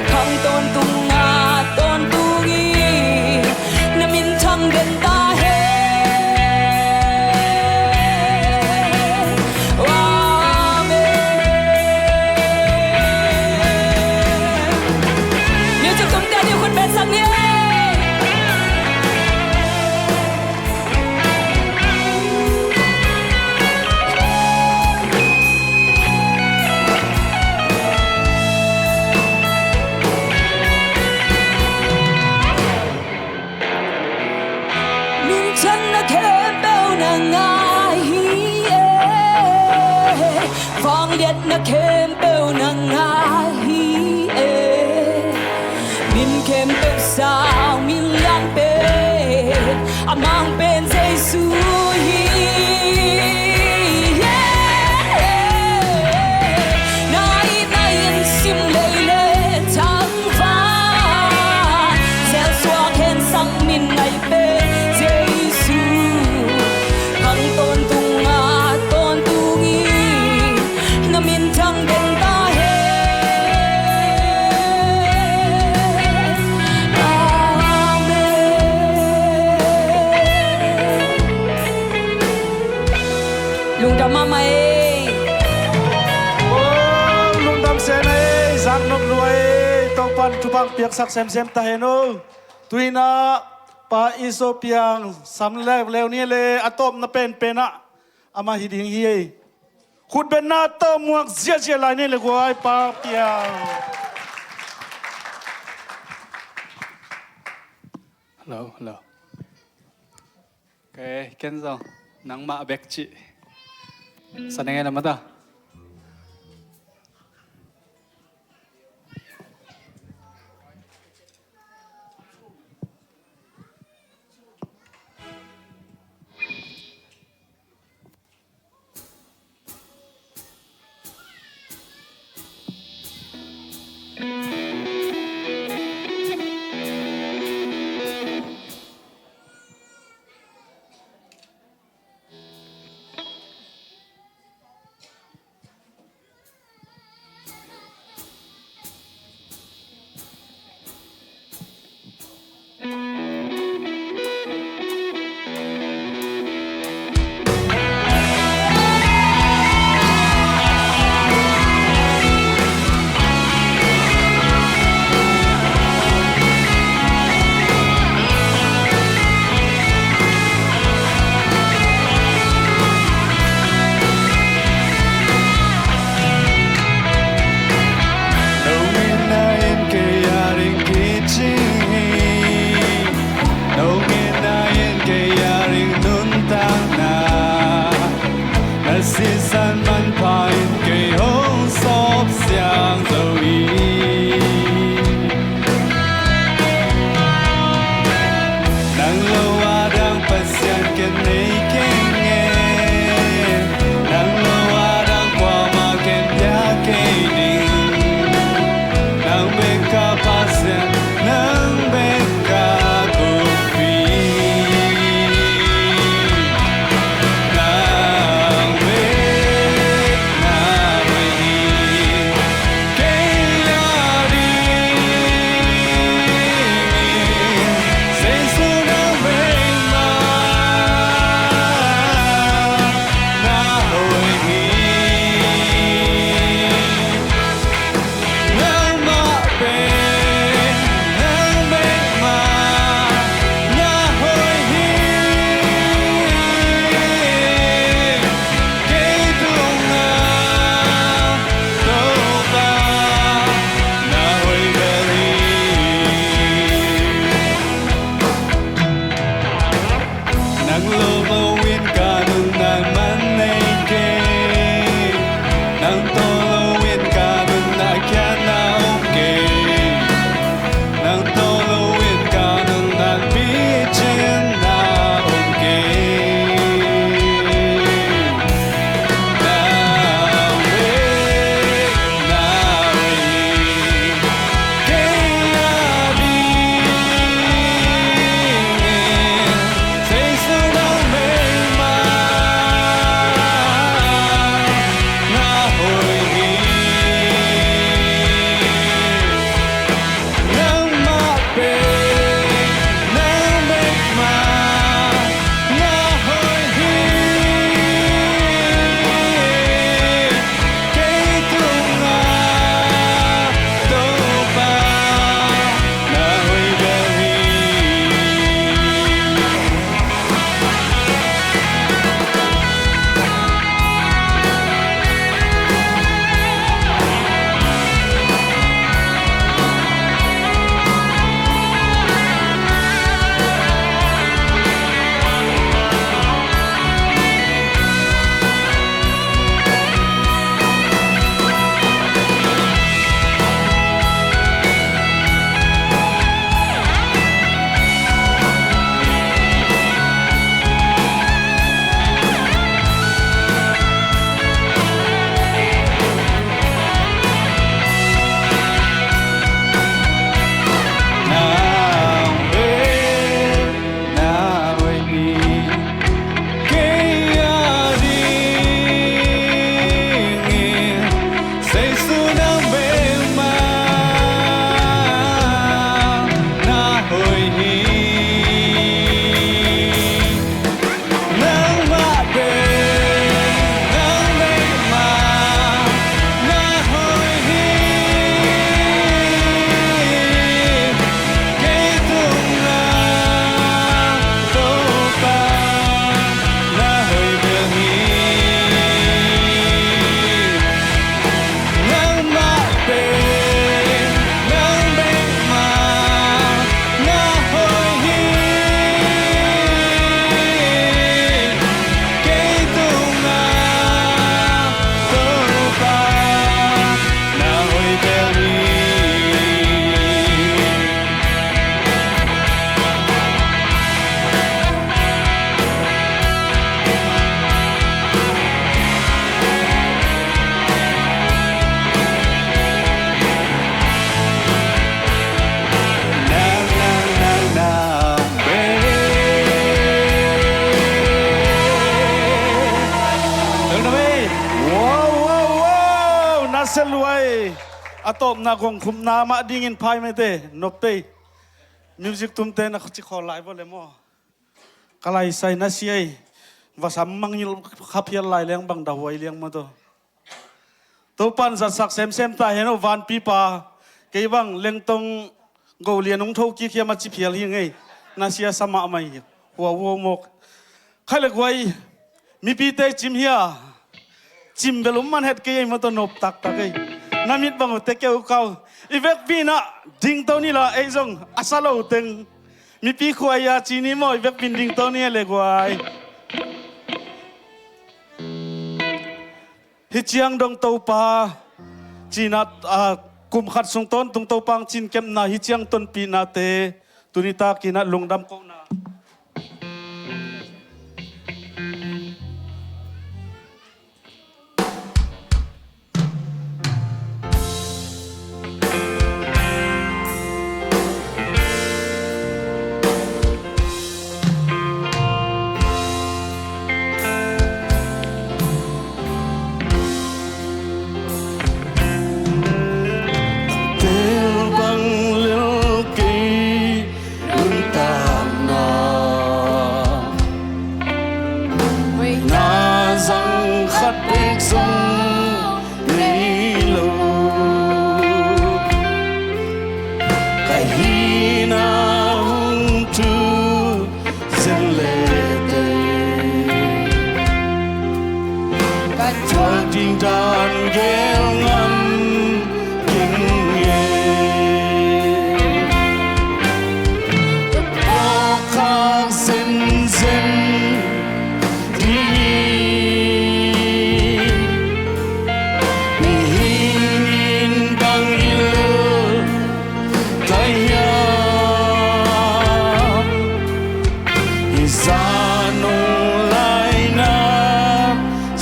Khang tawntung a tawntung in na minthang den ta hen. Amen. Music tumte ni khut beng sak ni. Minthanna khempeuh na ngah hi e. Vangliatna khempeuh na ngah hi e. Min khempeuh sang min lian pen a Mang pen Jesu hi. Na in na in sim lei le thangvang, zelsuak hensak min ngai pen Jesu. Khang tawntung a tawntung in na minthang den ta hen. Amen. Lungdam mahmah ei. Oh, lungdam sem ei, zak nop lua ei. Topa'n thupha piaksak semsem ta hen o. Tu-in ah Pa Iso Piang sam leuleu ni le, a tawpna penpen ah amah hi ding hi ei. Khutbetna tawh muak ziahziah lai ni le guai, Pa Piang. Hello, hello. Okay, ken zong nangmah bek cih sa ning ei, lamah ta. a tawpna gongkhupna mah dingin phaimete nop pei. Music tumte na ci khawl lai vawh le maw. Ka laisai na sia ei. Vasam mangngilh kha phial lai leng bang dah huai liang maw taw. Topa'n zatsak semsem ta hen aw vanpipa. Kei bang lengtong go lian hong tho kik hiam a ci phial hi ngei. Na sia sa mahmah hi. Hua hua mawk. Khai le guai. Mipite cim hia. Cim bel um man het kei ei maw taw nop taktak ei. Na mit bang uh te keu kau. I vekpi in ah dingto ni la ei zong a sa lo teng. Mipi khua ia ci ni maw i vekpi in dingto ni le guai. Hi ciang dong Topa cina, ah, kum khat sung tawntung Topa hong cin kepna hi ciang tonpihnate tuni takin ah lungdam kohna. Tel bang lel kei nuntakna. Hoihna zang khat bek zong nei lo. Ka hihna hong tu zen le tei. Ka thuak ding dan gel ngam keng e. Ka phawk khak zenzen ding hi. Mihing in bang hilh ta hiam. Hih zan nong laina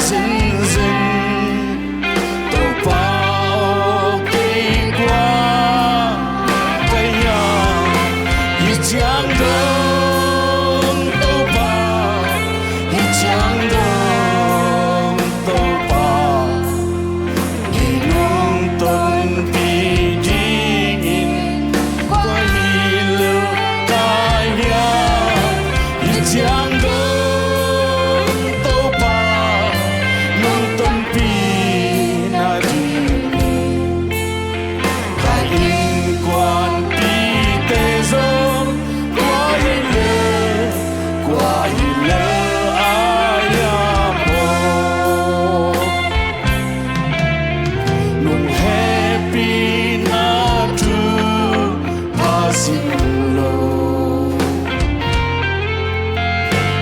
zenzen. Topa aw kei kua ka hiam. Hih ciang dong Topa. Hih ciang dong Topa. Kei nong tonpih dingin kua hilh ka hiam. Hih ciang dong Topa nong tonpih nadingin ka innkuanpihte zong kua hilh lel, kua hilh lel a hiam aw. Nong hehpihna thu pha sim lo.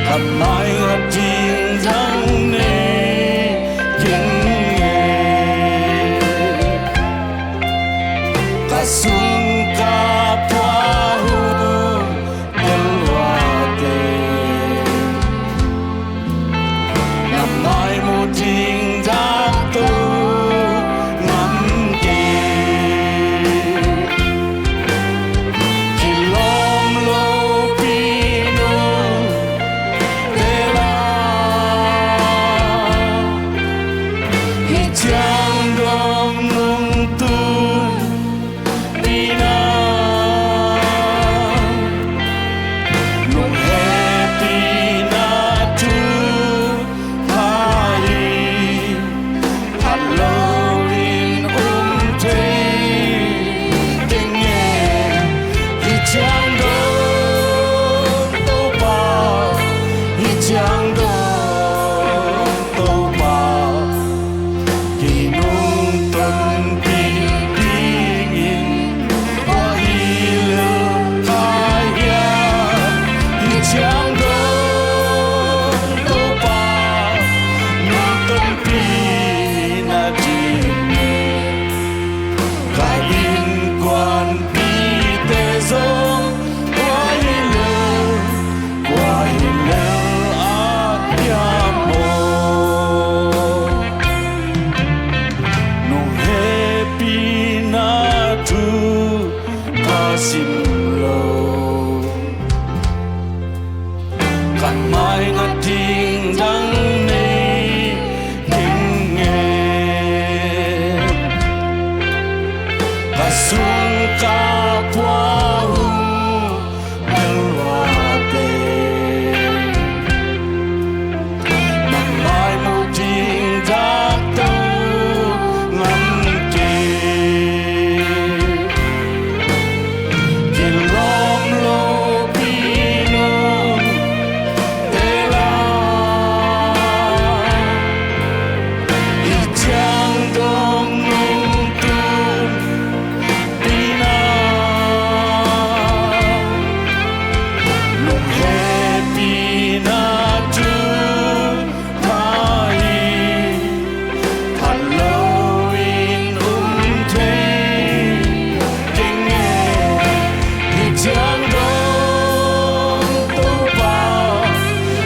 Ka maingat ding dang nei keng e. Ka sung ka pua hun tel lua teng. Na mai muh ding dak to ngam kei. Kilawm lopi nong tel a. Hih ciang dong nong tun pihna. Nong hehpihna thu pha hi. Phat loin um thei keng e. Hih ciang dong Topa. Hih ciang dong Topa. Kei nong tonpih dingin kua hilh ka hiam. Hih ciang dong Topa nong tonpih nadingin ka innkuanpihte zong kua hilh lel, kua hilh lel a hiam aw. Nong hehpihna thu pha sim lo. Ka maingat ding dang nei keng e. Tung ka pua hong bel ua te, nang mai mu ding dak to ngam kei. Kilawm lopi nong tela, i ciang dong nong tun pina, nong hehpina tun pha hi. Phat loin um thei keng e, hi ciang dong Topa,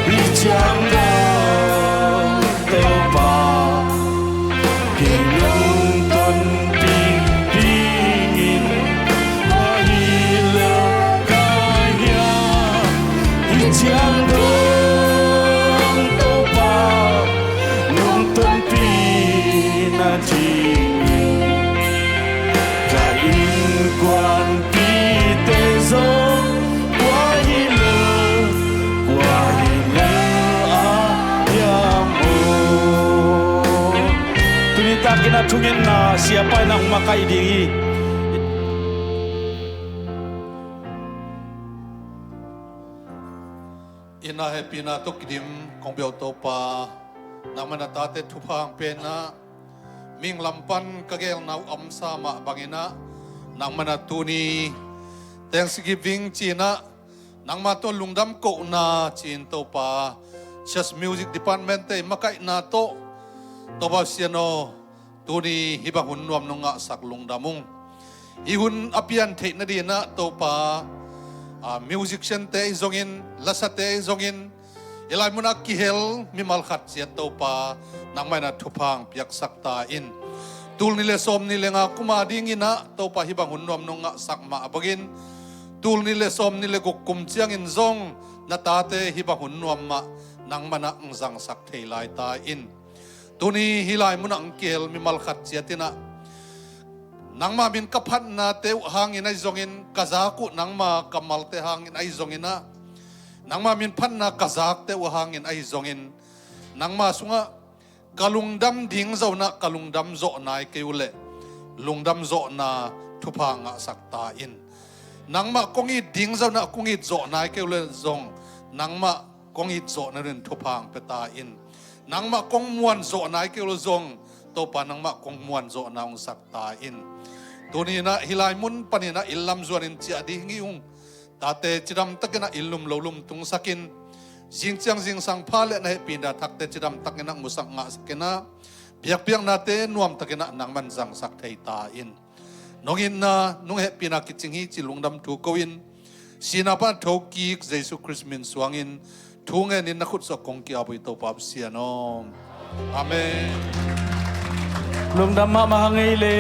hi ciang dong Topa, kei nong tonpih dingin, tua hi lel ka hiam? Hi ciang dong Topa, nong tonpih nadingin ka innkuanpihte zong tua hi lel, tua hi lel a hiam aw? Tuni takin a thungetna siapa in hong makaih ding hi. Inn ah hehpihna tawh kidim kong bia uh Topa, nangmah in a tate thupha hong pia in ah, mihing lam pan ka geelna uh a omsa mah bangin ah, nangmah in a tuni Thanksgiving ci-in ah, nangmah tawh lungdam kohna ci-in Topa, church music department-te i makaihna tawh, Topa Pasian aw, tuni hih bang hun nuam nong ngahsak lungdam ung. Hih hun a pian theih nadingin ah Topa, a, musician-te ahi zongin, lasate ahi zongin, hih lai munah kihel mimal khat ciat Topa, nangmah in a thupha hong piaksak ta in. Tul nih le sawm nih le nga kum a dingin ah Topa, hih bang hun nuam nong ngahsak mah bangin, tul nih le sawm nih le guk kum ciangin zong na tate hih bang hun nuam mah nangmah in ah hong zangsak thei lai ta in. Tuni hih lai munah hong kihel mimal khat ciat in ah, nangmah min ka phatnate uh hangin ahi zongin, ka zak uh nangmah kammalte hangin ahi zongin ah, nangmah min phatna ka zakte uh hangin ahi zongin, nangmah sungah ka lungdam ding zong in ah ka lungdam zawh nai kei uh leh, lungdam zawhna thupha ngahsak ta in. Nangmah kong it ding zong in ah kong it zawh nai kei uh leh zong, nangmah kong it zawh nadingin thupha hong pia ta in. Nangmah kong muan zawh nai kei uh leh zong, Topa, nangmah kong muan zawhna hong sak ta in. Tuni in ah hih lai mun panin ah inn lam zuanin ciah ding hi ung. Tate cidam takin ah inn lum lo lum tungsak in, zing ciang zingsang pha leh na hehpihna thakte cidam takin ah musak ngahsak in ah, biakpiaknate nuam takin ah nangmah in zangsak thei ta in. Nong itna, nong hehpihna kicing hi ci lungdam thu ko-in, sihna pan a thokik Jesu Khrist min suangin thu ngenin na khut sungah kong ki-ap uh hi, Topa Pasian aw. Amen. Lungdam mahmah hang ei le.